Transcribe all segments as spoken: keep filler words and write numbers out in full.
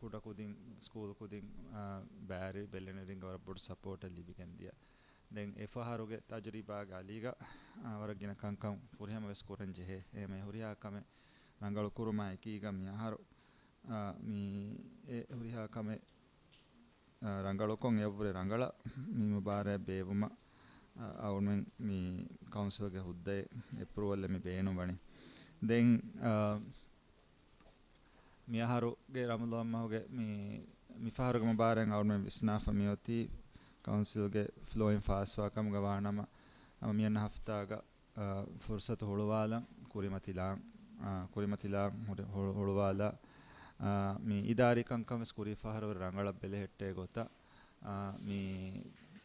ކުޑަ ކުދިން، ސްކޫލް ކުދިން، އާ، ބައިވެރި ބެލެނިވެރިންގެ ވަރަށް ބޮޑު ސަޕޯޓެއް ލިބިގެން ދިޔަ. ދެން އެ ފަހަރުގެ ތަޖުރިބާގެ އަލީގަ، އާ، ވަރަށް ގިނަ ކަންކަން ފުރިހަމަ ވެސް ކުރަން ޖެހޭ. އެހެމެ ހުރިހާ ކަމެއް ރަނގަޅު ކުރުމާ އެކީގަ މި އަހަރު، އާ، މި އެ ހުރިހާ ކަމެއް، އާ، ރަނގަޅުކޮށް އެއަށްވުރެ ރަނގަޅަށް މި މުބާރާތް ބޭއްވުމަށް، އާ، އަޅުމެން މި ކައުންސިލްގެ ހުއްދައެއް އެޕްރޫވަލް އެއް މި ބޭނުންވަނީ. ދެން، އާ، މިއަހަރުގެ ރަމަޟާން މަހުގެ މި، މި ފަހަރުގެ މުބާރާތް އަޅުމެން ވިސްނާފަ މިއޮތީ ކައުންސިލްގެ ފްލޯއިން ފާސްވާ ކަމުގަ ވާނަމަ، ހަމަ މިއަންނަ ހަފްތާގަ، އާ، ފުރުސަތު ހުޅުވާލަން، ކުރިމަތިލާން، އާ، ކުރިމަތިލާން ހުޅު-، ހުޅު-، ހުޅުވާލާ، އާ، މި އިދާރީ ކަންކަން ވެސް ކުރީ ފަހަރު ވެރި ރަނގަޅަށް ބެލެހެއްޓޭ ގޮތަށް، އާ، މި،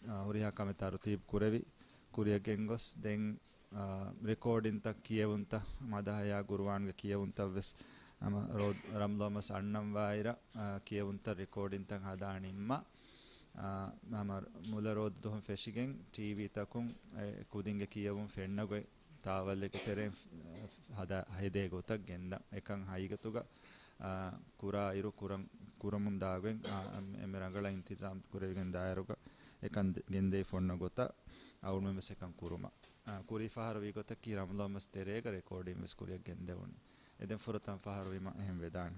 އާ، ހުރިހާ ކަމެއް ތަރުތީބު ކުރެވި، ކުރިއަށް ގެންގޮސް ދެން، އާ، ރެކޯޑިންތައް ކިޔެވުންތައް، މަދަހަޔާ ގުރުއާންގެ ކިޔެވުންތައް ވެސް ހަމަ ރޯ-، ރަމަޟާން މަސް އަންނަންވާއިރަށް، އާ، ކިޔެވުންތައް ރެކޯޑިންތައް ހަދާ ނިންމާ، އާ، ހަމަ މުލަ ރޯދަ ދުވަހުން ފެށިގެން ޓީވީތަކުން އެ ކުދިންގެ ކިޔެވުން ފެންނަ ގޮތް ތާވަލްއެއްގެ ތެރެއިން ހަދާ ހެދޭ ގޮތަށް ގެންދަން. އެކަން ހަގީގަތުގަ، އާ، ކުރާ އިރު ކުރަން، ކުރަމުން ދާގޮތް، އާ، އެންމެ ރަނގަޅަށް އިންތިޒާމް ކުރެވިގެން ދާއިރުގަ އެކަން ދެ-، ގެންދެވިފަ އޮންނަ ގޮތަށް އަޅުމެން ވެސް އެކަން ކުރުމަށް. އާ، ކުރީ ފަހަރު ވީ ގޮތަކީ ރަމަޟާން މަސް ތެރޭގަ ރެކޯޑިން ވެސް ކުރިއަށް ގެންދެވުނީ. އެ ދެން ފުރަތަމަ ފަހަރު ވީމަ އެހެން ވެދާނެ.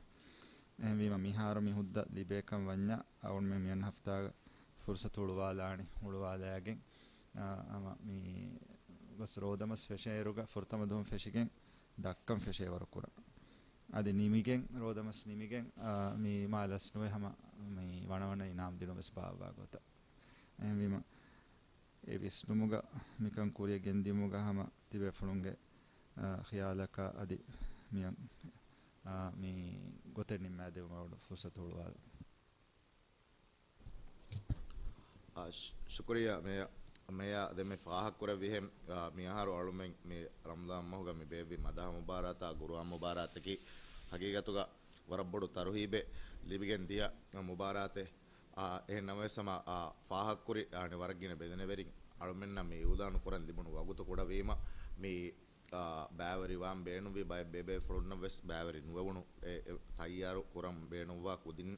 އެހެންވީމަ މިހާރު މި ހުއްދަ ލިބޭކަން ވަންޏާ އަޅުމެން މިއަން ހަފްތާގަ ފުރުސަތު ހުޅުވާލާނީ. ހުޅުވާލާގެން، އާ، ހަމަ މި ގޮސް ރޯދަމަސް ފެށޭއިރުގަ ފުރަތަމަ ދުވަހުން ފެށިގެން ދައްކަން ފެށޭ ވަރު ކުރަން. އަދި ނިމިގެން، ރޯދަމަސް ނިމިގެން، އާ، މި މާ ލަސްނުވެ ހަމަ މި ވަނަވަނަ އިނާމް ދިނުން ވެސް ބާއްވާ ގޮތަށް. އެހެންވީމަ، އެ ވިސްނުމުގަ މިކަން ކުރިއަށް ގެންދިއުމުގަ ހަމަ ތިބޭފުޅުންގެ، އާ، ޚިޔާލަކާ އަދި މިއަން، އާ، މި ގޮތެއް ނިންމާދެވުމަށް ފުރުސަތު ހުޅުވާލަން. އާ، ޝު-، ޝުކުރިއްޔާ މޭޔާ، މޭޔާ ދެންމެ ފާހަގަކުރެއްވިހެން، އާ، މިއަހަރު އަޅުމެން މި ރަމަޟާން މަހުގަ މި ބޭއްވި މަދަހަ މުބާރާތާ ގުރުއާން މުބާރާތަކީ ހަގީގަތުގަ ވަރަށް ބޮޑު ތަރުހީބެއް ލިބިގެން ދިޔަ މުބާރާތެއް. އާ، އެހެން ނަމަވެސް ހަމަ، އާ، ފާހަގަކުރި، އާ، ވަރަށް ގިނަ ބެލެނިވެރިން އަޅުމެންނަށް މި އިއުލާނު ކުރަން ލިބުނު ވަގުތު ކުޑަވީމަ، މި، އާ، ބައިވެރިވާން ބޭނުންވި ބައެއް ބޭބޭފުޅުންނަށް ވެސް ބައިވެރި ނުވެވުނު އެ، އެ، ތައްޔާރު ކުރަން ބޭނުންވާ ކުދިން،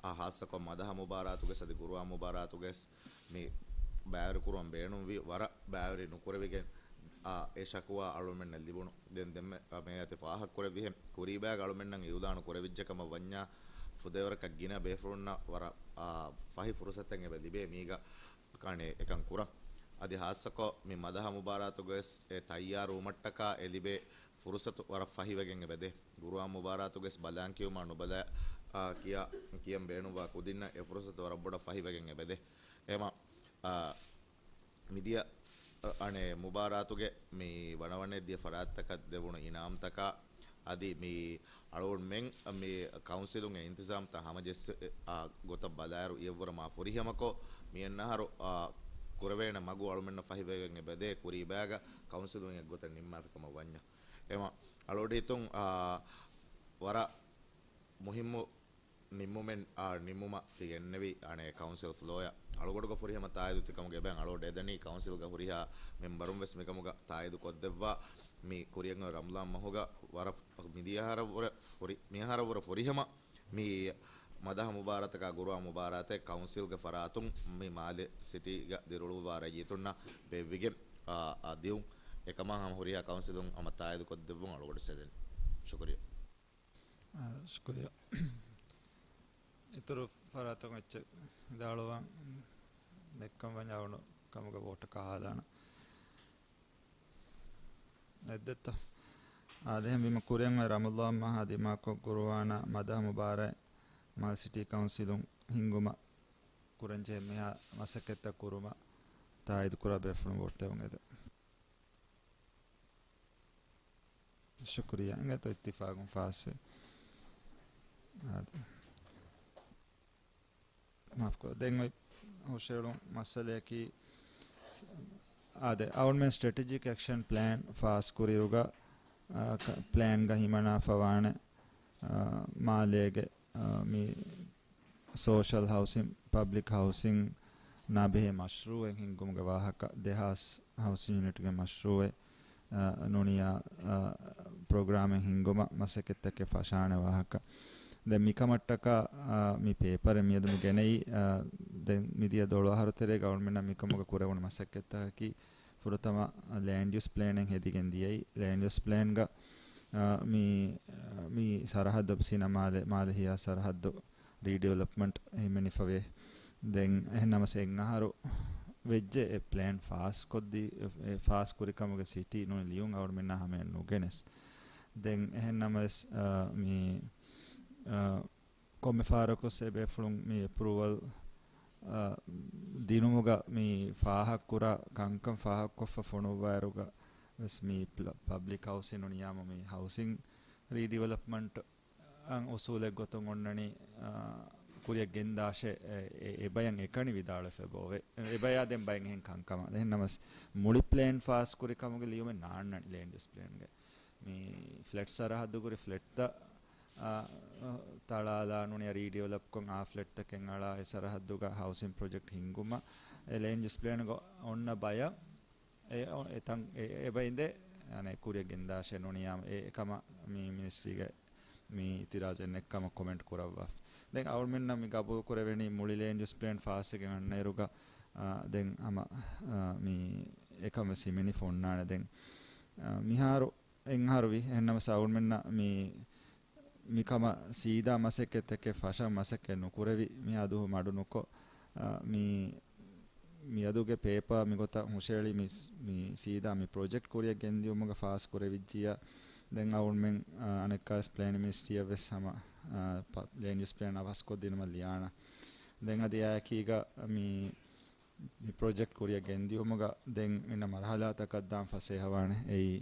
އާ، ހާއްސަކޮށް މަދަހަ މުބާރާތުގެސް އަދި ގުރުއާން މުބާރާތުގެސް މި ބައިވެރިކުރުވަން ބޭނުންވި ވަރަށް ބައިވެރި ނުކުރެވިގެން، އާ، އެ ޝަކުވާ އަޅުމެންނަށް ލިބުނު. ދެން ދެންމެ، އާ، މޭޔާ ތި ފާހަގަކުރެއްވިހެން ކުރީބާގަ އަޅުމެންނަށް އިއުލާނު ކުރެވިއްޖެ ކަމަށް ވަންޏާ ފުދޭވަރަކަށް ގިނަ ބޭފުޅުންނަށް ވަރަށް، އާ، ފަހި ފުރުސަތެއް އެބަ ލިބޭ މީގަ ކާނެ އެކަން ކުރަން. އަދި ހާއްސަކޮށް މި މަދަހަ މުބާރާތުގަވެސް އެ ތައްޔާރުވުމަށްޓަކާ އެ ލިބޭ ފުރުސަތު ވަރަށް ފަހިވެގެން އެބަދޭ. ގުރުއާން މުބާރާތުގަވެސް ބަލާން ކިޔުމާ ނުބަލާ، އާ، ކިޔާ، ކިޔަން ބޭނުންވާ ކުދިންނަށް އެ ފުރުސަތު ވަރަށް ބޮޑަށް ފަހިވެގެން އެބަދޭ. އެމަ، އާ، މިދިޔަ، އަ، އަނެއް މުބާރާތުގެ މި ވަނަވަނައެއް ދިޔަ ފަރާތްތަކަށް ދެވުނު އިނާމްތަކާ އަދި މި އަޅުގަނޑުމެން މި ކައުންސިލުންގެ އިންތިޒާމްތައް ހަމަޖެއްސި، އާ، ގޮތަށް ބަލާއިރު އިއްވަރު މާ ފުރިހަމަކޮށް، މިއަންނަ އަހަރު، އާ، ކުރެވޭނެ މަގު އަޅުމެންނަށް ފަހިވެގެން އެބަދޭ ކުރީބާގަ ކައުންސިލުން އެއްގޮތަށް ނިންމާފި ކަމަށް ވަންޏާ. އެމަ އަޅުގަޑު ހިތުން، އާ، ވަރަށް މުހިއްމު ނިންމުމެއް، އާ، ނިންމުމަށް ތި ގެންނެވި، އަނެއް ކައުންސިލް ފްލޯއަށް އަޅުގަޑުގަ ފުރިހަމަ ތާއީދު ތިކަމުގެ އެބައިން އަޅުގަޑު އެދަނީ ކައުންސިލްގަ ހުރިހާ މެމްބަރުން ވެސް މިކަމުގަ ތާއީދު ކޮށްދެއްވާ މި ކުރިއަށް ރަމަޟާން މަހުގަ ވަރަށް މިދިޔަ އަހަރަށްވުރެ ފުރި-، މިއަހަރަށްވުރެ ފުރިހަމަ މި މަދަހަ މުބާރާތަކާ ގުރުއާން މުބާރާތެއް ކައުންސިލްގެ ފަރާތުން މި މާލެ ސިޓީގަ ދިރިއުޅުއްވާ ރައްޔިތުންނަށް ބޭއްވިގެން، އާ، އާ، ދިއުން. އެކަމާ ހަމަ ހުރިހާ ކައުންސިލުން ހަމަ ތާއީދު ކޮށްދެއްވުން އަޅުގަޑު އެދެނީ. ޝުކުރިއްޔާ. އާ، ޝުކުރިއްޔާ. އިތުރު ފަރާތަކުން އެއްޗެއް ވިދާޅުވާން ދެއްކަން ވަންޏާ އަޅުގަނޑު ކަމުގަ ވޯޓަކަށް ހާދާނަން. އެއްދެއްތަ؟ އާދެ، އެހެންވީމަ ކުރިއަށް އޮތް ރަމަޟާން މަހާ ދިމާކޮށް ގުރުއާނާ މަދަހަ މުބާރާތް މާލެ ސިޓީ ކައުންސިލުން ހިންގުމަށް ކުރަންޖެހޭ މިހާ މަސައްކަތްތައް ކުރުމަށް ތާއީދު ކުރާ ބޭފުޅުން ވޯޓް ދެވުން އެދެން. ޝުކުރިއްޔާ. އިނގޭތޯ އިއްތިފާގުން ފާސްވޭ. އާދެ. މާފްކުރާ. ދެން އޮތް ހުށައެޅުން މައްސަލަޔަކީ، އާދެ، އަޅުގަނޑުމެން ސްޓްރެޓެޖިކް އެކްޝަން ޕްލޭން ފާސް ކުރިއިރުގަ، އާ، ކަ-، ޕްލޭންގަ ހިމަނާފަވާނެ، އާ، މާލޭގެ، އާ، މި ސޯޝަލް ހައުސިން، ޕަބްލިކް ހައުސިން ނާބެހޭ މަޝްރޫއެއް ހިންގުމުގެ ވާހަކަ، ދެހާސް ހައުސިން ޔުނިޓްގެ މަޝްރޫއެއް، އާ، ނޫނިޔާ، އާ، ޕްރޮގްރާމެއް ހިންގުމަށް މަސައްކަތްތަކެއް ފަށާނެ ވާހަކަ. ދެން މިކަމަށްޓަކާ، އާ، މި ޕޭޕަރެއް މިއަދު މި ގެނައީ، އާ، ދެން މިދިޔަ ދޮޅު އަހަރު ތެރޭގަ އަޅުމެންނަށް މިކަމުގަ ކުރެވުނު މަސައްކަތްތަކަކީ ފުރަތަމަ ލޭންޑް ޔޫސް ޕްލޭނެއް ހެދިގެން ދިޔައީ. ލޭންޑް ޔޫސް ޕްލޭންގަ، އާ، މި، މި ސަރަހައްދު ސިނަމާލެ، މާލެ ހިޔާ ސަރަހައްދު ރީޑިވެލޮޕްމަންޓް ހިމެނިފަވޭ. ދެން އެހެންނަމަސް އެއް އަހަރު ވެއްޖެ އެ ޕްލޭން ފާސް ކޮށްދީ، އެ ފާސް ކުރިކަމުގެ ސިޓީ ނޫނީ ލިޔުން އަޅުމެންނާ ހަމަޔަށް ނުގެނެސް. ދެން އެހެންނަމަސް، އާ، މި، އާ، ކޮންމެ ފަހަރަކުސް އެބޭފުޅުން މި އެޕްރޫވަލް، އާ، ދިނުމުގަ މި ފާހަގަކުރާ ކަންކަން ފާހަގަކޮށްފަ ފޮނުއްވާއިރުގަ ވެސް މި ޕްލ-، ޕަބްލިކް ހައުސިން ނުނިޔާމު މި ހައުސިން ރީޑިވެލޮޕްމަންޓް އަށް އުސޫލެއް ގޮތުން އޮންނަނީ، އާ، ކުރިއަށް ގެންދާށޭ، އެ، އެ، އެބަޔަށް އެކަނި ވިދާޅުވެފަ އެބައޮވޭ. އެ، އެބަޔާ ދެން ބައެއް އެހެން ކަންކަމަށް. އެހެންނަމަސް މުޅި ޕްލޭން ފާސް ކުރި ކަމުގެ ލިޔުމެއް ނާންނަނީ ލޭންޑް ޔޫސް ޕްލޭންގެ. މި ފްލެޓް ސަރަހައްދު ކުރި ފްލެޓްތައް، އާ، ތަޅާލާ ނޫނީ ރީޑިވެލޮޕްކޮށް އާ ފްލެޓްތަކެއް އަޅާ އެ ސަރަހައްދުގަ ހައުސިން ޕްރޮޖެކްޓް ހިންގުމަށް އެ ލޭންޑް ޔޫސް ޕްލޭންގަ އޮންނަ ބަޔަށް އެ، އޮ، އެތަން އެ، އެބައިނދެ، އަނެއް ކުރިއަށް ގެންދާށޭ ނޫނިޔާމު އެ، އެކަމަށް މި މިނިސްޓްރީގެ މި އިތިރާޒެއް ނެތްކަމަށް ކޮމެންޓް ކުރައްވާފަ. ދެން އަޅުމެންނަށް މި ގަބޫލު ކުރެވެނީ މުޅި ލޭންޑް ޔޫސް ޕްލޭން ފާސްވެގެން އަންނައިރުގަ، އާ، ދެން ހަމަ، އާ، މި އެކަން ވެސް ހިމެނިފަ އޮންނާނެ. ދެން، އާ، މިހާރު އެއްއަހަރުވި. އެހެންނަމަސް އަޅުމެންނަށް މި މިކަމަށް ސީދާ މަސައްކަތްތަކެއް ފަށަން މަސައްކަތް ނުކުރެވި މިއަދު މަޑު ނުކޮށް، އާ، މި، މިއަދުގެ ޕޭޕާ މިގޮތަށް ހުށައެޅި މި، މި ސީދާ މި ޕްރޮޖެކްޓް ކުރިއަށް ގެންދިއުމުގަ ފާސް ކުރެވިއްޖިއްޔާ، ދެން އަޅުމެން، އާ، އަނެއްކާވެސް ޕްލޭނިން މިނިސްޓްރީއަށް ވެސް ހަމަ، އާ، ޕ-، ލޭންޑް ޔޫސް ޕްލޭން އަވަސްކޮށްދިނުމަށް ލިޔާނަން. ދެން އަދި އެއާއެކީގަ މި މި ޕްރޮޖެކްޓް ކުރިއަށް ގެންދިއުމުގަ ދެން އިންނަ މަރުހަލާތަކަށް ދާން ފަސޭހަވާނެ. އެއީ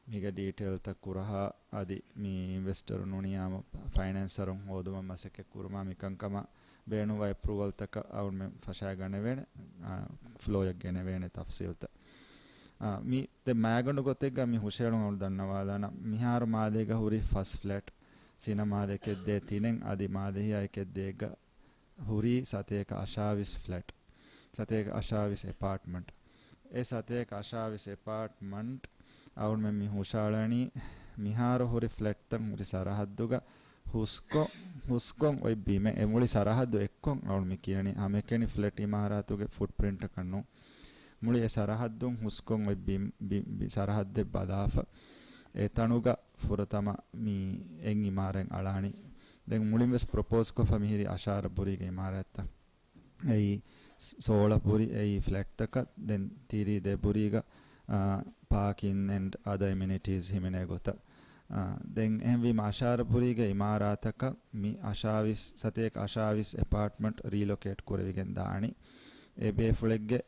މީގެ ޑީޓެއިލްތައް ކުރަހާ އަދި މި އިންވެސްޓަރު ނޫނިޔާމު ފައިނޭންސަރުން ހޯދުމަށް މަސައްކަތް ކުރުމާ މިކަންކަމަށް ބޭނުންވާ އެޕްރޫވަލްތަކަށް އަޅުމެން ފަށާގަނެވޭނެ، އާ، ފްލޯއަށް ގެނެވޭނެ ތަފްސީލްތައް. އާ، މި ދެ މާގަނޑު ގޮތެއްގަ މި ހުށައެޅުން އަޅު ދަންނަވާލާނަން. މިހާރު މާލޭގަ ހުރި ފަސް ފްލެޓް، ސިނަމާލެކެއް ދޭ ތިނެއް އަދި މާލެހިޔާއެކެއް ދޭއްގަ ހުރީ ސަތޭކަ އަށާވީސް ފްލެޓް، ސަތޭކަ އަށާވީސް އެޕާޓްމަންޓް. އެ ސަތޭކަ އަށާވީސް އެޕާޓްމަންޓް އަޅުމެން މި ހުށައަޅަނީ މިހާރު ހުރި ފްލެޓްތައް ހުރި ސަރަހައްދުގަ ހުސްކޮށް، ހުސްކޮށް އޮތް ބިމެއް، އެ މުޅި ސަރަހައްދު އެއްކޮށް އަޅު މި ކިޔަނީ ހަމައެކަނި ފްލެޓް އިމާރާތުގެ ފުޓްޕްރިންޓަކަށް ނޫން. މުޅި އެ ސަރަހައްދުން ހުސްކޮށް އޮތް ބި، ބި، ބި ސަރަހައްދެއް ބަލާފަ، އެ ތަނުގަ ފުރަތަމަ މި އެއް އިމާރާތް އަޅާނީ. ދެން މުޅިން ވެސް ޕްރޮޕޯޒް ކޮށްފަ މިހިރީ އަށާރަ ބުރީގެ އިމާރާތްތައް. އެއީ ސޯޅަ ބުރި، އެއީ ފްލެޓްތަކަށް، ދެން ތިރީ ދެ ބުރީގަ، އާ، ޕާކިން އެންޑް އަދަ އެމެނިޓީސް ހިމެނޭ ގޮތަށް. އާ، ދެން އެހެންވީމަ އަށާރަ ބުރީގެ އިމާރާތަކަށް މި އަށާވީސް، ސަތޭކަ އަށާވީސް އެޕާޓްމަންޓް ރީލޮކޭޓް ކުރެވިގެން ދާނީ. އެ ބޭފުޅެއްގެ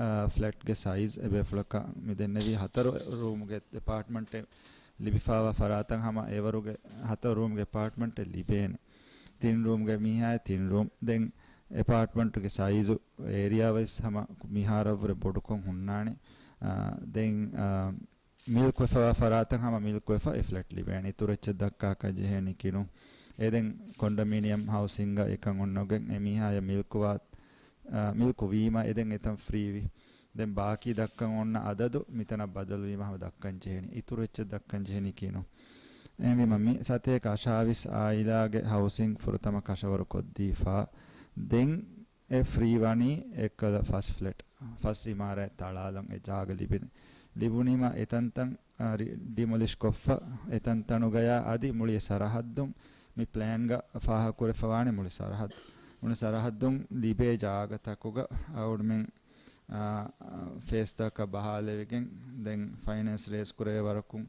އާ، ފްލެޓްގެ ސައިޒް އެބޭފުޅަކަށް މި ދެންނެވީ ހަތަރު ރޫމްގެ އެޕާޓްމަންޓެއް ލިބިފާވާ ފަރާތަށް ހަމަ އެވަރުގެ ހަތަރު ރޫމްގެ އެޕާޓްމަންޓެއް ލިބޭނެ. ތިން ރޫމްގެ މީހާއެއް ތިން ރޫމް. ދެން އެޕާޓްމަންޓުގެ ސައިޒު އޭރިއާވައިސް ހަމަ މިހާރަށްވުރެ ބޮޑުކޮށް ހުންނާނެ. އާ، ދެން، އާ، މިލްކުވެފަވާ ފަރާތަށް ހަމަ މިލްކުވެފަ އެ ފްލެޓް ލިބޭނެ. އިތުރު އެއްޗެއް ދައްކާކަށް ޖެހޭނީކީ ނޫން. އެ ދެން ކޮންޑޮމީނިއަމް ހައުސިންގ އެކަން އޮންނަގެން އެ މީހާޔަށް މިލްކުވާ، އާ، މިލްކު ވީމަ އެ ދެން އެތަން ފްރީވި. ދެން ބާކީ ދައްކަން އޮންނަ އަދަދު މިތަނަށް ބަދަލުވީމަ ހަމަ ދައްކަން ޖެހޭނީ. އިތުރު އެއްޗެއް ދައްކަން ޖެހޭނީކީ ނޫން. އެހެންވީމަ މި ސަތޭކަ އަށާވީސް އާއިލާގެ ހައުސިން ފުރަތަމަ ކަށަވަރު ކޮށްދީފާ. ދެން އެ ފްރީ ވަނީ އެއްކަލަ ފަސް ފްލެޓް، ފަސް އިމާރާތް ތަޅާލަން އެ ޖާގަ ލިބިން. ލިބުނީމަ އެތަންތަން، އާ، ރި-، ޑިމޮލިޝް ކޮށްފަ، އެތަންތަނުގަޔާ އަދި މުޅި އެ ސަރަހައްދުން މި ޕްލޭންގަ ފާހަގަކުރެފަވާނެ މުޅި ސަރަހައްދު. މުޅި ސަރަހައްދުން ލިބޭ ޖާގަތަކުގަ އަޅުމެން، އާ، ފޭސްތަކަށް ބަހާލެވިގެން ދެން ފައިނޭންސް ރޭސް ކުރެވޭ ވަރަކުން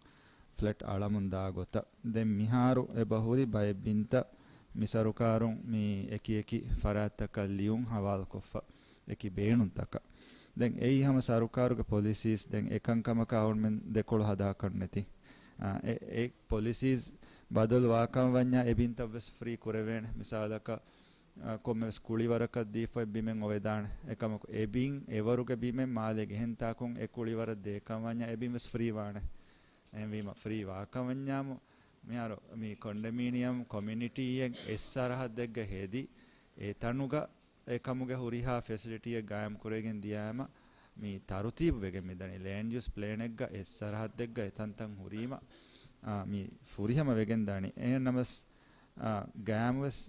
ފްލެޓް އަޅަމުން ދާ ގޮތަށް. ދެން މިހާރު އެބަހުރި ބައެއް ބިންތައް މި ސަރުކާރުން މި އެކި އެކި ފަރާތްތަކަށް ލިޔުން ހަވާލުކޮށްފަ އެކި ބޭނުންތަކަށް. ދެން އެއީ ހަމަ ސަރުކާރުގެ ޕޮލިސީސް. ދެން އެކަންކަމަކަށް އަޅުމެން ދެކޮޅު ހަދާކަށް ނެތި. އާ، އެ، އެ ޕޮލިސީސް ބަދަލު ވާކަން ވަންޏާ އެ ބިންތައް ވެސް ފްރީ ކުރެވޭނެ. މިސާލަކަށް، އާ، ކޮންމެވެސް ކުޅިވަރަކަށް ދީފައި ބިމެއް އޮވެދާނެ. އެކަމަކު އެ ބިން އެވަރުގެ ބިމެއް މާލޭގެ އެހެން ތާކުން އެ ކުޅިވަރަށް ދޭކަން ވަންޏާ އެ ބިން ވެސް ފްރީ ވާނެ. އެހެންވީމަ ފްރީ ވާކަން ވަންޏާމު މިހާރު މި ކޮންޑޮމީނިއަމް ކޮމިއުނިޓީއެއް އެއް ސަރަހައްދެއްގަ ހެދި، އެ ތަނުގަ އެކަމުގެ ހުރިހާ ފެސިލިޓީއެއް ގާއިމް ކުރެވިގެން ދިޔައިމަ، މި ތަރުތީބު ވެގެން މިދަނީ. ލޭންޑް ޔޫސް ޕްލޭނެއްގަ އެއް ސަރަހައްދެއްގަ އެތަންތަން ހުރީމަ، އާ، މި ފުރިހަމަ ވެގެން ދާނީ. އެހެން ނަމަސް، ގާއިމުވެސް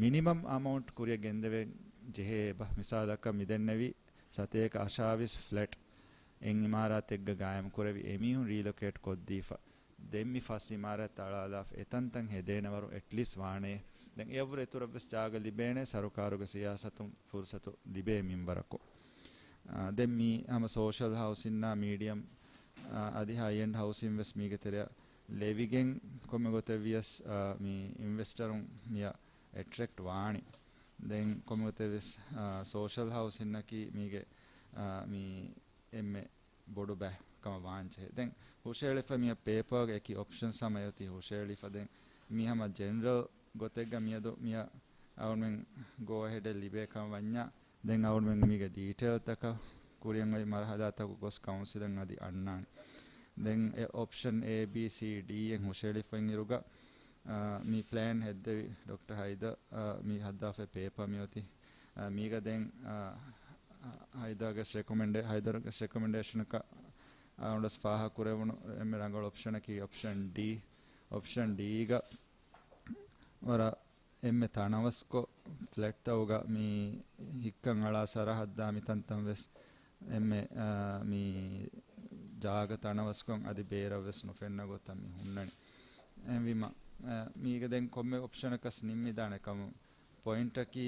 މިނިމަމް އަމައުންޓް ކުރިއަށް ގެންދެވެން ޖެހޭ އެބަ. މިސާލަކަށް މިދެންނެވި ސަތޭކަ އަށާވީސް ފްލެޓް އެއް އިމާރާތެއްގަ ގާއިމް ކުރެވި އެމީހުން ރީލޮކޭޓް ކޮށްދީފަ. ދެން މި ފަސް އިމާރާތް އަޅާލާފަ އެތަންތަން ހެދޭނެ ވަރު އެޓްލީސްޓް ވާނެ. ދެން އެއަށްވުރެ އިތުރަށްވެސް ޖާގަ ލިބޭނެ ސަރުކާރުގެ ސިޔާސަތުން ފުރުސަތު ލިބޭ މިންވަރަކު. އާ، ދެން މީ ހަމަ ސޯޝަލް ހައުސިންއާ މީޑިއަމް، އާ، އަދި ހައި އެންޑް ހައުސިން ވެސް މީގެ ތެރެއަށް ލެވިގެން ކޮންމެ ގޮތެއް ވިޔަސް، އާ، މި އިންވެސްޓަރުން މިއަށް އެޓްރެކްޓް ވާނެ. ދެން ކޮންމެ ގޮތެއް ވިޔަސް، އާ، ސޯޝަލް ހައުސިންއަކީ މީގެ، އާ، މި އެންމެ ބޮޑު ބައެއް ކަމަށް ވާންޖެހޭ. ދެން ހުށައެޅިފަ މިއަށް ޕޭޕާގެ އެކި އޮޕްޝަންސް ހަމަ އޮތީ ހުށައެޅިފަ. ދެން މީ ހަމަ ޖެނެރަލް ގޮތެއްގަ މިއަދު މިއަށް އަޅުމެން ގޯ އެހެޑެއް ލިބޭ ކަމަށް ވަންޏާ، ދެން އަޅުމެން މީގެ ޑީޓެއިލްތަކަށް ކުރިއަށް އޮތް މަރުހަލާތަކު ގޮސް ކައުންސިލަށް އަދި އަންނާނެ. ދެން އެ އޮޕްޝަން އޭ، ބީ، ސީ، ޑީ އިން ހުށައެޅިފައި އިރުގަ، އާ، މި ޕްލޭން ހެއްދެވި ޑޮކްޓަރ ހައިދަ، އާ، މި ހައްދާފައި ޕޭޕާ މިއޮތީ. އާ، މީގަ ދެން، އާ، ހައިދަރގެ ރެކޮމެންޑޭ-، ހައިދަރގެ ރެކޮމެންޑޭޝަނަކަށް، އާ، އަޅުގަނޑު ފާހަގަކުރެވުނު އެންމެ ރަނގަޅު އޮޕްޝަނަކީ އޮޕްޝަން ޑީ. އޮޕްޝަން ޑީގަ ވަރަށް އެންމެ ތަނަވަސްކޮށް ފްލެޓްތަކުގަ މި ހިއްކަން އަޅާ ސަރަހައްދާ މިތަންތަން ވެސް އެންމެ، އާ، މި ޖާގަ ތަނަވަސްކޮށް އަދި ބޭރަށް ވެސް ނުފެންނަ ގޮތަށް މި ހުންނަނީ. އެހެންވީމަ، އާ، މީގެ ދެން ކޮންމެ އޮޕްޝަނަކަސް ނިންމިދާނެ ކަމު ޕޮއިންޓަކީ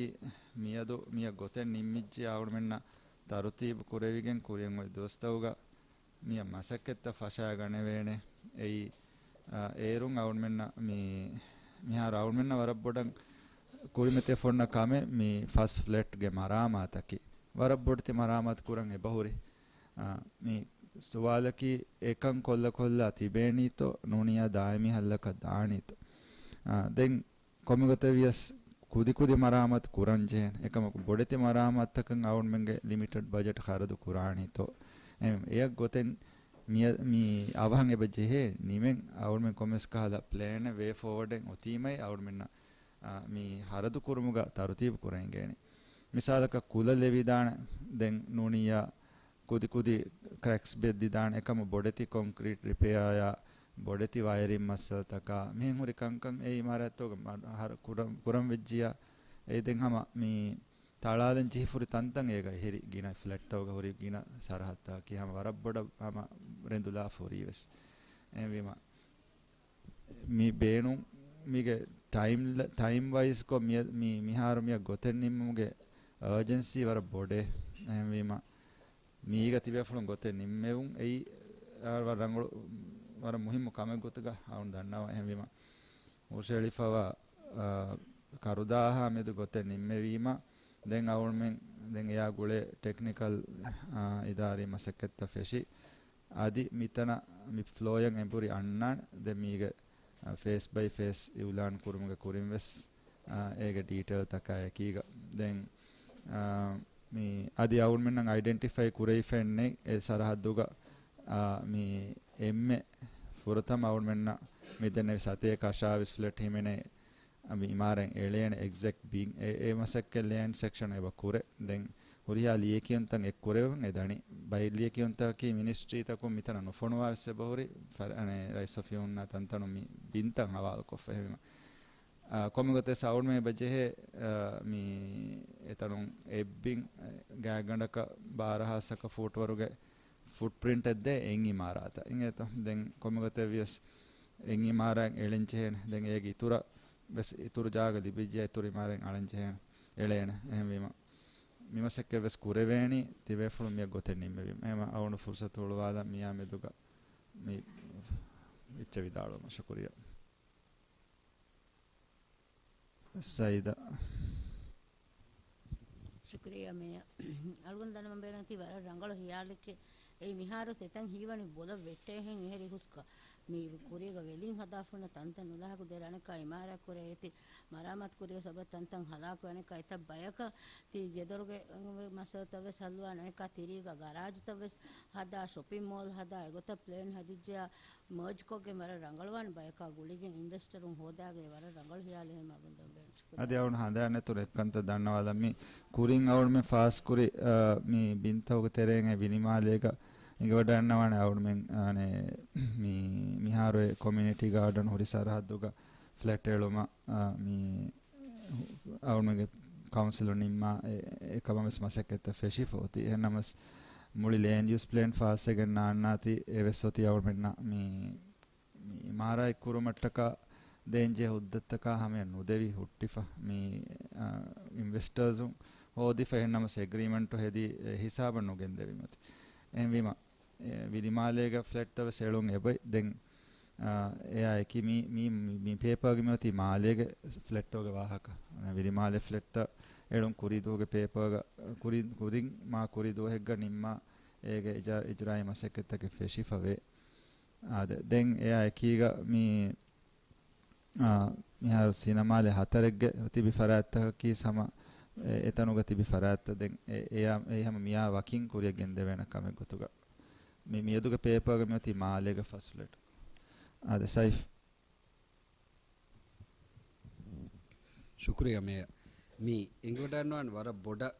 މިއަދު މިއަށް ގޮތެއް ނިންމިއްޖެ އަޅުމެންނަށް ތަރުތީބު ކުރެވިގެން ކުރިއަށް އޮތް ދުވަސްތަކުގަ މިއަށް މަސައްކަތްތައް ފަށާގަނެވޭނެ. އެއީ، އާ، އޭރުން އަޅުމެންނަށް މި، މިހާރު އަޅުމެންނަށް ވަރަށް ބޮޑަށް ކުރިމަތިވެފަ އޮންނަ ކަމެއް މި ފަސް ފްލެޓްގެ މަރާމާތަކީ. ވަރަށް ބޮޑެތި މަރާމާތު ކުރަން އެބަހުރި. އާ، މި ސުވާލަކީ އެކަން ކޮށްލަ ކޮށްލާ ތިބޭނީތޯ ނޫނިއްޔާ ދާއިމީ ހައްލަކަށް ދާނީތޯ؟ އާ، ދެން ކޮންމެ ގޮތެއް ވިޔަސް ކުދިކުދި މަރާމާތު ކުރަން ޖެހޭނެ. އެކަމަކު ބޮޑެތި މަރާމާތުތަކަށް އަޅުމެންގެ ލިމިޓެޑް ބަޖެޓް ޚަރަދު ކުރާނީތޯ؟ އެ، އެއަށް ގޮތެއް މި، މި އަވަހަށް އެބަ ޖެހޭ ނިމެން އަޅުމެން ކޮންމެސް ކަހަލަ ޕްލޭނެއް ވޭ ފޯވަޑެއް އޮތީމައި އަޅުމެންނަށް، އާ، މި ޚަރަދު ކުރުމުގަ ތަރުތީބު ކުރަން އިނގޭނެ. މިސާލަކަށް ކުލަ ލެވިދާނެ. ދެން ނޫނިއްޔާ ކުދިކުދި ކްރެކްސް ބެއްދިދާނެ، އެކަމު ބޮޑެތި ކޮންކްރީޓް ރިޕެއާއާ، ބޮޑެތި ވަޔަރިން މައްސަލަތަކާ، މިހެން ހުރި ކަންކަން އެ އިމާރާތްތަކުގަ މަ-، ހަރު ކުރަން، ކުރަން ވެއްޖިއްޔާ، އެ ދެން ހަމަ މި ތަޅާލަން ޖެހިފަ ހުރި ތަންތަން އޭގަ އެހެރި ގިނަ ފްލެޓްތަކުގަ ހުރި ގިނަ ސަރަހައްދަކީ ހަމަ ވަރަށް ބޮޑަށް ހަމަ ރެނދުލާފަ ހުރީ ވެސް. އެހެންވީމަ، މި ބޭނުން މީގެ ޓައިމް، ޓައިމް ވައިޒްކޮށް މި، މި، މިހާރު މިއަށް ގޮތެއް ނިންމުމުގެ އަރޖެންސީ ވަރަށް ބޮޑޭ. އެހެންވީމަ، މީގަ ތިބޭފުޅުން ގޮތެއް ނިންމެވުން އެއީ، އާ، ވަރަށް ރަނގަޅު، ވަރަށް މުހިއްމު ކަމެއް ގޮތުގަ އަޅުން ދަންނަވަން. އެހެންވީމަ، ހުށައެޅިފަވާ، އާ، ކަރުދާހާ މެދު ގޮތެއް ނިންމެވީމަ، ދެން އަޅުމެން ދެން އެއާ ގުޅޭ ޓެކްނިކަލް، އާ، އިދާރީ މަސައްކަތްތައް ފެށި، އަދި މިތަނަށް މި ފްލޯއަށް އެނބުރި އަންނާނެ. ދެން މީގެ، އާ، ފޭސް ބައި ފޭސް އިއުލާން ކުރުމުގެ ކުރިން ވެސް، އާ، އޭގެ ޑީޓެއިލްތަކާ އެކީގަ. ދެން، އާ، މި އަދި އަޅުމެންނަށް އައިޑެންޓިފައި ކުރެވިފައެއްނެތް އެ ސަރަހައްދުގަ، އާ، މި އެންމެ ފުރަތަމަ އަޅުމެންނަށް މި ދެންނެވި ސަތޭކަ އަށާވީސް ފްލެޓް ހިމެނޭ މި އިމާރާތް އެޅޭނެ އެގްޒެކްޓް ބިން އެ، އެ މަސައްކަތް ލޭންޑް ސެކްޝަން އެބަ ކުރޭ. ދެން ހުރިހާ ލިޔެކިޔުންތައް އެއްކުރެވެން އެ ދަނީ. ބައެއް ލިޔެކިޔުންތަކަކީ މިނިސްޓްރީތަކުން މިތަނަށް ނުފޮނުވާ ވެސް އެބަހުރި. ފަ-، އަނެއް ރައީސް އޮފީހުންނާ ތަންތަނުން މި ބިންތައް ހަވާލުކޮށްފަ. އެހެންވީމަ، އާ، ކޮންމެ ގޮތެއް އަޅުމެން އެބަ ޖެހޭ، އާ، މި އެތަނުން އެއްބިން، އެ، ގާތްގަނޑަކަށް ބާރަ ހާސް އަކަ ފޫޓް ވަރުގެ ފުޓްޕްރިންޓެއް ދޭ އެއް އިމާރާތަށް. އިނގޭތޯ؟ ދެން ކޮންމެ ގޮތެއް ވިޔަސް އެއް އިމާރާތް އެޅެން ޖެހޭނެ. ދެން އޭގެ އިތުރަށް ވެސް އިތުރު ޖާގަ ލިބިއްޖެ އިތުރު އިމާރާތް އަޅަން ޖެހޭނެ، އެޅޭނެ. އެހެންވީމަ، މި މަސައްކަތް ވެސް ކުރެވޭނީ ތިބޭފުޅުން މިއަށް ގޮތެއް ނިންމެވީމަ. އެހެންވީމަ އަޅުގަނޑު ފުރުސަތު ހުޅުވާލަން މިއާ މެދުގަ މި އެއްޗެއް ވިދާޅުވުމަށް ޝުކުރިއްޔާ. ސައިދާ. ޝުކުރިއްޔާ މޭޔަރ. އަޅުގަނޑު ދަންނަވަން ބޭނުންވަނީ ވަރަށް ރަނގަޅު ހިޔާލެއް. އެއީ މިހާރު އެތަން ހީވަނީ ބޮލަށް ވެއްޓޭހެން އެހެރި ހުސްކަ. މި ކުރީގަ ވެލިން ހަދާފަ ހުންނަ ތަންތަން ނުލާހަކު ދޭ އަނެއްކާ އިމާރާތް ކުރޭ އޭތި މަރާމާތު ކުރިޔަށް ސަބަބު ތަންތަން ހަލާކު އަނެއްކާ އެތައް ބަޔަކަށް ތި ގެދޮރުގެ މައްސަލަތައް ވެސް ހައްލުވާން އަނެއްކާ ތިރީގަ ގަރާޖުތައް ވެސް ހަދާ ޝޮޕިން މޯލް ހަދާ އެގޮތަށް ޕްލޭން ހެދިއްޖެޔާ މާޖްކޮށްގެން ވަރަށް ރަނގަޅުވާނެ ބަޔަކާ ގުޅިގެން އިންވެސްޓަރުން ހޯދާގެ ވަރަށް ރަނގަޅު ހިޔާލެއް ހަމަ އަޅުގަނޑު ދެން ބޭނުން. އަދި އަޅުގަނޑު ހަނދާން ނެތުނު އެއްކަންތައް ދަންނަވާލަން. މި ކުރިން އަޅުގަނޑުމެން ފާސްކުރި، އާ، މި ބިންތަކުގެ ތެރެއިން އެ ވިލިމާލޭގަ އިނގިވަޑައިގަންނަވާނެ އަޅުގަނޑުމެން، އާނެ، މި، މިހާރު އެ ކޮމިއުނިޓީ ގާޑަން ހުރި ސަރަހައްދުގަ ފްލެޓް އެޅުމަށް، އާ، މި އަޅުގަނޑުގެ ކައުންސިލުން ނިންމާ އެ، އެކަމަށް ވެސް މަސައްކަތްތައް ފެށިފަ އޮތީ. އެހެންނަމަވެސް މުޅި ލޭންޑް ޔޫސް ޕްލޭން ފާސްވެގެން ނާންނާތީ އެވެސް އޮތީ އަޅުގަނޑުމެންނަށް މި، މި އިމާރާތް ކުރުމަށްޓަކާ ދޭންޖެހޭ ހުއްދަތަކާ ހަމަޔަށް ނުދެވި ހުއްޓިފަ. މި، އާ، އިންވެސްޓާސުން ހޯދިފަ އެހެންނަމަވެސް އެގްރީމަންޓު ހެދީ އެ ހިސާބަށް ނުގެންދެވީމަތި. އެހެންވީމަ، އެ، ވިލިމާލޭގެ ފްލެޓްތައް ވެސް އެޅުން އެބައޮތް. ދެން، އާ، އެއާ އެކީ މި، މި، މި ޕޭޕާގެ މިއޮތީ މާލޭގެ ފްލެޓްތަކުގެ ވާހަކަ. އާ، ވިލިމާލޭ ފްލެޓްތައް އެޅުން ކުރީ ދުވަހުގެ ޕޭޕާގަ، ކުރި، ކުރިން މާ ކުރީ ދުވަހެއްގަ ނިންމާ އޭގެ އިޖާ-، އިޖުރާއީ މަސައްކަތްތަކެއް ފެށިފަވޭ. އާދެ، ދެން އެއާ އެކީގަ މި، އާ، މިހާރު ސިނަމާލެ ހަތަރެއްގެ ތިބި ފަރާތްތަކަކީ ހަމަ އެ-، އެތަނުގަ ތިބި ފަރާތްތައް ދެން އެ-، އެއާ-، އެއީ ހަމަ މިއާ ވަކިން ކުރިއަށް ގެންދެވޭނެ ކަމެއް ގޮތުގަ. މި-، މިއަދުގެ ޕޭޕާގަ މިއޮތީ މާލޭގެ ފަސް ފްލެޓް. އާދެ، ސައިފް. ޝުކުރިއްޔާ މޭޔަރ. މި އެނގިވަޑައިގަންނަވާނެ ވަރަށް ބޮޑަށް،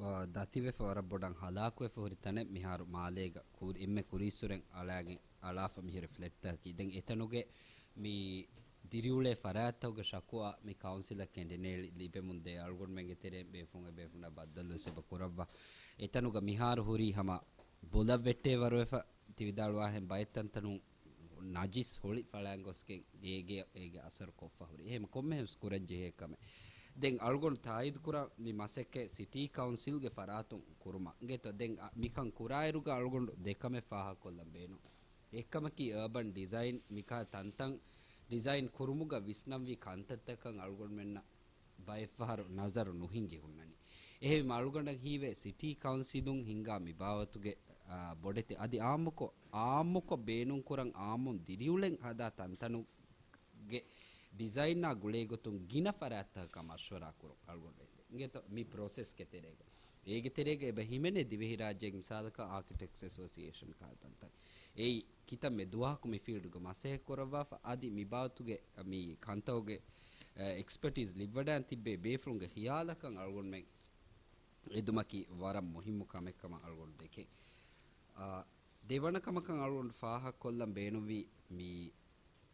އާ، ދަތިވެފަ ވަރަށް ބޮޑަށް ހަލާކުވެފަ ހުރި ތަނެއް މިހާރު މާލޭގަ ކުރި-، އެންމެ ކުރީއްސުރެން އަޅާގެން އަޅާފަ މިހިރި ފްލެޓްތަކަކީ. ދެން އެތަނުގެ މި ދިރިއުޅޭ ފަރާތްތަކުގެ ޝަކުވާ މި ކައުންސިލަށް ކެނޑިނޭޅި ލިބެމުންދޭ އަޅުގަނޑުމެންގެ ތެރެއިން ބޭފުޅުން އެ ބޭފުޅުންނާ ބައްދަލުވެސް އެބަ ކުރައްވާ. އެތަނުގަ މިހާރު ހުރީ ހަމަ ބޮލަށް ވެއްޓޭ ވަރުވެފަ ތި ވިދާޅުވާހެން ބައެއް ތަންތަނުން ނަޖިސް ހޮޅި ފަޅާން ގޮސްގެން އޭގެ، އޭގެ އަސަރު ކޮށްފަ ހުރި. އެހެން ކޮންމެހެން ކުރަން ޖެހޭ ކަމެއް. ދެން އަޅުގަނޑު ތާއީދު ކުރާ މި މަސައްކަތް ސިޓީ ކައުންސިލްގެ ފަރާތުން ކުރުމަށް އިނގޭތޯ. ދެން އަ، މިކަން ކުރާއިރުގަ އަޅުގަނޑު ދެ ކަމެއް ފާހަގަކޮށްލަން ބޭނުން. އެއްކަމަކީ އަރބަން ޑިޒައިން، މިކާ ތަންތަން ޑިޒައިން ކުރުމުގަ ވިސްނަންވީ ކަންތައްތަކަށް އަޅުގަނޑުމެންނަށް ބައެއްފަހަރު ނަޒަރު ނުހިނގި ހުންނަނީ. އެހެންވީމަ އަޅުގަނޑަށް ހީވޭ ސިޓީ ކައުންސިލުން ހިންގާ މިބާވަތުގެ، އާ، ބޮޑެތި އަދި އާއްމުކޮށް، އާއްމުކޮށް ބޭނުންކުރަން އާއްމުން ދިރިއުޅެން ހަދާ ތަންތަނުގެ ޑިޒައިނާ ގުޅޭގޮތުން ގިނަ ފަރާތްތަކަކާ މަޝްވަރާ ކުރުން އަޅުގަނޑު އެދެން. އިނގޭތޯ މި ޕްރޮސެސްގެ ތެރޭގަ. އޭގެ ތެރޭގަ އެބަ ހިމެނޭ ދިވެހިރާއްޖޭގެ މިސާލަކަށް އާކިޓެކްޓްސް އެސޯސިއޭޝަން ކަހަލަ ތަންތަން. އެއީ ކިތައްމެ ދުވަހަކު މި ފީލްޑުގަ މަސައްކަތް ކުރައްވާފަ، އަދި މި ބާވަތުގެ މި ކަންތައްގެ، އެ، އެކްސްޕަޓީސް ލިބިވަޑައިގެން ތިއްބޭ ބޭފުޅުންގެ ހިޔާލަކަށް އަޅުގަނޑުމެން އެދުމަކީ ވަރަށް މުހިއްމު ކަމެއްކަމަށް އަޅުގަނޑު ދެކެން. އާ، ދެވަނަ ކަމަކަށް އަޅުގަނޑު ފާހަގަކޮށްލަން ބޭނުންވީ މި،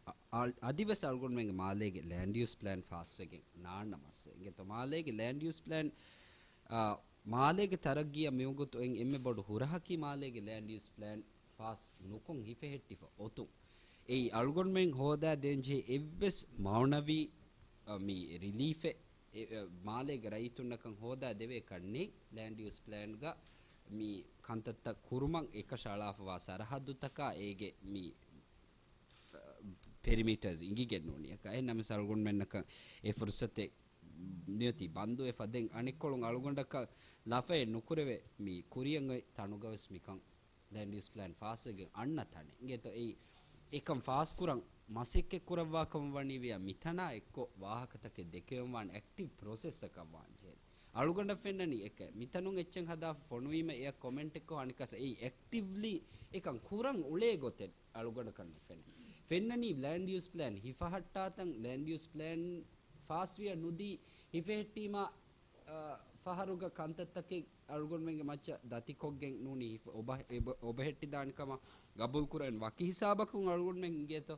އަ، އަ، އަދިވެސް އަޅުގަނޑުމެންގެ މާލޭގެ ލޭންޑް ޔޫސް ޕްލޭން ފާސްވެގެން ނާންނަ މައްސަލަ. އިނގޭތޯ މާލޭގެ ލޭންޑް ޔޫސް ޕްލޭން، އާ، މާލޭގެ ތަރައްގީއަށް މިވަގުތު އެން އެންމެ ބޮޑު ހުރަހަކީ މާލޭގެ ލޭންޑް ޔޫސް ޕްލޭން ފާސް ނުކޮށް ހިފެހެއްޓިފަ އޮތުން. އެއީ އަޅުގަނޑުމެން ހޯދާ ދޭންޖެހޭ އެއްވެސް މާނަވީ، އަ، މި ރިލީފެއް، އެ، އެ، މާލޭގެ ރައްޔިތުންނަކަށް ހޯދާ ދެވޭ ކަންނޭ ލޭންޑް ޔޫސް ޕްލޭންގަ މި ކަންތައްތައް ކުރުމަށް އެކަށައަޅާފަވާ ސަރަހައްދުތަކާ އޭގެ މި، އަ، ޕެރިމީޓަރސް އިނގިގެން ނޫނީ. އެކަ އެހެންނަމަވެސް އަޅުގަނޑުމެންނަކަށް އެ ފުރުސަތެއް މިއޮތީ ބަންދުވެފަ. ދެން އަނެއްކޮޅުން އަޅުގަނޑަކަށް ލަފައެއް ނުކުރެވޭ މި ކުރިއަށް އޮތް ތަނުގަވެސް މިކަން ލޭންޑް ޔޫސް ޕްލޭން ފާސްވެގެން އަންނަ ތަނެއް. އިނގޭތޯ އެއީ އެކަން ފާސްކުރަން މަސައްކަތް ކުރައްވާކަމަށް ވަނީވިޔާ މިތަނާ އެއްކޮށް ވާހަކަތަކެއް ދެކެވެން ވާނެ އެކްޓިވް ޕްރޮސެސްއަކަށް ވާން ޖެހޭ. އަޅުގަނޑަށް ފެންނަނީ އެކަ، މިތަނުން އެއްޗެއް ހަދާފަ ފޮނުވީމަ އެއަށް ކޮމެންޓެއްކޮށް އަނެއްކާސް އެއީ އެކްޓިވްލީ އެކަން ކުރަން އުޅޭ ގޮތެއް އަޅުގަނޑަކަށް ނުފެނޭ. ފެންނަނީ ލޭންޑް ޔޫސް ޕްލޭން ހިފަހައްޓާތަން، ލޭންޑް ޔޫސް ޕްލޭން ފާސްވިޔަ ނުދީ ހިފެހެއްޓީމާ، އަ، ފަހަރުގަ ކަންތައްތަކެއް އަޅުގަނޑުމެންގެ މައްޗަށް ދަތިކޮށްގެން ނޫނީ ހިފަ-، އޮބަ-، އެބަ-، އޮބަހެއްޓިދާނެ ކަމަށް ގަބޫލުކުރަން ވަކި ހިސާބަކުން އަޅުގަނޑުމެން އިނގޭތޯ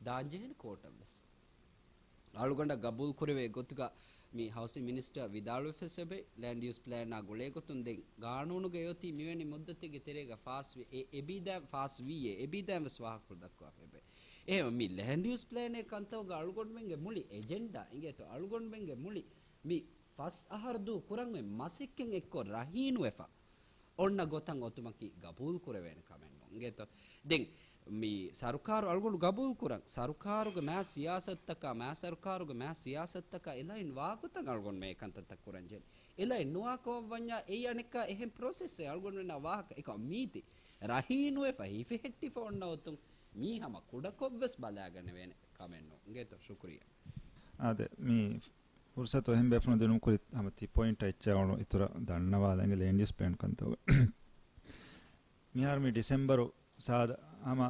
ދާންޖެހޭނެ ކޯޓަށްވެސް. އަޅުގަނޑަށް ގަބޫލުކުރެވޭ ގޮތުގަ މި ހައުސިން މިނިސްޓަރ ވިދާޅުވެފަސް އެބައި ލޭންޑް ޔޫސް ޕްލޭނާ ގުޅޭގޮތުން ދެން ގާނޫނުގައި އޮތީ މިވެނި މުއްދަތެއްގެ ތެރޭގަ ފާސްވި-، އެ-، އެބީދާ-، ފާސްވީއޭ، އެބީދާން ވެސް ވާހަކަފުޅު ދައްކަވާފަ އެބައި. އެހެން މި ލޭންޑް ޔޫސް ޕްލޭނޭ ކަންތައުގަ އަޅުގަނޑުމެންގެ މުޅި އެޖެންޑާ އިނގޭތޯ އަޅުގަނޑުމެންގެ މުޅި މި ފަސް އަހަރު ދޫ ކުރަން އޮތް މަސައްކަތް އެއްކޮށް ރަހީނުވެފަ އޮންނަ ގޮތަށް އޮތުމަކީ ގަބޫލު ކުރެވޭނެ ކަމެއް ނޫން. އިނގޭތޯ؟ ދެން މި ސަރުކާރު އަޅުގަނޑު ގަބޫލު ކުރަން، ސަރުކާރުގެ މާ ސިޔާސަތުތަކާ، މާ ސަރުކާރުގެ މާ ސިޔާސަތުތަކާ އެލައިން ވާ ގޮތަށް އަޅުގަނޑު މި ކަންތައްތައް ކުރަން ޖެހޭ. އެލައިން ނުވާ ކަމަށް ވަންޏާ އެއީ އަނެއްކާ އެހެން ޕްރޮސެސްއެއް. އަޅުގަނޑުމެންނާ ވާހަކަ އެކަމަށް މީތި ރަހީނުވެފަ ހިފެހެއްޓިފަ އޮންނަ އޮތުން މީ ހަމަ ކުޑަކޮށްވެސް ބަލާގަނެވޭނެ ކަމެއް ނޫން. އިނގޭތޯ؟ ޝުކުރިއްޔާ. އާދެ، މި ފުރުސަތު އެހެން ބޭފުޅުން ދިނުން ކުރި ހަމަ ތި ޕޮއިންޓް އެއްޗެއް އަޅު އިތުރަށް ދަންނަވާލަން އިނގޭ ލޭންޑް ޔޫސް ޕްލޭން ކަންތައް. މިހާރު މި ޑިސެމްބަރު ސާދަ ހަމަ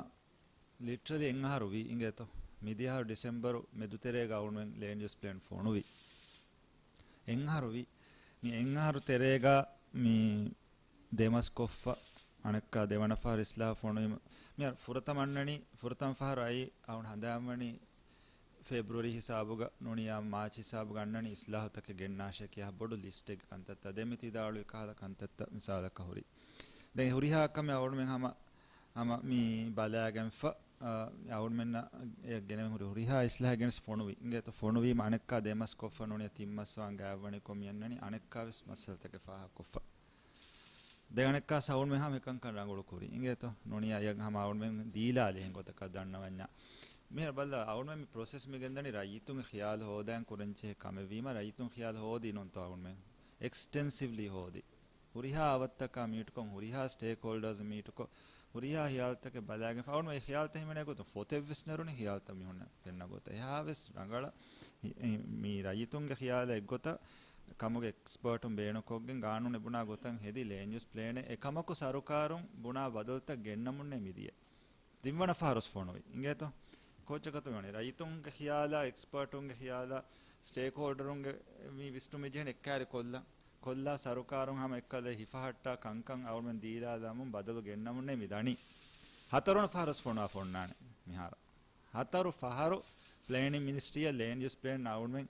ލިޓްރަލީ އެއްއަހަރު ވީ އިނގޭތޯ. މިދިޔައަހަރު ޑިސެމްބަރު މެދުތެރޭގަ އަޅުގަނޑުމެން ލޭންޑް ޔޫސް ޕްލޭން ފޮނުވި. އެއްއަހަރު ވީ. މި އެއްއަހަރު ތެރޭގަ މި ދެމަސް ކޮށްފަ، އަނެއްކާ ދެވަނަ ފަހަރު އިސްލާހު ފޮނުވީމަ، މިހާރު ފުރަތަމަ އަންނަނީ، ފުރަތަމަ ފަހަރު އައީ އަޅުގަނޑު ހަނދާންވަނީ ފެބްރުއަރީ ހިސާބުގަ ނޫނިއްޔާ މާޗް ހިސާބުގަ އަންނަނީ އިސްލާހުތަކެއް ގެންނާށޭ ކިޔާ ބޮޑު ލިސްޓެއްގެ ކަންތައްތައް. ދެން މި ތި ދާޅުވި ކަހަލަ ކަންތައްތައް މިސާލަކަށް ހުރި. ދެން ހުރިހާ ކަމެއް އަޅުމެން ހަމަ، ހަމަ މި ބަލާގެންފަ، އަ، އަޅުމެންނަށް އެ ގެނެވެން ހުރި ހުރިހާ އިސްލާހެއް ގެނެސް ފޮނުވި. އިނގޭތޯ ފޮނުވީމަ އަނެއްކާ ދެމަސް ކޮށްފަ ނޫނިއްޔާ ތިން މަސް ވާން ގާތް ވަނިކޮށް މި އަންނަނީ އަނެއްކާވެސް މައްސަލަތަކެއް ފާހަގަކޮށްފަ. ދެން އަނެއްކާ އަޅުމެން ހަމަ އެކަންކަން ރަނގަޅު ކުރި. އިނގޭތޯ ނޫނިއްޔާ އެ ހަމަ އަޅުމެން ދީލާލި އެހެން ގޮތަކަށް ދަންނަވަންޏާ. މިހާރު ބަލަ އަޅުމެން މި ޕްރޮސެސް މި ގެންދަނީ ރައްޔިތުންގެ ޚިޔާލު ހޯދަން ކުރަންޖެހޭ ކަމެއް ވީމަ ރައްޔިތުން ޚިޔާލު ހޯދީ ނޫންތޯ އަޅުމެން އެކްސްޓެންސިވްލީ ހޯދި. ހުރިހާ އަވަށްތަކާ މީޓުކޮށް، ހުރިހާ ސްޓޭކްހޯލްޑާސް މީޓުކޮށް، ހުރިހާ ޚިޔާލުތަކެއް ބަލާގެން ފައުނު އެ ޚިޔާލުތައް ހިމެނޭ ގޮތުން ފޮތެއްވެސް ނެރުނީ ޚިޔާލުތައް މީހުންނަށް ފެންނަ ގޮތަށް. އެހާވެސް ރަނގަޅަށް ހި-، އެ، މި ރައްޔިތުންގެ ޚިޔާލަށް އެއްގޮތަށް ކަމުގެ އެކްސްޕާޓުން ބޭނުންކޮށްގެން ގާނޫނެއް ބުނާ ގޮތަށް ހެދި ލޭންޑް ޔޫސް ޕްލޭނެއް އެކަމަކު ސަރުކާރުން ބުނާ ބަދަލުތައް ގެންނަމުންނޭ މިދިޔަ. ތިންވަނަ ފަހަރުސް ފޮނުވި. އިނގޭތޯ؟ ކޯއްޗަކަށްތޯ މިވަނީ؟ ރައްޔިތުންގެ ޚިޔާލާ، އެކްސްޕާޓުންގެ ޚިޔާލާ، ސްޓޭކްހޯލްޑަރުންގެ މި ވިސްނުން މި ޖެހެން އެއްކާރި ކޮށްލާ، ކޮށްލާ ސަރުކާރުން ހަމަ އެއްކަލަ ހިފަހައްޓާ ކަންކަން އަޅުމެން ދީލާލަމުން ބަދަލު ގެންނަމުންނޭ މި ދަނީ. ހަތަރުވަނަ ފަހަރުސް ފޮނުވާ ފޮންނާނެ މިހާރު. ހަތަރު ފަހަރު ޕްލޭނިން މިނިސްޓްރީއަށް ލޭންޑް ޔޫސް ޕްލޭން އަޅުމެން،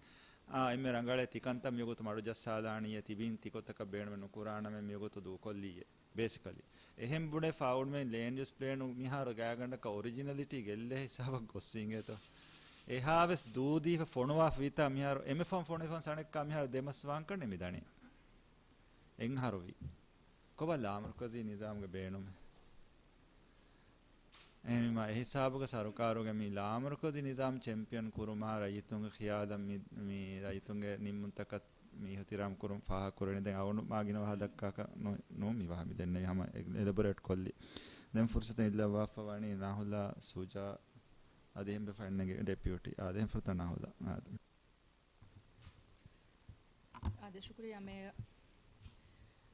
އާ، އެންމެ ރަނގަޅޭ ތިކަންތައް މިވަގުތު މަޑު ޖައްސާލާނީއޭ ތިބީން ތިގޮތަކަށް ބޭނުމެއް ނުކުރާނަމޭ މިވަގުތު ދޫކޮށްލީއޭ. ބޭސިކަލީ. އެހެން ބުނެފަ އަޅުމެން ލޭންޑް ޔޫސް ޕްލޭނު މިހާރު ގާތްގަނޑަކަށް އޮރިޖިނަލިޓީ ގެއްލޭ ހިސާބަށް ގޮއްސިނގޭތޯ. އެހާވެސް ދޫދީފަ ފޮނުވާފަ ވިތާ މިހާރު އެމެ ފަން ފޮނުވިފަން ސަނެއްކާ މިހާރު ދެމަސް ވާންކަން މި ދަނީ. އެއްހަރުވީ. ކޮބާ ލާމަރުކަޒީ ނިޒާމްގެ ބޭނުމެއް؟ އެހެންވީމަ އެހިސާބުގަ ސަރުކާރުގެ މި ލާމަރުކަޒީ ނިޒާމް ޗެމްޕިއަން ކުރުމާ ރައްޔިތުންގެ ޚިޔާލަށް މި، މި ރައްޔިތުންގެ ނިންމުންތަކަށް މި އިޙްތިރާމް ކުރުން ފާހަގަކުރެވެނީ. ދެން އަވަނު މާ ގިނަ ވާހަކަ ދައްކާކަށް ނު-، ނޫން މި ވާހަކަ މި ދެންނެވި ހަމަ އެ-، އެލަބޮރޭޓް ކޮށްލި. ދެން ފުރުސަތު އިއްލައްވާފަ ވަނީ ނާހުލާ ސުޖާ އަދި އެހެން ބޭފުޅެއް އިންނަގެ ޑެޕިއުޓީ. އާދެ، އެހެން ފުރަތަމަ ނާހުލާ. އާދެ. އާދެ، ޝުކުރިއްޔާ މޭޔަރ.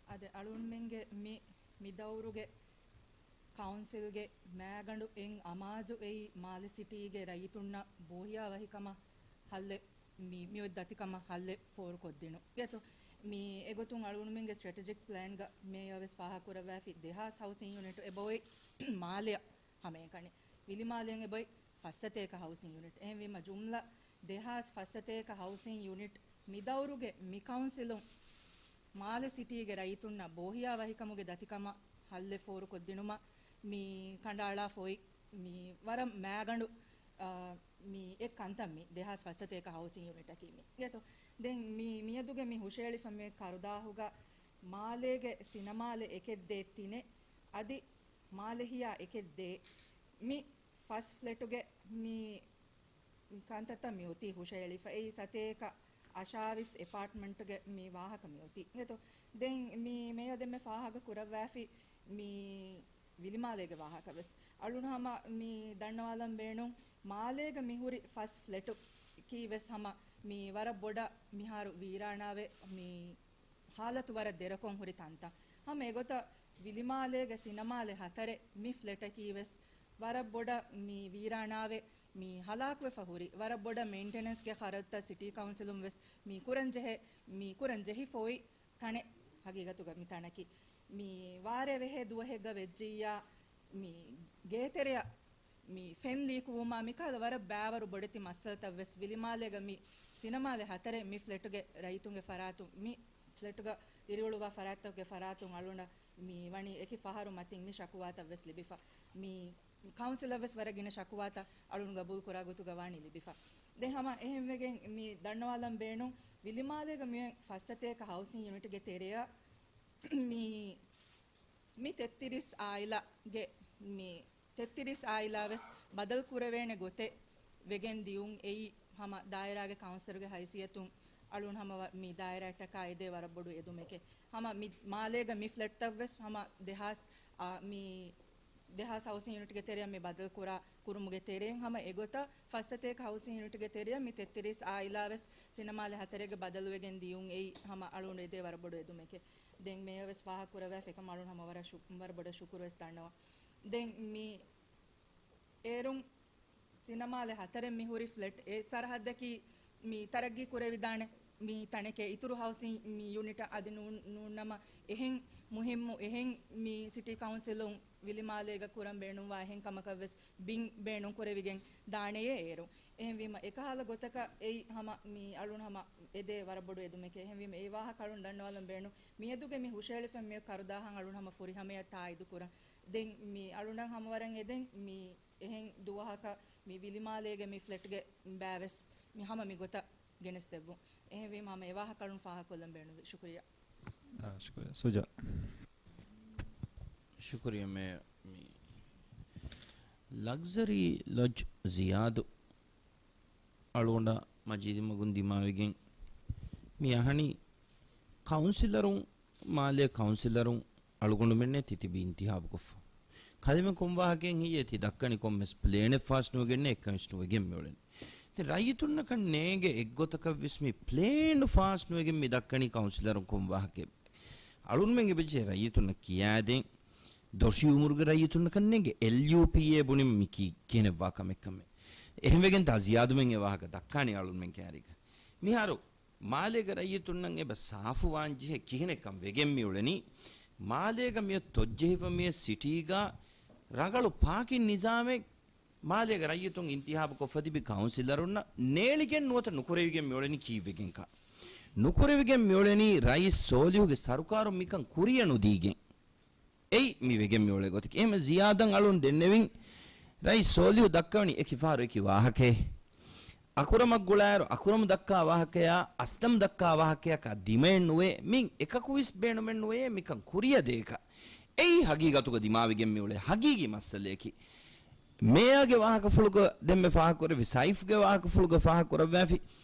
އާދެ، އަޅުންމެންގެ މި، މި ދައުރުގެ ކައުންސިލްގެ މާގަނޑު އެއް އަމާޒު އެއީ މާލެ ސިޓީގެ ރައްޔިތުންނަށް ބޯހިޔާވަހިކަމަށް ހައްލެއް މި، މިއޮތް ދަތިކަމަށް ހައްލެއް ފޯރުކޮށްދިނުން. އެތޯ، މި އެގޮތުން އަޅުގަނޑުމެންގެ ސްޓްރެޓެޖިކް ޕްލޭންގަ މޭޔަރ ވެސް ފާހަގަކުރައްވާފި ދެހާސް ހައުސިން ޔުނިޓު އެބައޮތް މާލެއަށް ހަމައެކަނި. ވިލިމާލެއަށް އެބައޮތް ފައްސަތޭކަ ހައުސިން ޔުނިޓް. އެހެންވީމަ ޖުމްލަ ދެހާސް ފައްސަތޭކަ ހައުސިން ޔުނިޓް މި ދައުރުގެ މި ކައުންސިލުން މާލެ ސިޓީގެ ރައްޔިތުންނަށް ބޯހިޔާވަހިކަމުގެ ދަތިކަމަށް ހައްލެއް ފޯރުކޮށްދިނުމަށް މި ކަނޑައަޅާފަ އޮތް މި ވަރަށް މާގަނޑު، އާ، މި އެއް ކަންތައް މި ދެހާސް ފައްސަތޭކަ ހައުސިން ޔުނިޓަކީ މި. އެތޯ، ދެން މި މިއަދުގެ މި ހުށައެޅިފަ މި ކަރުދާހުގަ މާލޭގެ ސިނަމާލެ އެކެއް ދޭއް ތިނެއް އަދި މާލެ ހިޔާ އެކެއް ދޭއް މި ފަސް ފްލެޓުގެ މި ކަންތައްތައް މި އޮތީ ހުށައެޅިފަ. އެއީ ސަތޭކަ އަށާވީސް އެޕާޓްމަންޓުގެ މި ވާހަކަ މި އޮތީ. އެތޯ، ދެން މި މޭޔަ ދެންމެ ފާހަގަ ކުރައްވާފި މި ވިލިމާލޭގެ ވާހަކަ ވެސް. އަޅުން ހަމަ މި ދަންނަވާލަން ބޭނުން، މާލޭގަ މި ހުރި ފަސް ފްލެޓު ކީ ވެސް ހަމަ މި ވަރަށް ބޮޑަށް މިހާރު ވީރާނާވެ މި ހާލަތު ވަރަށް ދެރަކޮށް ހުރި ތަންތަން. ހަމަ އެގޮތަށް ވިލިމާލޭގެ ސިނަމާލެ ހަތަރެއް މި ފްލެޓަކީ ވެސް ވަރަށް ބޮޑަށް މި ވީރާނާވެ، މި ހަލާކުވެފަ ހުރި ވަރަށް ބޮޑަށް މެއިންޓެނެންސްގެ ޚަރަދުތައް ސިޓީ ކައުންސިލުން ވެސް މި ކުރަން ޖެހޭ، މި ކުރަން ޖެހިފަ އޮތް ތަނެއް. ހަގީގަތުގަ މި ތަނަކީ މި ވާރޭ ވެހޭ ދުވަހެއްގަ ވެއްޖިއްޔާ މި ގޭތެރެއަށް މި ފެން ލީކުވުމާ މިކަހަލަ ވަރަށް ބާވަރު ބޮޑެތި މައްސަލަތައް ވެސް ވިލިމާލޭގަ މި ސިނަމާލެ ހަތަރެއް މި ފްލެޓުގެ ރައްޔިތުންގެ ފަރާތުން، މި ފްލެޓުގަ ދިރިއުޅުވާ ފަރާތްތަކުގެ ފަރާތުން އަޅުގަނޑަށް މި ވަނީ އެކި ފަހަރު މަތިން މި ޝަކުވާތައް ވެސް ލިބިފަ. މި ކައުންސިލަށް ވެސް ވަރަށް ގިނަ ޝަކުވާތައް އަޅުން ގަބޫލު ކުރާ ގޮތުގަ ވާނީ ލިބިފަ. ދެން ހަމަ އެހެންވެގެން މި ދަންނަވާލަން ބޭނުން ވިލިމާލޭގަ މި ފައްސަތޭކަ ހައުސިން ޔުނިޓްގެ ތެރެއަށް މި މި ތެއްތިރީސް އާއިލާގެ މި ތެއްތިރީސް އާއިލާ ވެސް ބަދަލު ކުރެވޭނެ ގޮތެއް ވެގެން ދިޔުން އެއީ ހަމަ ދާއިރާގެ ކައުންސިލަރުގެ ހައިސިއްޔަތުން އަޅުން ހަމަ ވަ-، މި ދާއިރާއަށްޓަކާ އެދޭ ވަރަށް ބޮޑު އެދުމެކޭ. ހަމަ މި މާލޭގަ މި ފްލެޓްތައް ވެސް ހަމަ ދެހާސް، އާ، މި ދެހާސް ހައުސިން ޔުނިޓްގެ ތެރެއަށް މި ބަދަލު ކުރާ ކުރުމުގެ ތެރެއިން ހަމަ އެގޮތަށް ފައްސަތޭކަ ހައުސިން ޔުނިޓްގެ ތެރެއަށް މި ތެއްތިރީސް އާއިލާ ވެސް ސިނަމާލެ ހަތަރެއްގެ ބަދަލުވެގެން ދިޔުން އެއީ ހަމަ އަޅުން އެދޭ ވަރަށް ބޮޑު އެދުމެކޭ. ދެން މޭޔަ ވެސް ފާހަގަ ކުރައްވާފަ އެކަމަށް އަޅުން ހަމަ ވަރަށް ޝު-، ވަރަށް ބޮޑަށް ޝުކުރު ވެސް ދަންނަވަން. ދެން މި އޭރުން ސިނަމާލެ ހަތަރެއް މި ހުރި ފްލެޓް އެއް ސަރަހައްދަކީ މި ތަރައްގީ ކުރެވިދާނެ މި ތަނެކޭ އިތުރު ހައުސިން މި ޔުނިޓަށް އަދި ނޫން، ނޫންނަމަ އެހެން މުހިއްމު، އެހެން މި ސިޓީ ކައުންސިލުން ވިލިމާލޭގަ ކުރަން ބޭނުންވާ އެހެން ކަމަކަށް ވެސް ބިން ބޭނުން ކުރެވިގެން ދާނެޔޭ އޭރު. އެހެންވީމަ އެކަހަލަ ގޮތަކަށް އެއީ ހަމަ މި އަޅުން ހަމަ އެދޭ ވަރަށް ބޮޑު އެދުމެކޭ. އެހެންވީމަ އެ ވާހަކަ އަޅުން ދަންނަވާލަން ބޭނުން. މިއަދުގެ މި ހުށައެޅިފަ މި ކަރުދާހަށް އަޅުން ހަމަ ފުރިހަމަޔަށް ތާއީދު ކުރަން. ދެން މި އަޅުންނަށް ހަމަވަރަށް އެދެން މި އެހެން ދުވަހަކަށް މި ވިލިމާލޭގެ މި ފްލެޓްގެ ބައިވެސް މި ހަމަ މި ގޮތަށް ގެނެސްދެއްވުން. އެހެންވީމަ ހަމަ އެ ވާހަކަ އަޅުން ފާހަގަކޮށްލަން ބޭނުންވި. ޝުކުރިއްޔާ. އާ، ޝުކުރިއްޔާ. ސުޖާ. ޝުކުރިއްޔާ މޭ، މި ލަގްޒަރީ ލޮޖް ޒިޔާދު އަޅުގަނޑަށް މަޖީދު މަގުން ދިމާވެގެން މި އަހަނީ ކައުންސިލަރުން، މާލޭ ކައުންސިލަރުން އަޅުގަނޑުމެންނޭ ތި ތިބި އިންތިހާބުކޮށްފަ. ކަލޭމެން ކޮން ވާހަކައެއް ހެއްޔޭ ތި ދައްކަނީ ކޮންމެސް ޕްލޭނެއް ފާސް ނުވެގެންނޭ އެއްކަން ވެސް ނުވެގެން މިއުޅެނީ. ދެން ރައްޔިތުންނަކަށް ނޭނގެ އެއްގޮތަކަށް ވެސް މި ޕްލޭން ފާސް ނުވެގެން މި ދައްކަނީ ކައުންސިލަރުން ކޮން ވާހަކައެއް. އަޅުންމެން އެބަޖެހޭ ރައްޔިތުންނަށް ކިޔާދޭން. ދޮށީ އުމުރުގެ ރައްޔިތުންނަކަށް ނޭނގެ އެލްޔޫޕީއޭ ބުނިން މި ކީ-، ކިހިނެއްވާ ކަމެއްކަމެއް. އެހެންވެގެން ތާ ޒިޔާދުމެން އެ ވާހަކަ ދައްކާނީ އަޅުންމެން ކައިރީގަ. މިހާރު މާލޭގެ ރައްޔިތުންނަށް އެބަ ސާފުވާންޖެހޭ ކިހިނެއްކަން ވެގެން މިއުޅެނީ، މާލޭގަ މިއޮތް ތޮއްޖެހިފަ މިއޮތް ސިޓީގަ ރަނގަޅު ޕާކިން ނިޒާމެއް މާލޭގެ ރައްޔިތުން އިންތިހާބު ކޮށްފަ ތިބި ކައުންސިލަރުންނަށް ނޭޅިގެން ނުވަތަ ނުކުރެވިގެން މިއުޅެނީ ކީއްވެގެންކަން. ނުކުރެވިގެން މިއުޅެނީ ރައީސް ސޯލިހުގެ ސަރުކާރުން މިކަން ކުރިއަށް ނުދީގެން. އެއީ މި ވެގެން މިއުޅޭ ގޮތަކީ. އެހެން ޒިޔާދަށް އަޅުން ދެންނެވިން، ރައީސް ސޯލިހު ދައްކަވަނީ އެކި ފަހަރު އެކި ވާހަކައެއް. އަކުރަމަށް ގުޅާއިރު އަކުރަމު ދައްކާ ވާހަކަޔާ، އަސްލަމް ދައްކާ ވާހަކަޔަކާ ދިމައެއް ނުވޭ. މިން އެކަކުވެސް ބޭނުމެއް ނުވޭ މިކަން ކުރިއަށް ދޭކަށް. އެއީ ހަގީގަތުގަ ދިމާވެގެން މިއުޅޭ ހަގީގީ މައްސަލަޔަކީ. މޭޔާގެ ވާހަކަފުޅުގަ ދެންމެ ފާހަގަކުރެއްވި، ސައިފްގެ ވާހަކަފުޅުގަ ފާހަގަކުރައްވާފި،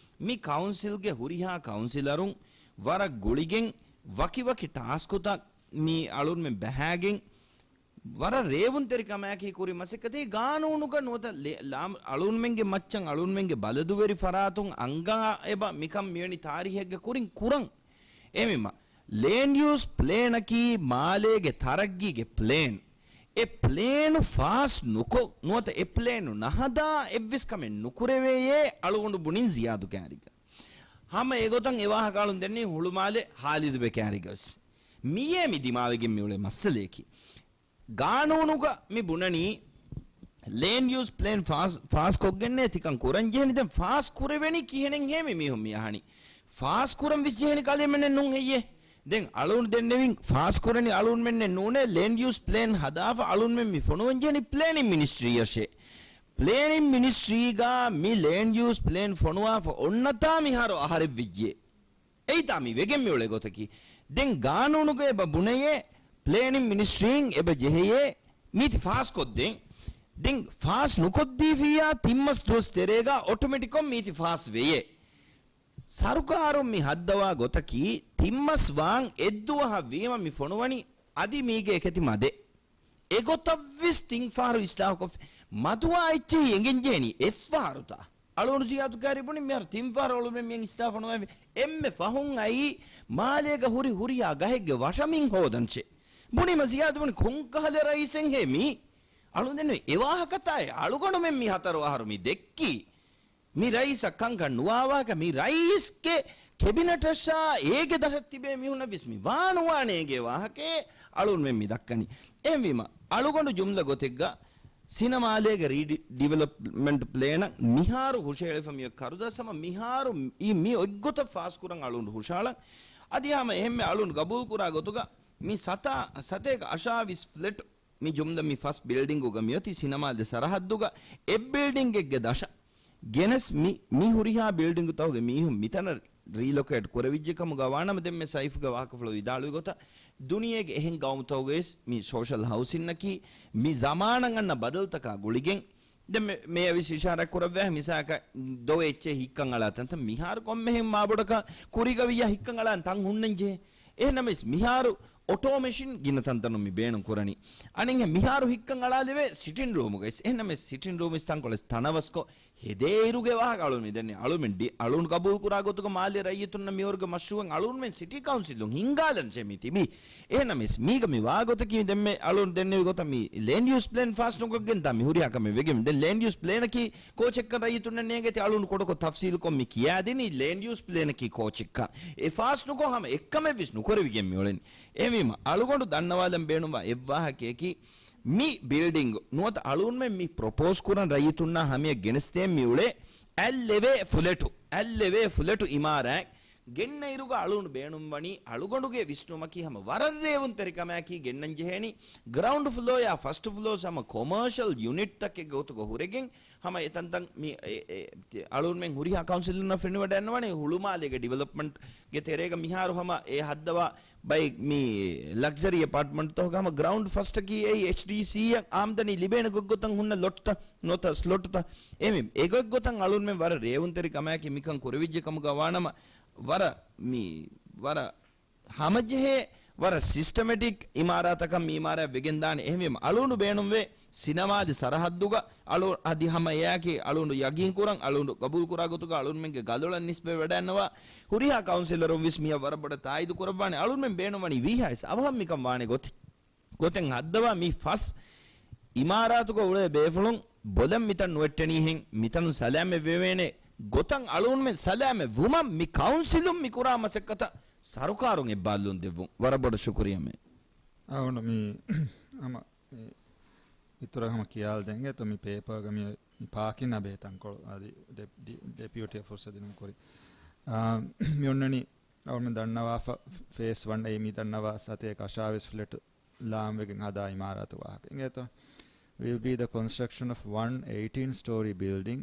މި ކައުންސިލްގެ ހުރިހާ ކައުންސިލަރުން ވަރަށް ގުޅިގެން ވަކިވަކި ޓާސްކުތައް މި އަޅުންމެން ބަހާގެން، ވަރަށް ރޭވުންތެރިކަމާއެކީ ކުރި މަސައްކަތެއް. ގާނޫނުގަ ނުވަތަ ލޭ-، ލާމް-، އަޅުންމެންގެ މައްޗަށް އަޅުންމެންގެ ބަލަދުވެރި ފަރާތުން އަންގާ އެބަ މިކަން މިވެނި ތާރީހެއްގަ ކުރިން ކުރަން. އެހެންވީމަ، ލޭންޑް ޔޫސް ޕްލޭނަކީ މާލޭގެ ތަރައްގީގެ ޕްލޭން. އެ ޕްލޭނު ފާސް ނުކޮށް، ނުވަތަ އެ ޕްލޭނު ނަހަދާ އެއްވެސް ކަމެއް ނުކުރެވޭޔޭ އަޅުގަނޑު ބުނިން ޒިޔާދު ކާރިގަ. ހަމަ އެގޮތަށް އެ ވާހަކަ އަޅުން ދެންނީ ހުޅުމާލެ ހާލިދުބެ ކާރިގަވެސް. މިއޭ މި ދިމާވެގެން މިއުޅޭ މައްސަލަޔަކީ. ގާނޫނުގަ މި ބުނަނީ، ލޭންޑް ޔޫސް ޕްލޭން ފާސް، ފާސް ކޮށްގެންނޭ ތިކަން ކުރަން ޖެހެނީ. ދެން ފާސް ކުރެވެނީ ކިހިނެއްހޭ މި މީހުން މި އަހަނީ؟ ފާސް ކުރަން ވެސް ޖެހެނީ ކަލޭމެންނެއް ނޫން ހެއްޔޭ؟ ދެން އަޅުން ދެންނެވިން ފާސް ކުރަނީ އަޅުންމެންނެއް ނޫނޭ، ލޭންޑް ޔޫސް ޕްލޭން ހަދާފަ އަޅުންމެން މި ފޮނުވަން ޖެހެނީ ޕްލޭނިން މިނިސްޓްރީއަށޭ. ޕްލޭނިން މިނިސްޓްރީގަ މި ލޭންޑް ޔޫސް ޕްލޭން ފޮނުވާފަ އޮންނަތާ މިހާރު އަހަރެއް ވެއްޖެ. އެއީތާ މި ވެގެން މިއުޅޭ ގޮތަކީ. ދެން ގާނޫނުގަ އެބަ ބުނެޔޭ، ޕްލޭނިން މިނިސްޓްރީން އެބަ ޖެހެޔޭ މީތި ފާސްކޮށްދޭން. ދެން ފާސް ނުކޮށްދީފިއްޔާ ތިންމަސް ދުވަސް ތެރޭގަ އޮޓޮމެޓިކޮށް މީތި ފާސް ވެޔޭ. ސަރުކާރުން މި ހައްދަވާ ގޮތަކީ ތިންމަސް ވާން އެއްދުވަހަށް ވީމަ މި ފޮނުވަނީ އަދި މީގެ އެކެތި މަދެއް. އެގޮތަށްވެސް ތިން ފަހަރު އިސްލާހުކޮށްފި. މަދުވާ އެއްޗެހި އެނގެންޖެހެނީ އެއްފަހަރުތާ؟ އަޅުގަނޑު ޒިޔާދު ކާރި ބުނި މިހާރު ތިން ފަހަރު އަޅުމެން މިއަށް އިސްލާހު ފޮނުވައިފި. އެންމެ ފަހުން އައީ މާލޭގަ ހުރި ހުރިހާ ގަހެއްގެ ވަށަމިން ހޯދަންޗެ. ބުނީމަ ޒިޔާދު ބުނި ކޮންކަހަލަ ރައީސެއްހޭ މީ؟ އަޅުގަނޑު ދެން އެ ވާހަކަތާއޭ އަޅުގަނޑުމެން މި ހަތަރު އަހަރު މި ދެއްކީ. މި ރައީސަށް ކަންކަން ނުވާ ވާހަކަ، މި ރައީސްގެ ކެބިނެޓަށާ އޭގެ ދަށަށް ތިބޭ މީހުންނަށް ވެސް މި ވާނުވާނޭ އޭގެ ވާހަކައެއް އަޅުންމެން މި ދައްކަނީ. އެހެންވީމަ، އަޅުގަނޑު ޖުމްލަ ގޮތެއްގަ ސިނަމާލޭގެ ރީޑި-، ޑިވެލޮޕްމަންޓް ޕްލޭނަށް މިހާރު ހުށަހެޅިފަ މިއޮތް ކަރުދާސް ހަމަ މިހާރު އި-، މި އޮތްގޮތަށް ފާސްކުރަން އަޅުން ހުށަހަޅަން. އަދި ހަމަ އެހެންމެ އަޅުން ގަބޫލުކުރާ ގޮތުގަ މި ސަތާ-، ސަތޭކަ އަށާވީސް ފްލެޓް މި ޖުމްލަ މި ފަސް ބިލްޑިންގުގަ މިއޮތީ ސިނަމާލެ ސަރަހައްދުގަ އެއް ބިލްޑިންގެއްގެ ދަށަށް ގެނެސް މި، މި ހުރިހާ ބިލްޑިންގުތަކުގެ މީހުން މިތަނަށް ރީލޮކޭޓް ކުރެވިއްޖެ ކަމުގަ ވާނަމަ ދެންމެ ސައިފްގެ ވާހަކަފުޅު ވިދާޅުވި ގޮތަށް ދުނިޔޭގެ އެހެން ގައުމުތަކުގައިވެސް މި ސޯޝަލް ހައުސިންއަކީ މި ޒަމާނަށް އަންނަ ބަދަލުތަކާ ގުޅިގެން ދެން މެ-، މޭޔަރ ވެސް އިޝާރާތް ކުރައްވާ މިސާލަކަށް ދޮވެ އެއްޗެއް ހިއްކަން އަޅާ ތަންތަން މިހާރު ކޮންމެހެން މާބޮޑަކަށް ކުރީގަ ވިއްޔާ ހިއްކަން އަޅާން ތަން ހުންނަން ޖެހޭ. އެހެންނަމަވެސް މިހާރު އޮޓޯމޭޝަން ގިނަ ތަންތަނުން މި ބޭނުން ކުރަނީ. އަނެއްހެން މިހާރު ހިއްކަން އަޅާލެވޭ ސިޓިން ރޫމުގައި. އެހެންނަމަވެސް ސިޓިން ރޫމް ވެސް ތަންކޮޅެއް ތަނަވަސްކޮށް، ހެދޭއިރުގެ ވާހަކަ އަޅުން މި ދެންނެ. އަޅުމެން ޑި-، އަޅުން ގަބޫލު ކުރާ ގޮތުގަ މާލެ ރައްޔިތުންނަށް މިވަރުގެ މަޝްރޫއަށް އަޅުންމެން ސިޓީ ކައުންސިލުން ހިންގާލަން ޖެހެމީ ތިބީ. އެހެންނަމަވެސް މީގަ މި ވާގޮތަކީ ދެންމެ އަޅުން ދެންނެވި ގޮތަށް މި ލޭންޑް ޔޫސް ޕްލޭން ފާސް ނުކޮށްގެން ދާ މި ހުރިހާ ކަމެއް ވެގެން. ދެން ލޭންޑް ޔޫސް ޕްލޭނަކީ ކޯޗެއްކަން ރައްޔިތުންނަށް ނޭނގޭތީ އަޅުން ކޮޑަކޮށް ތަފްސީލުކޮށް މި ކިޔާދިނީ ލޭންޑް ޔޫސް ޕްލޭނަކީ ކޯޗެއްކަން. އެ ފާސް ނުކޮށް ހަމަ އެއްކަމެއްވެސް ނުކުރެވިގެން މިއުޅެނީ. އެހެންވީމަ އަޅުގަނޑު ދަންނަވާލަން ބޭނުންވާ އެއްވާހަކަޔަކީ، މި ބިލްޑިންގު ނުވަތަ އަޅުންމެން މި ޕްރޮޕޯސް ކުރަން ރައްޔިތުންނާ ހަމަޔަށް ގެނެސްދޭން މިއުޅޭ އަތްލެވޭ ފުލެޓު، އަތްލެވޭ ފުލެޓު އިމާރާތް ގެންނައިރުގަ އަޅުން ބޭނުންވަނީ، އަޅުގަނޑުގެ ވިސްނުމަކީ ހަމަ ވަރަށް ރޭވުންތެރިކަމާއެކީ ގެންނަން ޖެހޭނީ، ގްރައުންޑް ފްލޯއާ ފަސްޓް ފްލޯ ހަމަ ކޮމާޝަލް ޔުނިޓްތަކެއްގެ ގޮތުގަ ހުރެގެން، ހަމަ އެތަންތަން މި އެ، އެ، އަޅުންމެން ހުރިހާ ކައުންސިލުންނަށް ފެނިވަޑައިގަންނަވާނެ ހުޅުމާލޭގެ ޑިވެލޮޕްމަންޓްގެ ތެރޭގަ މިހާރު ހަމަ އެ ހައްދަވާ ބައެއް މި ލަގްޒަރީ އެޕާޓްމަންޓްތަކުގަ ހަމަ ގްރައުންޑް ފަސްޓަކީ އެއީ އެޗްޑީސީއަށް އާމްދަނީ ލިބޭނެ ގޮތްގޮތަށް ހުންނަ ލޮޓްތައް ނުވަތަ ސްލޮޓްތައް. އެހެންވީމަ އެގޮތްގޮތަށް އަޅުންމެން ވަރަށް ރޭވުންތެރި ކަމާއެކީ މިކަން ކުރެވިއްޖެ ކަމުގަ ވާނަމަ، ވަރަށް މި، ވަރަށް ހަމަޖެހޭ، ވަރަށް ސިސްޓަމެޓިކް އިމާރާތަކަށް މި އިމާރާތް ވެގެންދާނެ. އެހެންވީމަ އަޅުގަނޑު ބޭނުންވޭ ސިނަމާލެ ސަރަހައްދުގަ އަޅު އަދި ހަމަ އެއާއެކީ އަޅުގަނޑު ޔަގީން ކުރަން، އަޅުގަނޑު ގަބޫލު ކުރާ ގޮތުގަ އަޅުންމެންގެ ގަލޮޅަށް ނިސްބަތް ވަޑައިގަންނަވާ ހުރިހާ ކައުންސިލަރުން ވެސް މިއަށް ވަރަށް ބޮޑަށް ތާއީދު ކުރައްވާނެ. އަޅުންމެން ބޭނުންވަނީ ވީހާވެސް އަވަހަށް މިކަން ވާނެ ގޮތެއް. ގޮތެއް ހައްދަވާ މި ފަސް އިމާރާތުގަ އުޅޭ ބޭފުޅުން ބޮލަށް މިތަން ނުވެއްޓެނީހެން، މިތަނުން ސަލާމަތް ވެވޭނެ ގޮތަށް އަޅުންމެން ސަލާމަތް ވުމަށް މި ކައުންސިލުން މި ކުރާ މަސައްކަތަށް ސަރުކާރުން އެއްބާއްލުން ދެއްވުން. ވަރަށް ބޮޑަށް ޝުކުރިއްޔާ މޭ. އަޅުގަނޑު މި ހަމަ މި އިތުރަށް ހަމަ ކިޔާލަދޭން އިނގޭތޯ މި ޕޭޕާގަ މި، މި ޕާކިން އަބޭ ތަންކޮޅު އަދި ޑެ-، ޑި-، ޑެޕިއުޓީއަށް ފުރުސަތު ދިނުން ކުރި. އާ، މި އޮންނަނީ އަޅުމެން ދަންނަވާފަ ފޭސް ވަން އެއީ މި ދަންނަވާ ސަތޭކަ އަށާވީސް ފްލެޓް ލާންވެގެން ހަދާ އިމާރާތު ވާހަކަ އިނގޭތޯ. Will be the construction of one eighteen-story building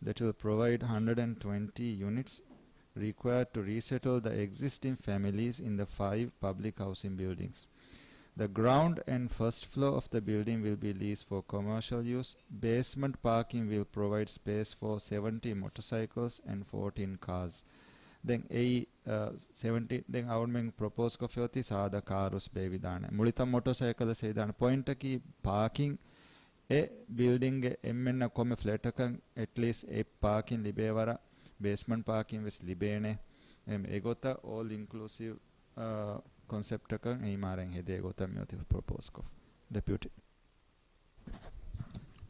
that will provide hundred and twenty units required to resettle the existing families in the five public housing buildings. The ground and first floor of the building will be leased for commercial use. Basement parking will provide space for seventy motorcycles and fourteen cars. ދެން އެއީ، އަ، ސެވެންޓީ، ދެން އަޅުމެން ޕްރޮޕޯސް ކޮށްފައި އޮތީ ސާދަ ކާރުސް ބޭއްވިދާނެ. މުޅިތައް މޮޓޯސައިކަލް ސޭދާނެ. ޕޮއިންޓަކީ ޕާކިން އެ ބިލްޑިންގެ އެންމެންނަށް ކޮންމެ ފްލެޓަކަށް އެޓްލީސްޓް އެއް ޕާކިން ލިބޭވަރަށް، ބޭސްމަންޓް ޕާކިން ވެސް ލިބޭނެ. އެމް، އެގޮތަށް އޯލް އިންކްލޫސިވް، އާ، ކޮންސެޕްޓަކަށް އެ އިމާރާތް ހެދޭ ގޮތަށް މިއޮތީ ޕްރޮޕޯސްކޮށް. ޑެޕިއުޓީ.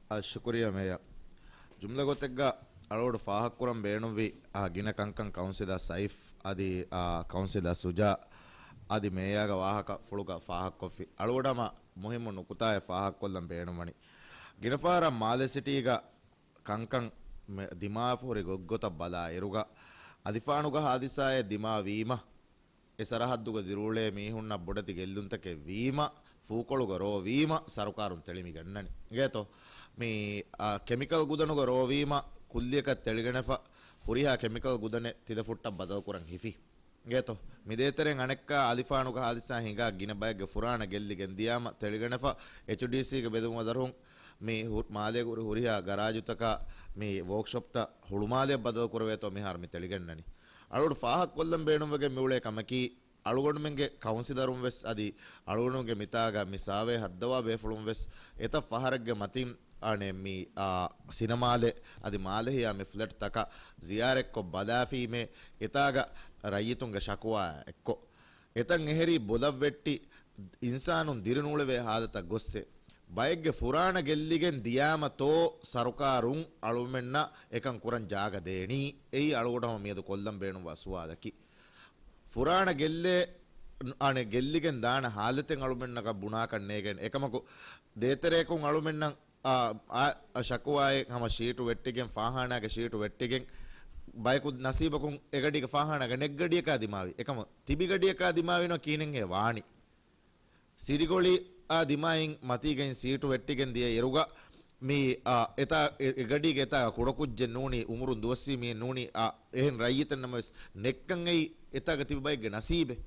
އާ، ޝުކުރިއްޔާ މޭޔާ. ޖުމްލަ ގޮތެއްގަ އަޅުގަނޑު ފާހަގަކުރަން ބޭނުންވި، އާ، ގިނަ ކަންކަން ކައުންސިލާ ސައިފް އަދި، އާ، ކައުންސިލާ ސުޖާ އަދި މޭޔާގެ ވާހަކަފުޅުގަ ފާހަގަކޮށްފި. އަޅުގަނޑު ހަމަ މުހިއްމު ނުކުތާއެއް ފާހަގަކޮށްލަން ބޭނުންވަނީ. ގިނަ ފަހަރަށް މާލެ ސިޓީގަ ކަންކަން މެ-، ދިމާވެފަ ހުރި ގޮތްގޮތަށް ބަލާ އިރުގަ، އަލިފާނުގަ ހާދިސާއެއް ދިމާވީމަ، އެ ސަރަހައްދުގަ ދިރިއުޅޭ މީހުންނަށް ބޮޑެތި ގެއްލުންތަކެއް ވީމަ، ފޫކޮޅުގަ ރޯ ވީމަ، ސަރުކާރުން ތެޅިމިގަންނަނީ. އިނގޭތޯ؟ މި، އާ، ކެމިކަލް ގުދަނުގަ ރޯ ވީމަ، ކުއްލިއަކަށް ތެޅިގަނެފަ، ހުރިހާ ކެމިކަލް ގުދަނެއް ތިލަފުއްޓަށް ބަދަލުކުރަން ހިފި. އިނގޭތޯ؟ މި ދޭތެރޭން އަނެއްކާ އަލިފާނުގަ ހާދިސާ ހިނގާ ގިނަ ބައެއްގެ ފުރާނަ ގެއްލިގެން ދިޔާމަ، ތެޅިގަނެފަ، އެޗްޑީސީގެ ބެލުމުގަ ދަރުހުން މި ހު-، މާލޭގަ ހުރި ހުރިހާ ގަރާޖުތަކާ މި ވޯކްޝޮޕްތައް ހުޅުމާލެއަށް ބަދަލު ކުރެވޭތޯ މިހާރު މި ތެޅިގަންނަނީ. އަޅުގަނޑު ފާހަގަކޮށްލަން ބޭނުންވެގެން މިއުޅޭ ކަމަކީ، އަޅުގަނޑުމެންގެ ކައުންސިލަރުން ވެސް އަދި އަޅުގަނޑުމެންގެ މިތާގަ މި ސާވޭ ހައްދަވާ ބޭފުޅުން ވެސް އެތައް ފަހަރެއްގެ މަތިން އަނެއް މި، އާ، ސިނަމާލެ އަދި މާލެހިޔާ މި ފްލެޓްތަކަށް ޒިޔާރަތްކޮށް ބަލާފީމޭ އެތާގަ ރައްޔިތުންގެ ޝަކުވާ އެއްކޮށް. އެތަން އެހެރީ ބޮލަށްވެއްޓި އިންސާނުން ދިރިނޫޅެވޭ ހާލަތަށް ގޮއްސެ. ބައެއްގެ ފުރާނަ ގެއްލިގެން ދިޔާމަތޯ ސަރުކާރުން އަޅުމެންނަށް އެކަން ކުރަން ޖާގަ ދޭނީ. އެއީ އަޅުގަނޑު ހަމަ މިއަދު ކޮށްލަން ބޭނުންވާ ސުވާލަކީ. ފުރާނަ ގެއްލޭ، އަނެއް ގެއްލިގެން ދާނެ ހާލަތެއް އަޅުމެންނަކަށް ބުނާކަށް ނޭގެން. އެކަމަކު ދޭތެރެއަކުން އަޅުމެންނަށް އާ، އާ، ޝަކުވާއެއް ހަމަ ޝީޓު ވެއްޓިގެން، ފާހާނާގެ ޝީޓު ވެއްޓިގެން، ބަޔަކު ނަސީބަކުން އެގަޑީގެ ފާހާނާގެ ނެތްގަޑިއަކާ ދިމާވި. އެކަމަ ތިބި ގަޑިއަކާ ދިމާވިނަމަ ކިހިނެއްހޭ ވާނީ؟ ސިޑިގޮޅިއާ ދިމާއިން މަތީގައިން ސީޓު ވެއްޓިގެން ދިޔަ އިރުގަ މި، އާ، އެތާ، އެ، އެގަޑީގެ އެތާގަ ކުޑަކުއްޖެއް ނޫނީ، އުމުރުން ދުވަސްވީ މީހެއް ނޫނީ، އާ، އެހެން ރައްޔިތެއް ނަމަވެސް ނެއްކަން އެއީ އެތާގަ ތިބި ބައެއްގެ ނަސީބެއް.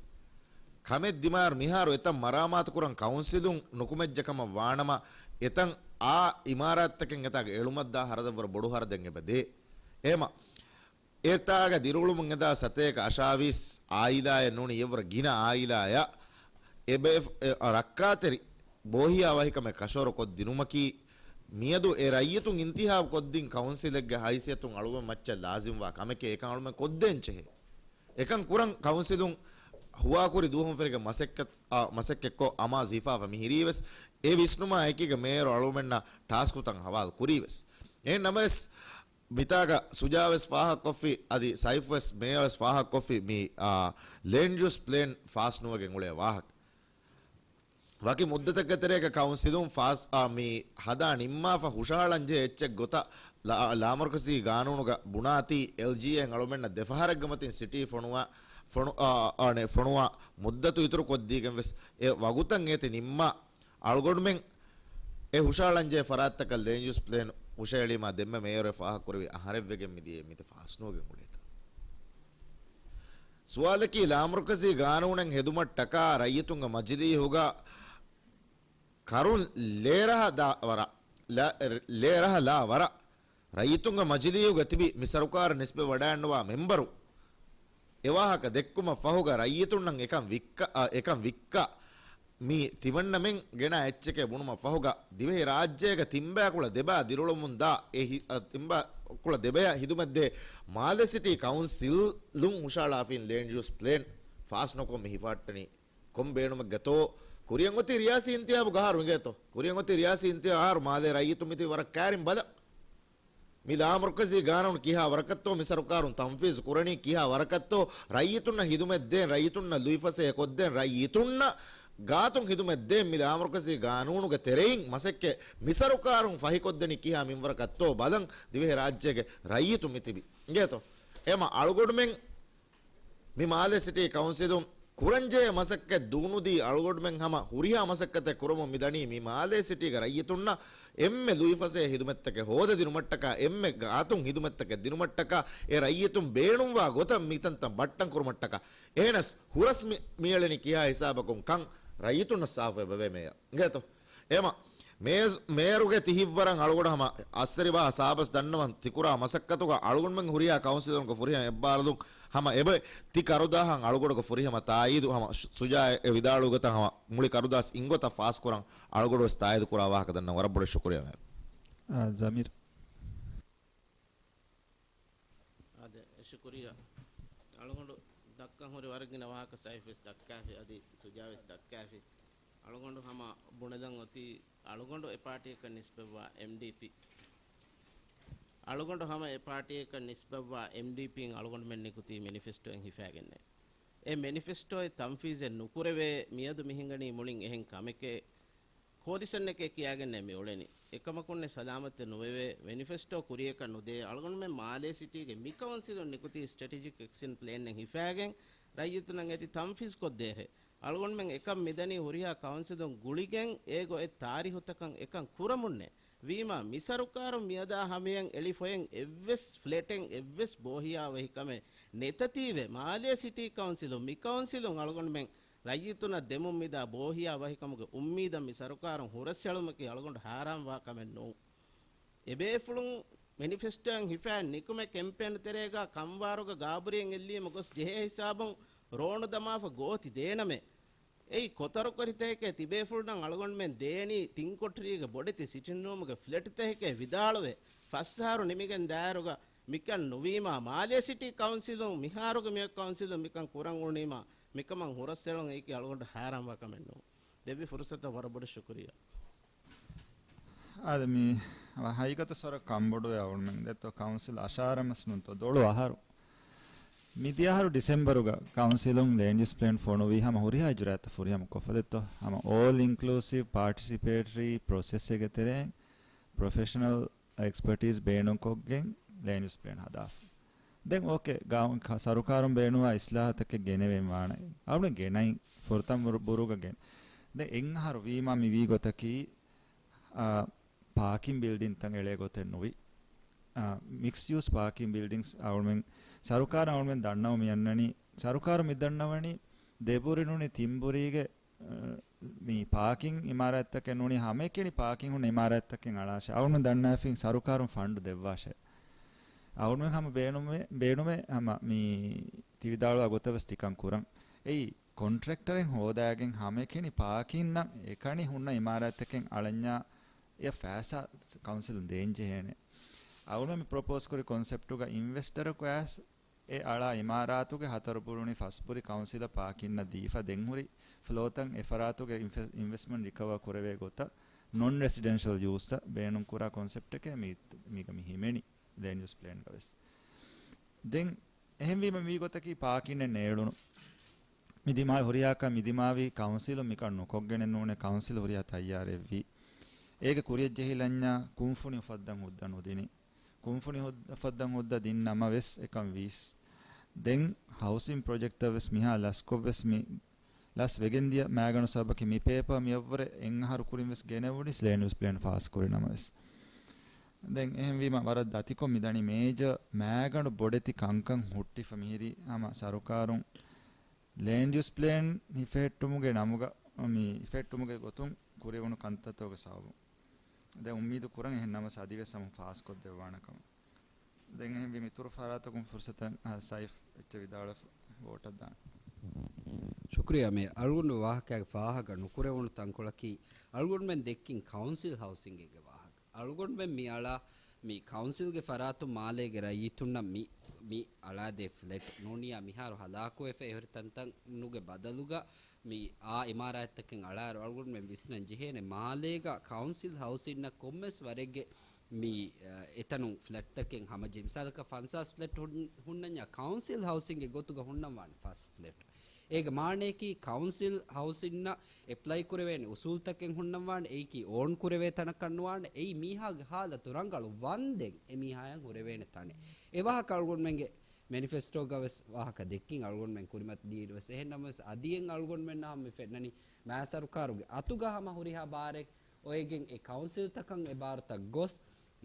ކަމެއް ދިމާއިރު މިހާރު އެތަން މަރާމާތުކުރަން ކައުންސިލުން ނުކުމެއްޖެ ކަމަށް ވާނަމަ، އެތަން އާ އިމާރާތްތަކެއް އެތާގަ އެޅުމަށްދާ ހަރަދަށްވުރެ ބޮޑު ހަރަދެއް އެބަ ދޭ. އެހެމަ އެތާގަ ދިރިއުޅުމުން އެދާ ސަތޭކަ އަށާވީސް އާއިލާއެއް ނޫނީ އެއްވަރަށް ގިނަ އާއިލާއަށް އެބޭ، އެ، ރައްކާތެރި ބޯހިޔާ ވަހިކަމެއް ކަށަވަރު ކޮށްދިނުމަކީ، މިއަދު އެ ރައްޔިތުން އިންތިހާބު ކޮށްދިން ކައުންސިލެއްގެ ހައިސިއްޔަތުން އަޅުގަނޑު މައްޗަށް ލާޒިމްވާ ކަމެކޭ. އެކަން އަޅުމެން ކޮށްދޭން ޖެހޭ. އެކަން ކުރަން ކައުންސިލުން ހުވާކުރި ދުވަހުން ފެށިގެން މަސައްކަތް، އާ، މަސައްކަތްކޮށް އަމާޒު ހިފާފަ މިހިރީވެސް، އެ ވިސްނުމާ އެކީގަ މޭޔަރު އަޅުމެންނަށް ޓާސްކުތައް ހަވާލު ކުރީވެސް. އެހެން ނަމަވެސް، މިތާގަ ސުޖާވެސް ފާހަގަކޮށްފި، އަދި ސައިފްވެސް މޭޔަވެސް ފާހަގަކޮށްފި މި، އާ، ލޭންޑް ޔޫސް ޕްލޭން ފާސް ނުވެގެން އުޅޭ ވާހަކަ. ވަކި މުއްދަތެއްގެ ތެރޭގަ ކައުންސިލުން ފާސް، އާ، މި ހަދާ ނިންމާފަ ހުށަހަޅަންޖެހޭ އެއްޗެއް ގޮތަށް ލާ-، ލާމަރުކަޒީ ގާނޫނުގަ ބުނާތީ، އެލްޖީއޭން އަޅުމެންނަށް ދެފަހަރެއްގެ މަތިން ސިޓީ ފޮނުވާ، ފޮނު-، އާ، އާނެ، ފޮނުވާ މުއްދަތު އިތުރު ކޮށްދީގެން ވެސް އެ ވަގުތަށް އޭތި ނިންމާ އަޅުގަނޑުމެން އެ ހުށަހަޅަންޖެހޭ ފަރާތްތަކަށް ލޭންޑް ޔޫސް ޕްލޭން ހުށައެޅީމާ ދެންމެ މޭޔަރު ފާހަގަކުރެވި އަހަރެއްވެގެން މިދިޔަ މިތަ ފާސް ނުވެގެން އުޅޭތަ؟ ސުވާލަކީ ލާމަރުކަޒީ ގާނޫނެއް ހެދުމަށްޓަކާ ރައްޔިތުންގެ މަޖިލީހުގަ ކަރުން ލޭރަހަ ދާ ވަރަށް، ލަ-، ލޭރަހަ ލާ ވަރަށް ރައްޔިތުންގެ މަޖިލީހުގަ ތިބި މި ސަރުކާރަށް ނިސްބަތް ވަޑައިންނަވާ މެންބަރު އެވާހަކަ ދެއްކުމަށް ފަހުގަ ރައްޔިތުންނަށް އެކަން ވިއްކަ، އަ، އެކަން ވިއްކާ މި ތިމަންނަމެން ގެނާ އެއްޗެކޭ ބުނުމަށް ފަހުގަ ދިވެހި ރާއްޖޭގެ ތިންބަޔަކުޅަ ދެބަޔަށް ދިރިއުޅެމުންދާ އެ ހި-، އަ، ތިންބަޔަކުޅަ ދެބަޔަށް ހިދުމަތްދޭ މާލެ ސިޓީ ކައުންސިލުން ހުށަހަޅާފިން ލޭންޑް ޔޫސް ޕްލޭން ފާސް ނުކޮށް މި ހިފަހައްޓަނީ ކޮން ބޭނުމެއްގަތޯ؟ ކުރިއަށް އޮތީ ރިޔާސީ އިންތިހާބުގެ އަހަރު އިނގޭތޯ؟ ކުރިއަށް އޮތީ ރިޔާސީ އިންތިހާބު އަހަރު މާލޭ ރައްޔިތުން މިތިބީ ވަރަށް ކައިރިން ބަލަން. މި ލާމަރުކަޒީ ގާނޫނު ކިހާ ވަރަކަށްތޯ މި ސަރުކާރުން ތަންފީޒު ކުރަނީ، ކިހާ ވަރަކަށްތޯ ރައްޔިތުންނަށް ހިދުމަތްދޭން، ރައްޔިތުންނަށް ލުއިފަސޭހަ ކޮށްދޭން، ރައްޔިތުންނަށް ގާތުން ހިދުމަތްދޭން މި ލާމަރުކަޒީ ގާނޫނުގެ ތެރެއިން މަސައްކަތް މި ސަރުކާރުން ފަހިކޮށްދެނީ ކިހާ މިންވަރަކަށްތޯ ބަލަން ދިވެހި ރާއްޖޭގެ ރައްޔިތުން މިތިބީ. އިނގޭތޯ؟ އެމަ އަޅުގަނޑުމެން މި މާލެ ސިޓީ ކައުންސިލުން ކުރަންޖެހޭ މަސައްކަތް ދޫނުދީ އަޅުގަނޑުމެން ހަމަ ހުރިހާ މަސައްކަތެއް ކުރަމުން މިދަނީ މި މާލޭ ސިޓީގެ ރައްޔިތުންނަށް އެންމެ ލުއިފަސޭހަ ހިދުމަތްތަކެއް ހޯދަދިނުމަށްޓަކާ، އެންމެ ގާތުން ހިދުމަތްތަކެއް ދިނުމަށްޓަކާ، އެ ރައްޔިތުން ބޭނުންވާ ގޮތަށް މިތަންތަން ބައްޓަން ކުރުމަށްޓަކާ. އެހެނަސް ހުރަސް މި-، މިއެޅެނީ ކިހާ ހިސާބަކުން ކަން ރައްޔިތުންނަށް ސާފުވެ ބެވޭ މޭޔަރ. އިނގޭތޯ؟ އެމަ މޭޒް-، މޭޔަރުގެ ތިހިއްވަރަށް އަޅުގަޑު ހަމަ އައްސަރިބާ ސާބަސް ދަންނަވަން ތިކުރާ މަސައްކަތުގަ އަޅުގަނޑުމެން ހުރިހާ ކައުންސިލުންގެ ފުރިހަމަ އެއްބާރުލުން ހަމަ އެބަ ތި ކަރުދާހަށް އަޅުގަޑުގެ ފުރިހަމަ ތާއީދު ހަމަ ސު-، ސުޖާ އެ ވިދާޅުވި ގޮތަށް ހަމަ މުޅި ކަރުދާސް އިންގޮތަށް ފާސްކުރަން އަޅުގަޑު ވެސް ތާއީދު ކުރާ ވާހަކަ ދަންނަ ވަރަށް ބޮޑަށް ޝުކުރިޔާ މޭޔަރު. އާ، ޒަމީރު. އާދެ، ޝުކުރިއްޔާ. އަޅުގަނޑު ދައްކަން ހުރި ވަރަށް ގިނަ ވާހަކަ ސައިފް ވެސް ދައްކާފި، އަދި ސުޖާ ވެސް ދައްކާފި. އަޅުގަނޑު ހަމަ ބުނެލަން އޮތީ، އަޅުގަނޑު އެ ޕާޓީއަކަށް ނިސްބަތްވާ އެމްޑީޕީ. އަޅުގަނޑު ހަމަ އެ ޕާޓީއަކަށް ނިސްބަތްވާ އެމްޑީޕީން އަޅުގަނޑުމެން ނިކުތީ މެނިފެސްޓޯއެއް ހިފާގެންނޭ. އެ މެނިފެސްޓޯއެއް ތަންފީޒެއް ނުކުރެވޭ މިއަދު މި ހިނގަނީ މުޅިން އެހެން ކަމެކޭ. ކޯލިޝަންއެކޭ ކިޔާގެންނޭ މި އުޅެނީ. އެކަމަކުންނެއް ސަލާމަތެއް ނުވެވޭ، މެނިފެސްޓޯ ކުރިޔަކަށް ނުދޭ. އަޅުގަނޑުމެން މާލޭ ސިޓީގެ މި ކައުންސިލުން ނިކުތީ ސްޓްރެޓެޖިކް އެކްޝަން ޕްލޭނެއް ހިފާގެން ރައްޔިތުންނަށް އޭތި ތަންފީޒް ކޮށްދޭހޭ. އަޅުގަނޑުމެން އެކަން މިދަނީ ހުރިހާ ކައުންސިލުން ގުޅިގެން އޭގޮތް ތާރީހުތަކަށް އެކަން ކުރަމުންނޭ. ވީމާ މި ސަރުކާރުން މިއަދާ ހަމަޔަށް އެޅިފައި އޮތް އެއްވެސް ފްލެޓެއް އެއްވެސް ބޯހިޔާވަހިކަމެއް ނެތަތީވެ، މާލޭ ސިޓީ ކައުންސިލުން މި ކައުންސިލުން އަޅުގަނޑުމެން ރައްޔިތުންނަށް ދެމުން މިދާ ބޯހިޔާ ވަހިކަމުގެ އުއްމީދަށް މި ސަރުކާރުން ހުރަސްއެޅުމަކީ އަޅުގަނޑު ހާރާންވާ ކަމެއް ނޫން. އެބޭފުޅުން މެނިފެސްޓޯއިން ހިފާ ނިކުމެ ކެމްޕޭން ތެރޭގަ ކަންވާރުގަ ގާބުރިއެއް އެއްލީމަ ގޮސް ޖެހޭ ހިސާބުން ރޯނު ދަމާފަ ގޯތި ދޭނަމޭ. އެއީ ކޮތަރުކޮށް ތަކެކޭ ތިބޭފުޅުންނަށް އަޅުގަނޑުމެން ދޭނީ ތިން ކޮޓަރީގެ ބޮޑެތި ސިޓިންރޫމުގެ ފްލެޓް ތަކެކޭ ވިދާޅުވެ. ފަސް އަހަރު ނިމިގެން ދާއިރުގަ މިކަން ނުވީމާ، މާލޭ ސިޓީ ކައުންސިލުން މިހާރުގެ މިއޮތް ކައުންސިލުން މިކަން ކުރަން އުޅުނީމާ، މިކަމަށް ހުރަސްއެޅުން އެއީކީ އަޅުގަނޑު ހާރާންވާ ކަމެއް ނޫން. ދެއްވި ފުރުސަތަށް ވަރަށް ބޮޑަށް ޝުކުރިއްޔާ. އާދެ، މި ހަގީގަތަށް ވަރަށް ކަންބޮޑުވޭ އަޅުގަނޑުމެން ދެއްތޯ ކައުންސިލް އަށާރަ މަސް ނޫންތޯ ދޮޅު އަހަރު. މިދިޔަ އަހަރު ޑިސެމްބަރުގަ ކައުންސިލުން ލޭންޑް ޔޫސް ޕްލޭން ފޮނުވީ ހަމަ ހުރިހާ އިޖުރާއަތްތައް ފުރިހަމަ ކޮށްފަ ދެއްތޯ. ހަމަ އޯލް އިންކްލޫސިވް ޕާޓިސިޕޭޓަރީ ޕްރޮސެސްއެއްގެ ތެރެއިން ޕްރޮފެޝަނަލް އެކްސްޕަޓީސް ބޭނުންކޮށްގެން ލޭންޑް ޔޫސް ޕްލޭން ހަދާފަ. ދެން އޯކޭ، ގައު-، ކަ-، ސަރުކާރުން ބޭނުންވާ އިސްލާހަތަކެއް ގެނެވެން ވާނެ. އަޅުގަނޑު ގެނައި ފުރަތަމަ ބުރު-، ބުރުގަ ގެން. ދެން އެއް އަހަރު ވީމާ މި ވީ ގޮތަކީ، އާ، ޕާކިން ބިލްޑިންތައް އެޅޭ ގޮތެއް ނުވި. އާ، މިކްސް ޔޫސް ޕާކިން ބިލްޑިންގްސް އަޅުމެން ސަރުކާރަށް އަޅުމެން ދަންނަވަ މި އަންނަނީ، ސަރުކާރު މި ދަންނަވަނީ ދެބުރި ނޫނީ ތިންބުރީގެ، އަ، މި ޕާކިން އިމާރާތްތަކެއް ނޫނީ ހަމައެކަނި ޕާކިން ހުންނަ އިމާރާތްތަކެއް އަޅާށޭ. އަޅުމެން ދަންނަވަފިން ސަރުކާރުން ފަންޑު ދެއްވާށޭ. އަޅުމެން ހަމަ ބޭނުމެ، ބޭނުމެ ހަމަ މި ތި ވިދާޅުވާ ގޮތަށް ވެސް ތިކަން ކުރަން. އެއީ ކޮންޓްރެކްޓަރެއް ހޯދާގެން ހަމައެކަނި ޕާކިންނަށް އެކަނި ހުންނަ އިމާރާތްތަކެއް އަޅަންޏާ އެ ފައިސާ ކައުންސިލުން ދޭން ޖެހޭނެ. އަޅުގަނޑު މި ޕްރޮޕޯސް ކުރި ކޮންސެޕްޓުގަ އިންވެސްޓަރަކު އައިސް އެ އަޅާ އިމާރާތުގެ ހަތަރު ބުރުނި ފަސް ބުރި ކައުންސިލަށް ޕާކިންނަށް ދީފަ ދެން ހުރި ފްލޯތައް އެ ފަރާތުގެ އިންފެ-، އިންވެސްޓްމަންޓް ރިކަވަރ ކުރެވޭ ގޮތަށް ނޮން ރެސިޑެންޝަލް ޔޫސްއަށް ބޭނުންކުރާ ކޮންސެޕްޓެކޭ މީ، މީގަ މި ހިމެނި ލޭންޑް ޔޫސް ޕްލޭންގަ ވެސް. ދެން އެހެންވީމަ މި ގޮތަކީ ޕާކިންއެއް ނޭޅުނު. މި ދިމާވި ހުރިހާކަށް މި ދިމާވީ ކައުންސިލުން މިކަން ނުކޮށްގެނެއް ނޫނޭ، ކައުންސިލް ހުރިހާ ތައްޔާރެއްވީ. އޭގެ ކުރިއަށް ޖެހިލަންޏާ ކުންފުނި އުފައްދަން ހުއްދަ ނުދިނީ. ކުންފުނި ހުއް-، އުފައްދަން ހުއްދަ ދިން ނަމަވެސް އެކަން ވީސް. ދެން ހައުސިން ޕްރޮޖެކްޓަށް ވެސް މިހާ ލަސްކޮށް ވެސް މި ލަސް ވެގެން ދިޔަ މައިގަނޑު ސަބަބަކީ މި ޕޭޕަރ މިއަށްވުރެ އެއް އަހަރު ކުރިން ވެސް ގެނެވުނީ ލޭންޑް ޔޫސް ޕްލޭން ފާސް ކުރި ނަމަވެސް. ދެން އެހެންވީމަ ވަރަށް ދަތިކޮށް މިދަނީ މޭޖަ މައިގަނޑު ބޮޑެތި ކަންކަން ހުއްޓިފަ މިހިރީ ހަމަ ސަރުކާރުން ލޭންޑް ޔޫސް ޕްލޭން ހިފެހެއްޓުމުގެ ނަމުގަ، މި ހިފެހެއްޓުމުގެ ގޮތުން ކުރެވުނު ކަންތައްތަކުގެ ސަބަބުން. ދެން އުއްމީދު ކުރަން އެހެން ނަމަސް އަދިވެސް ހަމަ ފާސްކޮށްދެއްވާނެ ކަމަށް. ދެން އެހެންވީ މިތުރު ފަރާތަކުން ފުރުސަތަށް، އާ، ސައިފް އެއްޗެއް ވިދާޅުވެފަ ވޯޓަށް ދާނެ. ޝުކުރިއްޔާ. މި އަޅުގަނޑު ވާހަކައިގެ ފާހަގަ ނުކުރެވުނު ތަންކޮޅަކީ، އަޅުގަނޑުމެން ދެއްކިން ކައުންސިލް ހައުސިންގެއްގެ ވާހަކަ. އަޅުގަނޑުމެން މި އަޅާ، މި ކައުންސިލްގެ ފަރާތުން މާލޭގެ ރައްޔިތުންނަށް މި، މި އަޅާދޭ ފްލެޓް ނޫނިޔާ މިހާރު ހަލާކުވެފަ އެހުރި ތަންތަނުގެ ބަދަލުގަ މި އާ އިމާރާތްތަކެއް އަޅާއިރު އަޅުގަނޑުމެން ވިސްނަން ޖެހޭނެ މާލޭގަ ކައުންސިލް ހައުސިންނަށް ކޮންމެސް ވަރެއްގެ މި، އަ، އެތަނުން ފްލެޓްތަކެއް ހަމަޖެހި. މިސާލަކަށް ފަންސާސް ފްލެޓް ހުން-، ހުންނަންޏާ ކައުންސިލް ހައުސިންގެ ގޮތުގަ ހުންނަންވާނެ ފަސް ފްލެޓް. އޭގެ މާނަޔަކީ ކައުންސިލް ހައުސިންނަށް އެޕްލައި ކުރެވޭނެ އުސޫލްތަކެއް ހުންނަންވާނެ، އެއީކީ އޯން ކުރެވޭ ތަނަކަށް ނުވާނެ، އެއީ މީހާގެ ހާލަތު ރަނގަޅު ވަންދެން އެ މީހާޔަށް ހުރެވޭނެ ތަނެއް. އެ ވާހަކަ އަޅުގަނޑުމެންގެ މެނިފެސްޓޯގަ ވެސް ވާހަކަ ދެއްކިން އަޅުގަނޑުމެން ކުރިމަތިލިއިރު ވެސް. އެހެން ނަމަވެސް އަދިއެއް އަޅުގަނޑުމެންނަށް ހަމަ މި ފެންނަނީ މާ ސަރުކާރުގެ އަތުގަ ހަމަ ހުރިހާ ބާރެއް އޮވެގެން އެ ކައުންސިލްތަކަށް އެ ބާރުތައް ގޮސް،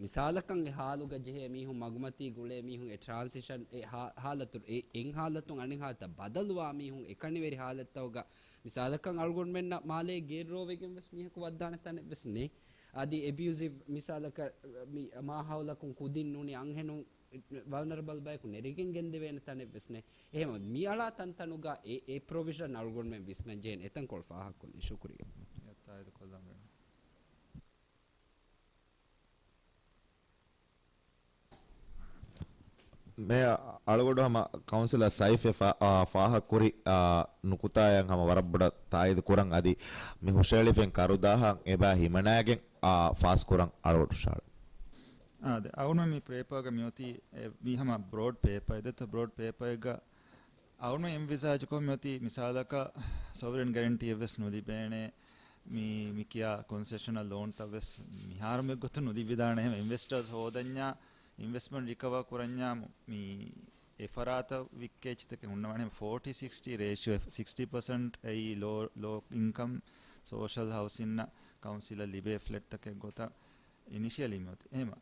މިސާލަކަށް އެ ހާލުގަ ޖެހޭ މީހުން، މަގުމަތީ ގުޅޭ މީހުން، އެ ޓްރާންސިޝަން، އެ ހާ-، ހާލަތު، އެ އެއް ހާލަތުން އަނެއް ހާލަތަށް ބަދަލުވާ މީހުން، އެކަނިވެރި ހާލަތްތަކުގަ މިސާލަކަށް އަޅުގަނޑުމެންނަށް މާލޭ ގެއްރޯވެގެން ވެސް މީހަކު ވައްދާނެ ތަނެއް ވެސް ނެތް. އަދި އެބިއުޒިވް މިސާލަކަށް މި މާހައުލަކުން ކުދިން ނޫނީ އަންހެނުން ވަލްނަރަބަލް ބަޔަކު ނެރެގެން ގެންދެވޭނެ ތަނެއް ވެސް ނެތް. އެހެން މި އަޅާ ތަންތަނުގަ އެ، އެ ޕްރޮވިޝަން އަޅުގަނޑުމެން ވިސްނަން ޖެހޭނެ. އެތަންކޮޅު ފާހަގަކޮށްލީ. ޝުކުރިއްޔާ. އެ ތާއީދު ކޮށްލަން ބޭނުން. މޭޔަރ އަޅުގަނޑު ހަމަ ކައުންސިލަރ ސައިފް އެ ފާ-، އާ، ފާހަގަކުރި، އާ، ނުކުތާއަށް ހަމަ ވަރަށް ބޮޑަށް ތާއީދު ކުރަން އަދި މި ހުށައެޅިފައި ކަރުދާހަށް އެބަ ހިމަނައިގެން، އާ، ފާސްކުރަން އަޅުގަނޑު ހުށަހަޅަން. އާދެ، އަޅުގަނޑު މި ޕޭޕާގަ މިއޮތީ އެ، މީ ހަމަ ބްރޯޑް ޕޭޕާ އެއް ދެތޯ ބްރޯޑް ޕޭޕާއެއްގަ އަޅުގަނޑު އެންވިސާޖުކޮށް މިއޮތީ މިސާލަކަށް ސޮވަރިން ގެރެންޓީއެއް ވެސް ނުލިބޭނެ، މި، މި ކިޔާ ކޮންސެޝަނަލް ލޯންތައް ވެސް މިހާރު މި ގޮތުން ނުލިބިދާނެ. އެހެން އިންވެސްޓާސް ހޯދަންޏާ، އިންވެސްޓްމަންޓް ރިކަވަރ ކުރަންޏާ، މި އެ ފަރާތަށް ވިއްކޭ އެއްޗިތަކެއް ހުންނަވާނެ. ފޯޓީ ސިކްސްޓީ ރޭޝިއޯ، ސިކްސްޓީ ޕަސެންޓް އެއީ ލޯ، ލޯ އިންކަމް ސޯޝަލް ހައުސިންއަށް ކައުންސިލަށް ލިބޭ ފްލެޓްތަކެއް ގޮތަށް އިނިޝިއަލީ މިއޮތީ. އެހެމަ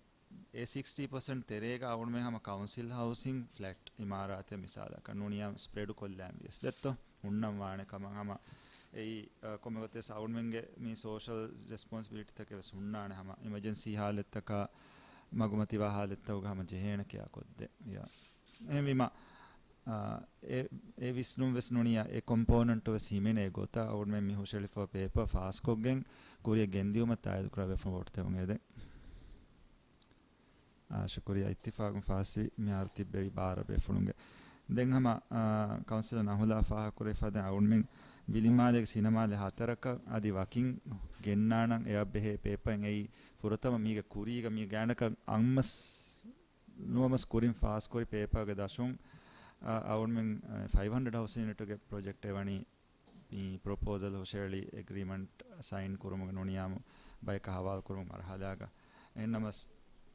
އެ ސިކްސްޓީ ޕަސެންޓް ތެރޭގަ އަޅުގަނޑުމެން ހަމަ ކައުންސިލް ހައުސިން ފްލެޓް އިމާރާތެއް މިސާލަކަށް ނޫނިޔާ ސްޕްރެޑު ކޮށްލާން ވިޔަސް ދެއްތޯ ހުންނަން ވާނެ ކަމަށް ހަމަ އެއީ، އަ، ކޮންމެ ގޮތެއް އަޅުގަނޑުމެންގެ މި ސޯޝަލް ރެސްޕޮންސިބިލިޓީތަކެއް ވެސް ހުންނާނެ ހަމަ އިމަޖެންސީ ހާލަތްތަކާ މަގުމަތިވާ ހާލަތްތަކުގަ ހަމަ ޖެހޭނެ ކެއާ ކޮށްދޭ. އެހެންވީމަ، އާ، އެ، އެ ވިސްނުން ވެސް ނޫނިޔާ އެ ކޮމްޕޯނެންޓު ވެސް ހިމެނޭ ގޮތަށް އަޅުގަނޑުމެން މި ހުށައެޅިފަ ޕޭޕަރ ފާސްކޮށްގެން ކުރިއަށް ގެންދިއުމަށް ތާއީދު ކުރާ ބޭފުޅުން ވޯޓް ދެވުން އެދެން. އާ، ޝުކުރިއްޔާ. އިއްތިފާގުން ފާސްވި މިހާރު ތިއްބެވި ބާރަ ބޭފުޅުންގެ. ދެން ހަމަ، އާ، ކައުންސިލަރ ނަހުލާ ފާހަގަކުރެވިފަ ދެން އަޅުގަނޑުމެން ވިލިމާލޭގެ ސިނަމާލެ ހަތަރަކަށް އަދި ވަކިން ގެންނާނަން އެއަށް ބެހޭ ޕޭޕަރެއް އެއީ ފުރަތަމަ މީގެ ކުރީގަ މީ ގާނޑަކަށް އަންމަސް ނުވަމަސް ކުރިން ފާސްކުރި ޕޭޕާގެ ދަށުން، އަ، އަޅުގަނޑުމެން، އަ، ފައިވް ހަންޑްރެޑް ހައުސް ޔުނިޓުގެ ޕްރޮޖެކްޓެއް ވަނީ މި ޕްރޮޕޯސަލް ހުށަހެޅި އެގްރީމަންޓް ސައިން ކުރުމުގެ ނޫނިޔާމު ބަޔަކަށް ހަވާލު ކުރުމުގެ މަރުހަލާގަ. އެހެންނަމަސް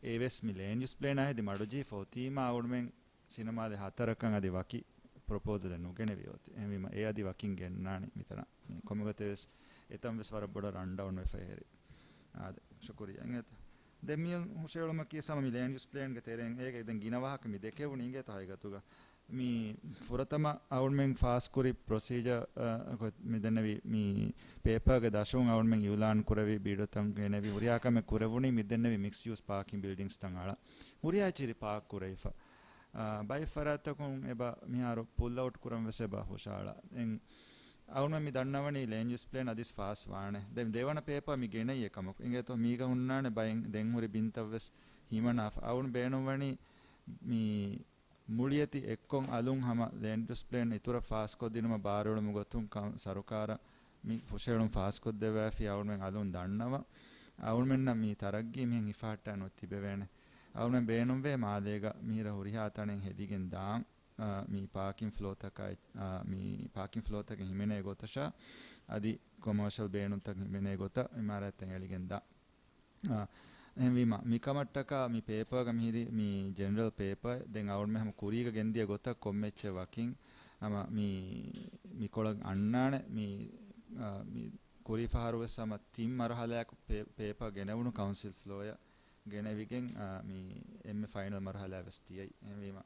އެވެސް މި ލޭންޑް ޔޫސް ޕްލޭނާ ހެދި މަޑުޖެހިފަ އޮތީމާ އަޅުގަނޑުމެން ސިނަމާލެ ހަތަރަކަށް އަދި ވަކި ޕްރޮޕޯސަލެއް ނުގެނެވި އޮތީ. އެހެންވީމަ އެ އަދި ވަކިން ގެންނާނީ މިތަނަށް. މި ކޮންމެ ގޮތެއް ވެސް އެތަން ވެސް ވަރަށް ބޮޑަށް ރަންޑައުން ވެފަ އެހެރި. އާދެ، ޝުކުރިއްޔާ އިނގޭތަ؟ ދެން މި ހުށައެޅުމަކީ ސަމަ މި ލޭންޑް ޔޫސް ޕްލޭންގެ ތެރެއިން އޭގެ ދެން ގިނަ ވާހަކަ މި ދެކެވުނީ އިނގޭތޯ ހަގީގަތުގަ. މި ފުރަތަމަ އަޅުގަނޑުމެން ފާސްކުރި ޕްރޮސީޖަރ، އަ، މި ދެންނެވި މި ޕޭޕާގެ ދަށުން އަޅުގަނޑުމެން އިއުލާން ކުރެވި ބީޑުތައް ގެނެވި ހުރިހާ ކަމެއް ކުރެވުނީ މި ދެންނެވި މިކްސް ޔޫސް ޕާކިން ބިލްޑިންގްސްތައް އަޅާ. ހުރިހާ އެއްޗިހިރި ޕާކް ކުރެވިފަ. އާ، ބައެއް ފަރާތްތަކުން އެބަ މިހާރު ޕުލް އައުޓް ކުރަން ވެސް އެބަ ހުށައަޅާ. ދެން އަޅުން މި ދަންނަވަނީ ލޭންޑް ޔޫސް ޕްލޭން އަދިސް ފާސް ވާނެ. ދެން ދެވަނަ ޕޭޕާ މި ގެނައީ އެކަމަކު. އިނގޭތޯ މީގަ ހުންނާނެ ބައެއް ދެން ހުރި ބިންތައް ވެސް ހިމަނާފަ. އަޅުން ބޭނުންވަނީ މި މުޅިއެތި އެއްކޮށް އަލުން ހަމަ ލޭންޑް ޔޫސް ޕްލޭން އިތުރަށް ފާސްކޮށްދިނުމަށް ބާރުއެޅުމުގެ ގޮތުން ކަ-، ސަރުކާރަށް މި ފުށައެޅުން ފާސްކޮށްދެއްވާފި އަޅުމެން އަލުން ދަންނަވަން. އަޅުމެންނަށް މި ތަރައްގީ މިހެން ހިފަހައްޓާ ނުތިބެވޭނެ. އަޅުމެން ބޭނުންވޭ މާލޭގަ މިހިރަ ހުރިހާ ތަނެއް ހެދިގެން ދާން، އާ، މި ޕާކިން ފްލޯތަކާ، އާ، މި ޕާކިން ފްލޯތަކެއް ހިމެނޭ ގޮތަށާ، އަދި ކޮމާޝަލް ބޭނުންތައް ހިމެނޭ ގޮތަށް އިމާރާތްތައް އެޅިގެން ދާން. އާ، އެހެންވީމަ، މިކަމަށްޓަކާ މި ޕޭޕާގަ މިހިރީ މި ޖެނެރަލް ޕޭޕާއެއް. ދެން އަޅުންމެ ހަމަ ކުރީގަ ގެންދިޔަ ގޮތަށް ކޮންމެއްޗެއް ވަކިން ހަމަ މި، މިކޮޅަށް އަންނާނެ. މި، އާ، މި ކުރީ ފަހަރު ވެސް ހަމަ ތިން މަރުހަލާއަކު ޕޭ-، ޕޭޕާ ގެނެވުނު ކައުންސިލް ފްލޯއަށް ގެނެވިގެން، އާ، މި އެންމެ ފައިނަލް މަރުހަލާ ވެސް ތިޔައީ. އެހެންވީމަ،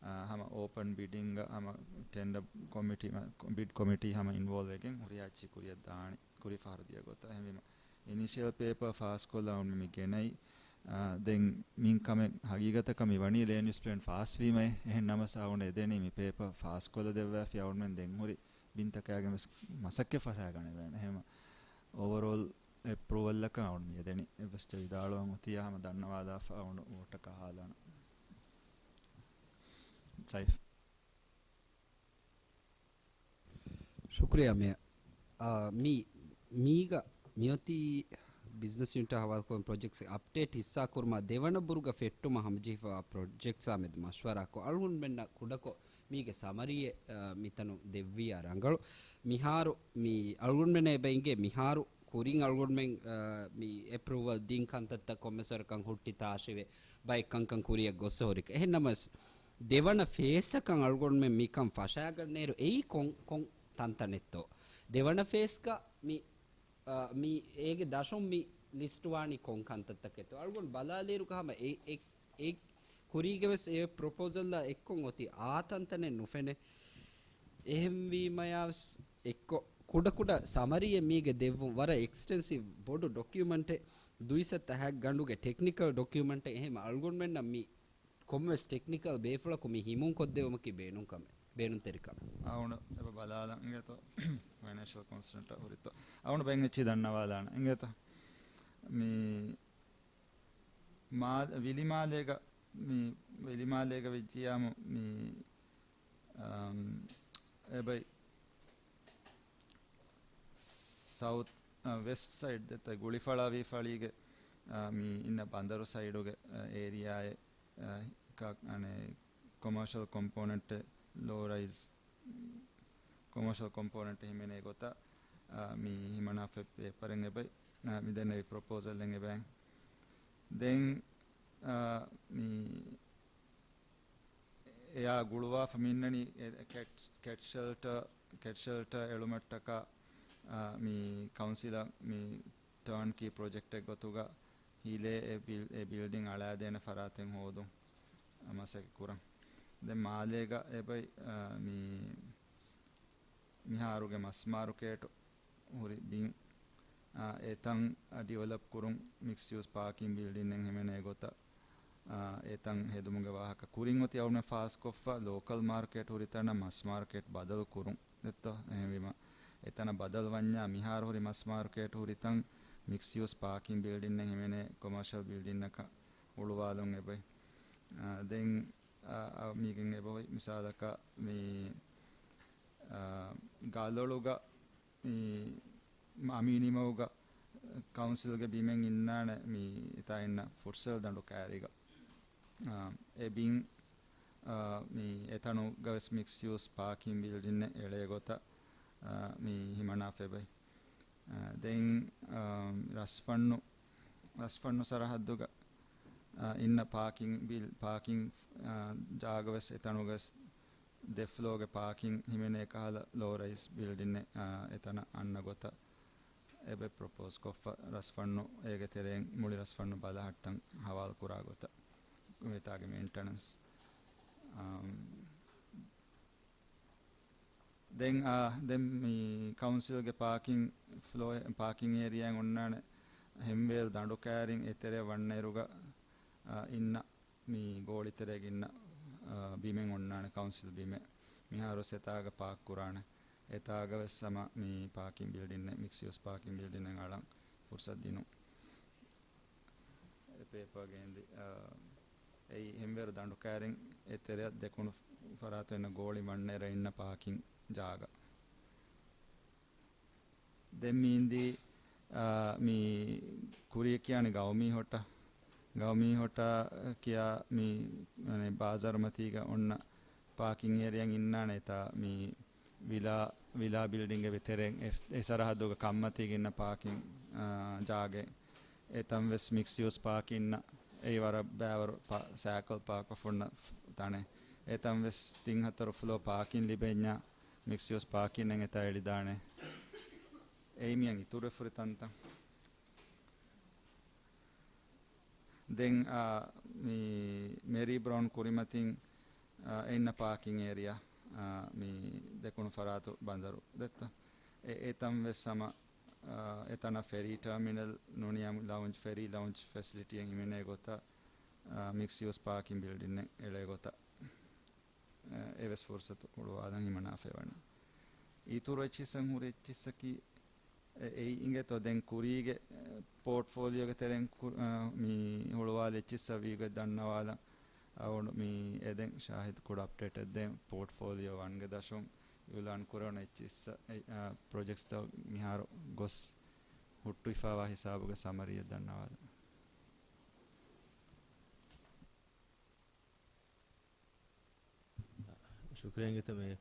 އާ، ހަމަ އޯޕަން ބިޑިންގ ހަމަ ޓެންޑަ ކޮމިޓީ، ބިޑް ކޮމިޓީ ހަމަ އިންވޯލްވް ވެގެން ހުރިހާ އެއްޗެއް ކުރިއަށް ދާނީ. ކުރީ ފަހަރު ދިޔަ ގޮތަށް. އެހެންވީމަ، އިނީޝިއަލް ޕޭޕާ ފާސްކޮށްލަ އަޅުން މި ގެނައި. އާ، ދެން މި ކަމެއް ހަގީގަތަކަށް މި ވަނީ ލޭންޑް ޔޫސް ޕްލޭން ފާސްވީމަ. އެހެން ނަމަސް އަޅުން އެދެނީ މި ޕޭޕާ ފާސްކޮށްލަ ދެއްވާފި އަޅުމެން ދެން ހުރި ބިންތަކާގެން ވެސް މަސައްކަތް ފަށާގަނެވޭނެ. އެހެން އޯވަރޯލް އެޕްރޫވަލްއަކަށް އަޅުން މި އެދެނީ. އެއްވެސް ވިދާޅުވަން އޮތިއްޔާ ހަމަ ދަންނަވާލާފަ އަޅުން ވޯޓަކަށް ހާލާނަ. ސައިފް. ޝުކުރިއްޔާ މޭޔަރ. އާ، މި، މީގަ މިއޮތީ ބިޒްނަސް ޔުނިޓާ ހަވާލުކުރުން ޕްރޮޖެކްޓްސް އަޕްޑޭޓް ހިއްސާކުރުމާ ދެވަނަ ބުރުގަ ފެއްޓުމަށް ހަމަޖެހިފައިވާ ޕްރޮޖެކްޓްސާ މެދު މަޝްވަރާކޮށް، އަޅުގަނޑުމެންނަށް ކުޑަކޮށް މީގެ ސަމަރީއެއް، އާ، މިތަނުން ދެއްވިއްޔާ ރަނގަޅު. މިހާރު މި އަޅުގަނޑުމެންނަށް އެބަ އިނގޭ މިހާރު ކުރިން އަޅުގަނޑުމެން، އާ، މި އެޕްރޫވަލް ދިން ކަންތައްތައް ކޮންމެސް ވަރަކަށް ހުއްޓި ތާށިވެ، ބައެއް ކަންކަން ކުރިއަށް ގޮސް ހުރި. އެހެން ނަމަވެސް، ދެވަނަ ފޭސްއަކަށް އަޅުގަނޑުމެން މިކަން ފަށާގަންނޭރު އެއީ ކޮން، ކޮން ތަންތަނެއްތޯ؟ ދެވަނަ ފޭސްގަ މި، އާ، މި އޭގެ ދަށުން މި ލިސްޓް ވާނީ ކޮން ކަންތައްތަކެއްތޯ؟ އަޅުގަނޑު ބަލާލިއިރުގަ ހަމަ އެ، އެ، އެ ކުރީގެ ވެސް އެ ޕްރޮޕޯޒަލްއާ އެއްކޮށް އޮތީ އާ ތަންތަނެއް ނުފެނޭ. އެހެންވީމަޔާ ވެސް އެއްކޮށް ކުޑަކުޑަ ސަމަރީއެއް މީގެ ދެއްވުން. ވަރަށް އެކްސްޓެންސިވް ބޮޑު ޑޮކިއުމަންޓެއް، ދުއިސައްތަ ހަތް ގަނޑުގެ ޓެކްނިކަލް ޑޮކިއުމަންޓެއް. އެހެން އަޅުގަނޑުމެންނަށް މި ކޮންމެވެސް ޓެކްނިކަލް ބޭފުޅަކު މި ހިމުން ކޮށްދެވުމަކީ ބޭނުންކަމެއް، ބޭނުންތެރިކަމެއް. އަޅުގަނޑު އެބަ ބަލާލަން އިނގޭތޯ ފައިނޭންޝަލް ކޮންސަލްޓަންޓް ހުރިތޯ. އަޅުގަނޑު ބައެއް އެއްޗެއް ދަންނަވާލާނަން އިނގޭތޯ. މި މާ-، ވިލިމާލޭގަ، މި ވިލިމާލޭގަ ވެއްޖިޔާމު މި، އަމް، އެބައި ސައުތް، އަ، ވެސްޓް ސައިޑް ދެތަ ގުޅިފަޅާވީ ފަޅީގެ، އަ، މި އިންނަ ބަނދަރު ސައިޑުގެ، އަ، އޭރިއާއެއް، އަ، ކަ-، އަނެ، ކޮމާޝަލް ކޮމްޕޯނެންޓެއް، ލޯ ރައިޒް ކޮމާޝަލް ކޮމްޕޯނެންޓެއް ހިމެނޭ ގޮތަށް، އަ، މި ހިމަނާފަ ޕޭޕަރެއް އެބައި، އަ، މި ދެންނެވި ޕްރޮޕޯޒަލްއެއް އެބައި. ދެން، އަ، މި އެއާ ގުޅުވާފަ މިންނަނީ އެ، ކެޓް، ކެޓް ޝެލްޓަ، ކެޓް ޝެލްޓަ އެޅުމަށްޓަކާ، އާ، މި ކައުންސިލަށް މި ޓާންކީ ޕްރޮޖެކްޓެއް ގޮތުގަ ހިލޭ އެ ބިލް-، އެ ބިލްޑިން އަޅާދޭނެ ފަރާތެއް ހޯދުން މަސައްކަތް ކުރަން. ދެން މާލޭގަ އެބައި، އާ، މި މިހާރުގެ މަސް މާރުކޭޓު ހުރި ބިން، އާ، އެތަން ޑިވެލޮޕް ކުރުން މިކްސް ޔޫސް ޕާކިން ބިލްޑިންއެއް ހިމެނޭ ގޮތަށް، އާ، އެތަން ހެދުމުގެ ވާހަކަ ކުރިން އޮތީ އަޅުގަނޑުމެން ފާސްކޮށްފަ ލޯކަލް މާރުކޭޓް ހުރި ތަނަށް މަސް މާރުކޭޓް ބަދަލު ކުރުން. ދެއްތޯ؟ އެހެންވީމަ، އެތަނަށް ބަދަލު ވަންޏާ މިހާރު ހުރި މަސް މާރުކޭޓް ހުރި ތަން މިކްސް ޔޫސް ޕާކިން ބިލްޑިންއެއް ހިމެނޭ ކޮމާޝަލް ބިލްޑިންއަކަށް އުޅުވާލުން އެބައި. އާ، ދެން، އާ، އާ، މީގެން އެބަހުރި މިސާލަކަށް މި، އާ، ގާލޮޅުގަ މި އަމީނިމަގުގަ ކައުންސިލްގެ ބިމެއް އިންނާނެ މި އެތާ އިންނަ ފުޓްސަލް ދަނޑު ކައިރީގަ. އާ، އެ ބިން، އާ، މި އެތަނުގަ ވެސް މިކްސް ޔޫސް ޕާކިން ބިލްޑިންއެއް އެޅޭ ގޮތަށް، އާ، މި ހިމަނާފަ އެބައި. އާ، ދެން، އާ، ރަސްފަންނު، ރަސްފަންނު ސަރަހައްދުގަ، އާ، އިންނަ ޕާކިން ބިލް-، ޕާކިން، އާ، ޖާގަ ވެސް އެތަނުގަ ވެސް ދެ ފްލޯގެ ޕާކިން ހިމެނޭ ކަހަލަ ލޯ ރައިޒް ބިލްޑިންއެއް، އާ، އެތަނަށް އަންނަ ގޮތަށް އެބަ ޕްރޮޕޯސް ކޮށްފަ ރަސްފަންނު އޭގެ ތެރެއިން މުޅި ރަސްފަންނު ބަލަހައްޓަން ހަވާލު ކުރާ ގޮތަށް އެތާގެ މެއިންޓެނަންސް. އާ، ދެން، އާ، ދެން މި ކައުންސިލްގެ ޕާކިން ފްލޯ، ޕާކިން އޭރިއާއިން އޮންނާނެ ހެންވޭރު ދަނޑު ކައިރިން އެތެރެ ވަންނައިރުގަ، އާ، އިންނަ މި ގޯޅިތެރޭގަ އިންނަ، އާ، ބިމެއް އޮންނާނެ ކައުންސިލް ބިމެއް. މިހާރު ސެތާގަ ޕާކް ކުރާނެ. އެތާގަ ވެސް ހަމަ މި ޕާކިން ބިލްޑިންއެއް، މިކްސް ޔޫސް ޕާކިން ބިލްޑިންއެއް އަޅަން ފުރުސަތު ދިނުން. އެ ޕޭޕާ ގެންދި، އާ، އެއީ ހެންވޭރު ދަނޑު ކައިރިން އެ ތެރެއަށް ދެކުނު ފަރާތުން އިންނަ ގޯޅި މަންނައިރަށް އިންނަ ޕާކިން ޖާގަ. ދެން މި އިންދީ، އާ، މި ކުރިޔަށް ކިޔާނީ ގައުމީ ހޮޓަ. ގައުމީ ހޮޓާ ކިޔާ މި، މަނެ، ބާޒާރުމަތީގަ އޮންނަ ޕާކިން އޭރިއައިން އިންނާނެ އެތާ މި ވިލާ، ވިލާ ބިލްޑިންގެ ތެރެއިން އެ، އެ ސަރަހައްދުގަ ކަންމަތީގަ އިންނަ ޕާކިން، އާ، ޖާގައެއް. އެތަން ވެސް މިކްސް ޔޫސް ޕާކިންއަށް އެއީ ވަރަށް ބައިވަރު ޕާ، ސައިކަލް ޕާކްކޮށް ހުންނަ ތަނެއް. އެތަން ވެސް ތިން ހަތަރު ފްލޯ ޕާކިން ލިބެންޏާ މިކްސް ޔޫސް ޕާކިންއެއް އެތާ އެޅިދާނެ. އެއީ މިއަން އިތުރުވެފަ ހުރި ތަންތަން. ދެން، އާ، މި މެރީ ބްރައުން ކުރިމަތިން، އާ، އެ އިންނަ ޕާކިން އޭރިއާ، އާ، މި ދެކުނު ފަރާތު ބަނދަރު ދެއްތަ. އެ، އެތަން ވެސް ހަމަ، އާ، އެތަނަށް ފެރީ ޓާމިނަލް ނޫނީ ލައުންޖް، ފެރީ ލައުންޖް ފެސިލިޓީއެއް ހިމެނޭ ގޮތަށް، އާ، މިކްސް ޔޫސް ޕާކިން ބިލްޑިންއެއް އެޅޭ ގޮތަށް. އެވެސް ފުރުސަތު ހުޅުވާލަން ހިމަނާފައިވަނީ. އިތުރު އެއްޗިއްސަށް ހުރި އެއްޗިއްސަކީ، އެ، އެއީ އިނގޭތޯ ދެން ކުރީގެ، އެ، ޕޯޓްފޯލިއޯގެ ތެރެއިން ކު-، އަ، މި ހުޅުވާލި އެއްޗިއްސަށް ވީގޮތް ދަންނަވާލަން. އަޅުގަނޑު މި އެދެން ޝާހިދު ކުޑަ އަޕްޑޭޓެއް ދޭން ޕޯޓްފޯލިއޯ ވަންގެ ދަށުން އިއުލާން ކުރެވުނު އެއްޗިއްސަށް، އެ، އަ، ޕްރޮޖެކްޓްތައް މިހާރު ގޮސް ހުއްޓުވިފައިވާ ހިސާބުގެ ސަމަރީއެއް ދަންނަވާލަން. ޝުކުރިއްޔާ އިނގޭތޯ މޭޔަރ.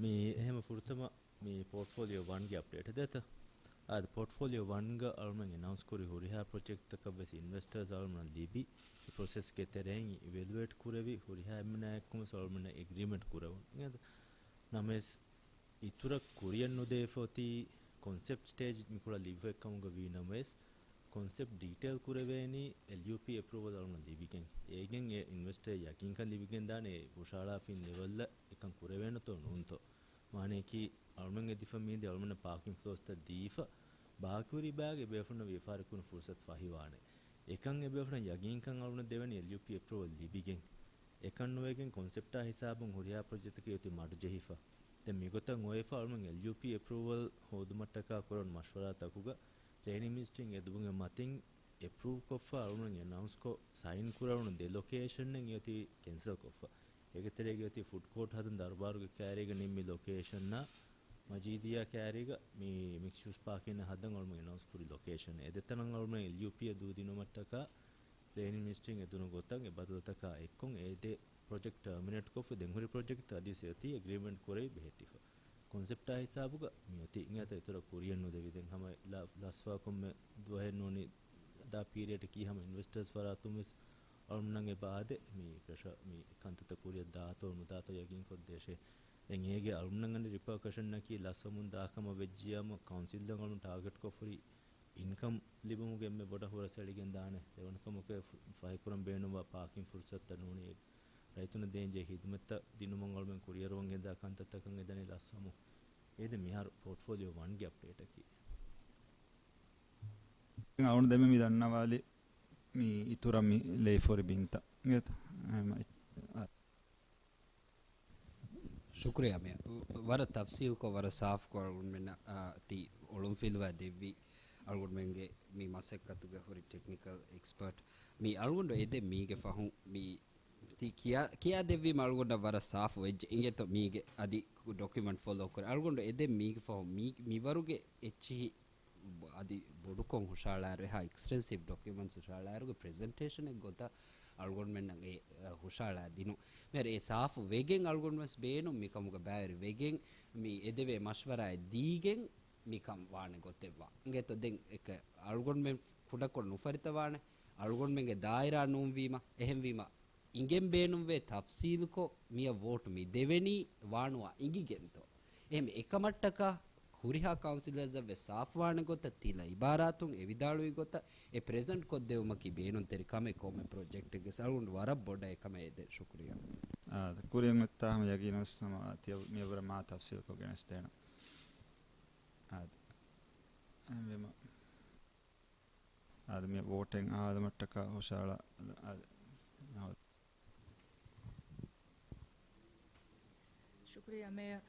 މި އެހެން ފުރަތަމަ މި ޕޯޓްފޯލިއޯ ވަންގެ އަޕްޑޭޓް ދޭތަ؟ އާދެ، ޕޯޓްފޯލިއޯ ވަންގަ އަޅުމެން އެނައުންސް ކުރި ހުރިހާ ޕްރޮޖެކްޓްތަކަށް ވެސް އިންވެސްޓާސް އަޅުމެންނަށް ލިބި، ޕްރޮސެސްގެ ތެރެއިން އިވެލުއޭޓް ކުރެވި، ހުރިހާ އެންމެނާއެއްކުން ވެސް އަޅުމެންނަށް އެގްރީމެންޓް ކުރެވުނު. އިނގޭތަ؟ ނަމަވެސް، އިތުރަށް ކުރިއަށް ނުދެވިފަ އޮތީ ކޮންސެޕްޓް ސްޓޭޖް މިކޮޅަށް ލިބިފައި ކަމުގަ ވީ ނަމަވެސް، ކޮންސެޕްޓް ޑީޓެއިލް ކުރެވޭނީ އެލްޔޫޕީ އެޕްރޫވަލް އަޅުގަނޑު ލިބިގެން. އޭގެން އެ އިންވެސްޓަރ ޔަގީންކަން ލިބިގެންދާނެ އެ ހުށަހަޅާފައި ލެވެލްއަށް އެކަން ކުރެވޭނެތޯ ނޫންތޯ. މާނައަކީ، އަޅުމެން އެދިފަ މީދި އަޅުމެންނަށް ޕާކިން ފްލޯސްތައް ދީފަ، ބާކީހުރި ބައިގެ ބޭފުޅުންނަށް ވިޔަފާރި ކުރުން ފުރުސަތު ފަހިވާނެ. އެކަން އެބޭފުޅުން ޔަގީންކަން އަޅުގަނޑަށް ދެވެނީ އެލްޔޫޕީ އެޕްރޫވަލް ލިބިގެން. އެކަން ނުވެގެން ކޮންސެޕްޓާ ހިސާބުން ހުރިހާ ޕްރޮޖެކްޓަކީ އޮތީ މަޑުޖެހިފަ. ދެން މިގޮތަށް އޮވެފަ އަޅުގަނޑު އެލްޔޫޕީ އެޕްރޫވަލް ހޯދުމަށްޓަކާ ކުރެވުނު މަޝްވަރާތަކުގަ ޕްލޭނިން މިނިސްޓްރީން އެދުމުގެ މަތިން އެޕްރޫވް ކޮށްފަ އަޅުގަނޑު އެނައުންސްކޮށް ސައިން ކުރެވުނު ދެ ލޮކޭޝަންއެއް އޮތީ ކެންސަލް ކޮށްފަ. އޭގެ ތެރޭގަ އޮތީ ފުޑް ކޯޓް ހަދަން ދަރުބާރުގެ ކައިރީގަ ނިންމި ލޮކޭޝަންއާ، މަޖީދިއްޔާ ކައިރީގަ މި މިކްސް ޔޫސް ޕާކިން ހަދަން އަޅުމެން އެނައުންސް ކުރި ލޮކޭޝަން. އެ ދެތަނަށް އަޅުމެން އެލްޔޫޕީއަށް ދޫ ދިނުމަށްޓަކާ ޕްލޭނިން މިނިސްޓްރީން އެދުނު ގޮތަށް އެ ބަދަލުތަކާ އެއްކޮށް އެ ދެ ޕްރޮޖެކްޓް ޓާމިނޭޓް ކޮށްފަ ދެން ހުރި ޕްރޮޖެކްޓް އަދިވެސް އޮތީ އެގްރީމެންޓް ކުރެވި ބެހެއްޓިފަ. ކޮންސެޕްޓާ ހިސާބުގަ މި އޮތީ އިނގޭތަ އިތުރަށް ކުރިއަށް ނުދެވި ދެން ހަމަ ލަ-، ލަސްވާ ކޮންމެ ދުވަހެއް ނޫނީ ދާ ޕީރިއަޑަކީ ހަމަ އިންވެސްޓާސް ފަރާތުން ވެސް އަޅުމެންނަށް އެބަ އާދޭ މި ޕްރެޝަ މި ކަންތައްތައް ކުރިއަށް ދާތޯ ނުދާތޯ ޔަގީން ކޮށްދޭށޭ. ދެން އޭގެ އަޅުމެންނަށް އަންނަ ރިޕާކަޝަންއަކީ ލަސްވަމުން ދާ ކަމަށް ވެއްޖިއްޔާމު ކައުންސިލްއަށް އަޅުމެން ޓާގެޓް ކޮށްފަ ހުރި އިންކަމް ލިބުމުގެ އެންމެ ބޮޑަށް ހުރަސް އެޅިގެން ދާނެ. ދެވަނަ ކަމަކަށް ފު-، ފަހިކުރަން ބޭނުންވާ ޕާކިން ފުރުސަތުތައް ނޫނީ ރައްޔިތުންނަށް ދޭންޖެހޭ ހިދުމަތްތައް ދިނުމަށް އަޅުމެން ކުރިއަރުވަން ގެންދާ ކަންތައްތަކަށް އެދަނީ ލަސްވަމުން. އޭދެ މިހާރު ޕޯޓްފޯލިއޯ ވަންގެ އަޕްޑޭޓަކީ. އަޅުގަނޑު ދެންމެ މި ދަންނަވާލި މި އިތުރަށް މި ލެއިފަ ހުރި ބިންތައް. އިނގޭތަ؟ އެހެން އެ-، އަ-، ޝުކުރިއްޔާ މޭޔަރ. ވަރަށް ތަފްސީލްކޮށް، ވަރަށް ސާފްކޮށް އަޅުގަނޑުމެންނަށް، އާ، ތި އޮޅުންފިލުވާ ދެއްވި އަޅުގަނޑުމެންގެ މި މަސައްކަތުގެ ހުރި ޓެކްނިކަލް އެކްސްޕަރޓް. މި އަޅުގަނޑު އެދެން މީގެ ފަހުން މި ތި ކިޔާ، ކިޔާދެއްވީމަ އަޅުގަނޑަށް ވަރަށް ސާފު ވެއްޖެ. އިނގޭތޯ މީގެ އަދި ޑޮކިއުމަންޓް ފޮލޯ ކުރޭ. އަޅުގަނޑު އެދެން މީގެ ފަހުން މި، މިވަރުގެ އެއްޗިހި އަދި ބޮޑުކޮށް ހުށަހަޅާއިރު، އެހާ އެކްސްޓެންސިވް ޑޮކިއުމަންޓްސް ހުށަހަޅާއިރުގެ ޕްރެޒެންޓޭޝަނެއް ގޮތަށް އަޅުގަނޑުމެންނަށް އެ، އަ، ހުށަހަޅާ ދިނުން. މޭޔަރ އެ ސާފު ވެގެން އަޅުގަނޑު ވެސް ބޭނުން މިކަމުގަ ބައިވެރި ވެގެން މި އެދެވޭ މަޝްވަރާއެއް ދީގެން މިކަން ވާނެ ގޮތެއްވާ. އިނގޭތޯ ދެން އެކަ އަޅުގަނޑުމެން ކުޑަކޮށް ނުފަރިތަވާނެ. އަޅުގަނޑުމެންގެ ދާއިރާ ނޫންވީމަ، އެހެންވީމަ، އިނގެން ބޭނުންވޭ ތަފްސީލުކޮށް މިއަށް ވޯޓު މި ދެވެނީ ވާނުވާ އިނގިގެންތޯ؟ އެހެން އެކަމަށްޓަކާ ހުރިހާ ކައުންސިލަރސްއަށް ވެސް ސާފުވާނެ ގޮތަށް ތިލަ އިބާރާތުން އެ ވިދާޅުވި ގޮތަށް އެ ޕްރެޒެންޓް ކޮށްދެވުމަކީ ބޭނުންތެރި ކަމެއް ކޮންމެ ޕްރޮޖެކްޓެއްގެ ސަރުން ވަރަށް ބޮޑަށް އެކަމަށް އެދެން. ޝުކުރިއްޔާ. އާ، ކުރިއަށް އޮތްތާ ހަމަ ޔަގީން ވެސް ހަމަ ތިޔަ މިއަށްވުރެ މާ ތަފްސީލްކޮށް ގެނެސްދޭނަން. އާދެ. އެހެންވީމަ. އާދެ، މި ވޯޓެއް އާދަމަށްޓަކާ ހުށަހަޅާ، އާދެ. ޝުކުރިއްޔާ މޭޔަރ.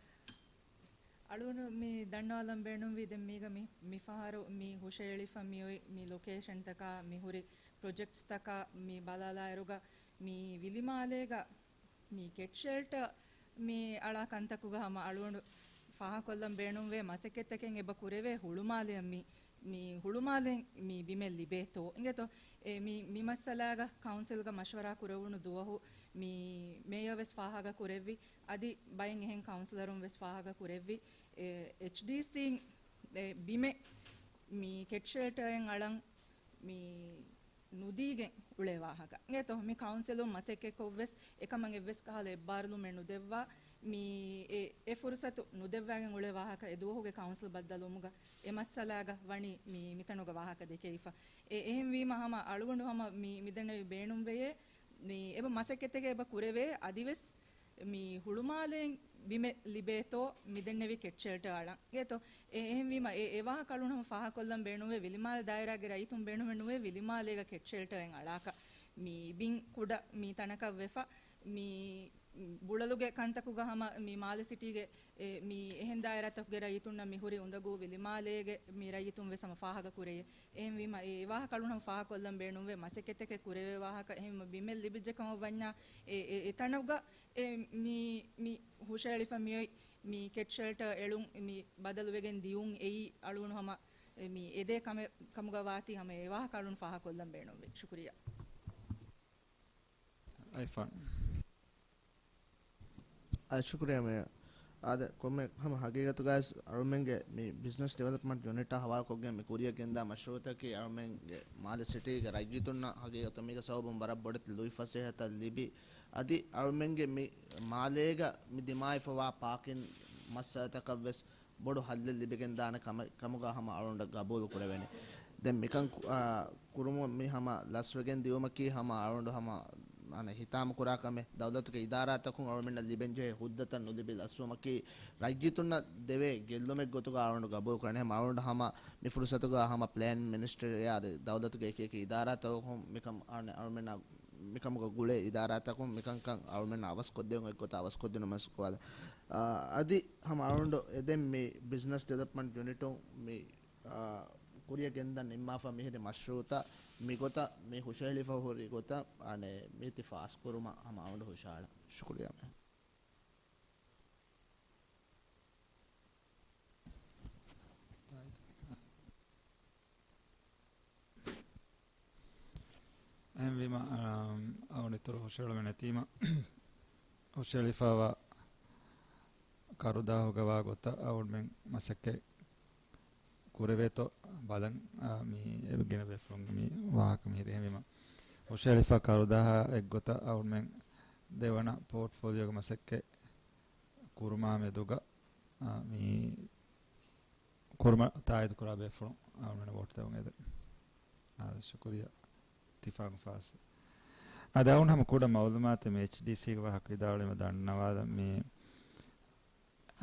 އަޅުގަނޑު މި ދަންނަވާލަން ބޭނުންވީ، ދެން މީގަ މި، މިފަހަރު މި ހުށަހެޅިފަ މިއޮތް މި ލޮކޭޝަންތަކާ، މި ހުރި ޕްރޮޖެކްޓްސްތަކާ މި ބަލާލާއިރުގަ، މި ވިލިމާލޭގަ މި ކެޓް ޝެލްޓަ މި އަޅާ ކަންތަކުގަ ހަމަ އަޅުގަނޑު ފާހަގަކޮށްލަން ބޭނުންވޭ މަސައްކަތްތަކެއް އެބަ ކުރެވޭ ހުޅުމާލެއަށް މި، މި ހުޅުމާލެއިން މި ބިމެއް ލިބޭތޯ އިނގޭތޯ. އެ މި، މި މައްސަލާގަ ކައުންސިލްގަ މަޝްވަރާ ކުރެވުނު ދުވަހު މި މޭޔަރ ވެސް ފާހަގަ ކުރެއްވި. އަދި ބައެއް އެހެން ކައުންސިލަރުން ވެސް ފާހަގަ ކުރެއްވި. އެ، އެޗްޑީސީން އެ ބިމެއް މި ކެޓް ޝެލްޓައެއް އަޅަން މި ނުދީގެން އުޅޭ ވާހަކަ. އިނގޭތޯ، މި ކައުންސިލުން މަސައްކަތްކޮށްވެސް އެކަމަށް އެއްވެސް ކަހަލަ އެއްބާރުލުމެއް ނުދެއްވާ، މި އެ، އެ ފުރުސަތު ނުދެއްވާގެން އުޅޭ ވާހަކަ އެ ދުވަހުގެ ކައުންސިލް ބައްދަލުވުމުގަ އެ މައްސަލާގަ ވަނީ މި، މިތަނުގަ ވާހަކަ ދެކެވިފަ. އެ، އެހެންވީމަ ހަމަ އަޅުގަނޑު ހަމަ މި، މިދެންނެވި ބޭނުންވެޔޭ، މި އެބަ މަސައްކަތެއް އެބަ ކުރެވޭ، އަދިވެސް މި ހުޅުމާލެއިން ބިމެއް ލިބޭތޯ މިދެންނެވި ކެޓް ޝެލްޓަ އަޅަން. އޭތޯ، އެ، އެހެންވީމަ އެ، އެ ވާހަކަ އަޅުން ހަމަ ފާހަކޮށްލަން ބޭނުންވޭ، ވިލިމާލެ ދާއިރާގެ ރައްޔިތުން ބޭނުމެއް ނުވޭ ވިލިމާލޭގަ ކެޓް ޝެލްޓައެއް އަޅާކަށް. މި ބިން ކުޑަ މި ތަނަކަށް ވެފަ، މި ބުޅަލުގެ ކަންތަކުގަ ހަމަ މި މާލެ ސިޓީގެ އެ، މި އެހެން ދާއިރާތަކުގެ ރައްޔިތުންނަށް މި ހުރި އުނދަގޫ ވިލިމާލޭގެ މި ރައްޔިތުން ވެސް ހަމަ ފާހަގަ ކުރެޔޭ. އެހެންވީމަ އެ، އެ ވާހަކަ އަޅުން ހަމަ ފާހަކޮށްލަން ބޭނުންވޭ މަސައްކަތްތަކެއް ކުރެވޭ ވާހަކަ. އެހެންވީމަ ބިމެއް ލިބިއްޖެ ކަމަށް ވަންޏާ އެ، އެ، އެތަނުގަ އެ، މި، މި ހުށަހެޅިފަ މިއޮތް މި ކެޓް ޝެލްޓަ އެޅުން މި ބަދަލުވެގެން ދިޔުން އެއީ އަޅުގަނޑު ހަމަ މި އެދޭ ކަމެއް ކަމުގަ ވާތީ ހަމަ އެ ވާހަކަ އަޅުން ފާހަކޮށްލަން ބޭނުންވޭ. ޝުކުރިއްޔާ. އައިފާން. އަ، ޝުކުރިއްޔާ މޭޔަރ. އާދެ، ކޮންމެ ހަމަ ހަގީގަތުގައި އަޅުމެންގެ މި ބިޒްނަސް ޑިވެލޮޕްމަންޓް ޔުނިޓާ ހަވާލުކޮށްގެން މި ކުރިއަށް ގެންދާ މަޝްރޫއުތަކީ އަޅުމެންގެ މާލެ ސިޓީގެ ރައްޔިތުންނަށް ހަގީގަތު މީގެ ސަބަބުން ވަރަށް ބޮޑެތި ލުއިފަސޭހަތައް ލިބި، އަދި އަޅުމެންގެ މި މާލޭގަ މި ދިމާވެފަވާ ޕާކިން މައްސަލަތަކަށް ވެސް ބޮޑު ހައްލެއް ލިބިގެންދާނެ ކަމެއް ކަމުގަ ހަމަ އަޅުގަނޑަށް ގަބޫލު ކުރެވޭނެ. ދެން މިކަން ކު-، އާ، ކުރުމުން މި ހަމަ ލަސްވެގެން ދިޔުމަކީ ހަމަ އަޅުގަނޑު ހަމަ އަނެއް ހިތާމަ ކުރާ ކަމެއް. ދައުލަތުގެ އިދާރާތަކުން އަޅުމެންނަށް ލިބެންޖެހޭ ހުއްދަތައް ނުލިބި ލަސްވުމަކީ ރައްޔިތުންނަށް ދެވޭ ގެއްލުމެއް ގޮތުގަ އަޅުގަނޑު ގަބޫލު ކުރަނީ. ހަމަ އަޅުގަނޑު ހަމަ މި ފުރުސަތުގަ ހަމަ ޕްލޭން މިނިސްޓްރީއާ އަދި ދައުލަތުގެ އެކި އެކި އިދާރާތަކުން މިކަން އަޅު-، އަޅުމެންނަށް މިކަމުގަ ގުޅޭ އިދާރާތަކުން މިކަންކަން އަޅުމެންނަށް އަވަސްކޮށްދެވުން އެއްގޮތަށް އަވަސްކޮށްދިނުމަށް ގޮވާލަން. އާ، އަދި ހަމަ އަޅުގަނޑު އެދެން މި ބިޒްނަސް ޑިވެލޮޕްމަންޓް ޔުނިޓުން މި، އާ، ކުރިއަށް ގެންދަން ނިންމާފަ މިހިރި މަޝްރޫއުތައް މިގޮތަށް މި ހުށަހެޅިފަ ހުރި ގޮތަށް އަނެއް މީތި ފާސްކުރުމަށް ހަމަ އަޅުގަނޑު ހުށަހަޅަން. ޝުކުރިއްޔާ މޭ. އެހެންވީމަ، އަ، އަޅުގަނޑު އިތުރު ހުށަހެޅުމެއް ނެތީމަ، ހުށަހެޅިފައިވާ ކަރުދާހުގަ ވާ ގޮތަށް އަޅުގަނޑުމެން މަސައްކަތް ކުރެވޭތޯ ބަލަން، އަ، މި އެ ގިނަ ބޭފުޅުން މި ވާހަކަ މިހިރީ. އެހެންވީމަ، ހުށަހެޅިފަ ކަރުދާހާ އެއްގޮތަށް އަޅުގަނޑުމެން ދެވަނަ ޕޯޓްފޯލިއޯގެ މަސައްކަތް ކުރުމާ މެދުގަ، އަ، މި ކުރުމަށް ތާއީދު ކުރާ ބޭފުޅުން އަޅުގަނޑު ވޯޓް ދެވުން އެދެން. އާދެ، ޝުކުރިއްޔާ. ތިފާގު ފާސް. އަދި އަޅުގަނޑު ހަމަ ކުޑަ މައުލޫމާތެއް މި އެޗްޑީސީގެ ވާހަކަ ވިދާޅުވީމަ ދަންނަވާލަން. މި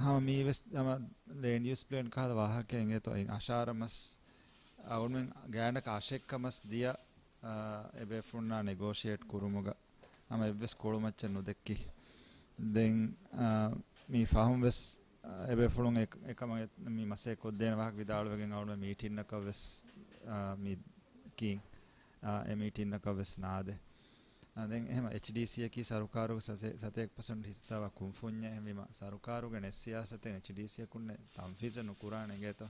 ހަމަ މީވެސް ހަމަ ލޭންޑް ޔޫސް ޕްލޭން ކަހަލަ ވާހަކައެއް އިނގޭތޯ، އެއް އަށާރަ މަސް އަޅުގަނޑުމެން ގާތްގަނޑަކަށް އަށެއްކަ މަސް ދިޔަ، އާ، އެބޭފުޅުންނާ ނެގޯޝިއޭޓް ކުރުމުގަ ހަމަ އެއްވެސް ކޮޅުމައްޗެއް ނުދެއްކި. ދެން، އާ، މި ފަހުން ވެސް، އާ، އެބޭފުޅުން އެ-، އެކަމަށް މި މަސައްކަތް ކޮށްދޭނެ ވާހަކަ ވިދާޅުވެގެން އަޅުގަނޑު މީޓިންއަކަށް ވެސް، އާ، މި ކީން، އާ، އެ މީޓިންއަކަށް ވެސް ނާދެ. އާ، ދެން އެހެމަ އެޗްޑީސީއަކީ ސަރުކާރުގެ ސަތޭ-، ސަތޭކަ ޕަސެންޓް ހިއްސާވާ ކުންފުންޏެއް. އެހެންވީމަ، ސަރުކާރުގެ ނެތް ސިޔާސަތެއް އެޗްޑީސީއަކުންނެއް ތަންފީޒެއް ނުކުރާނެ އިނގޭތޯ.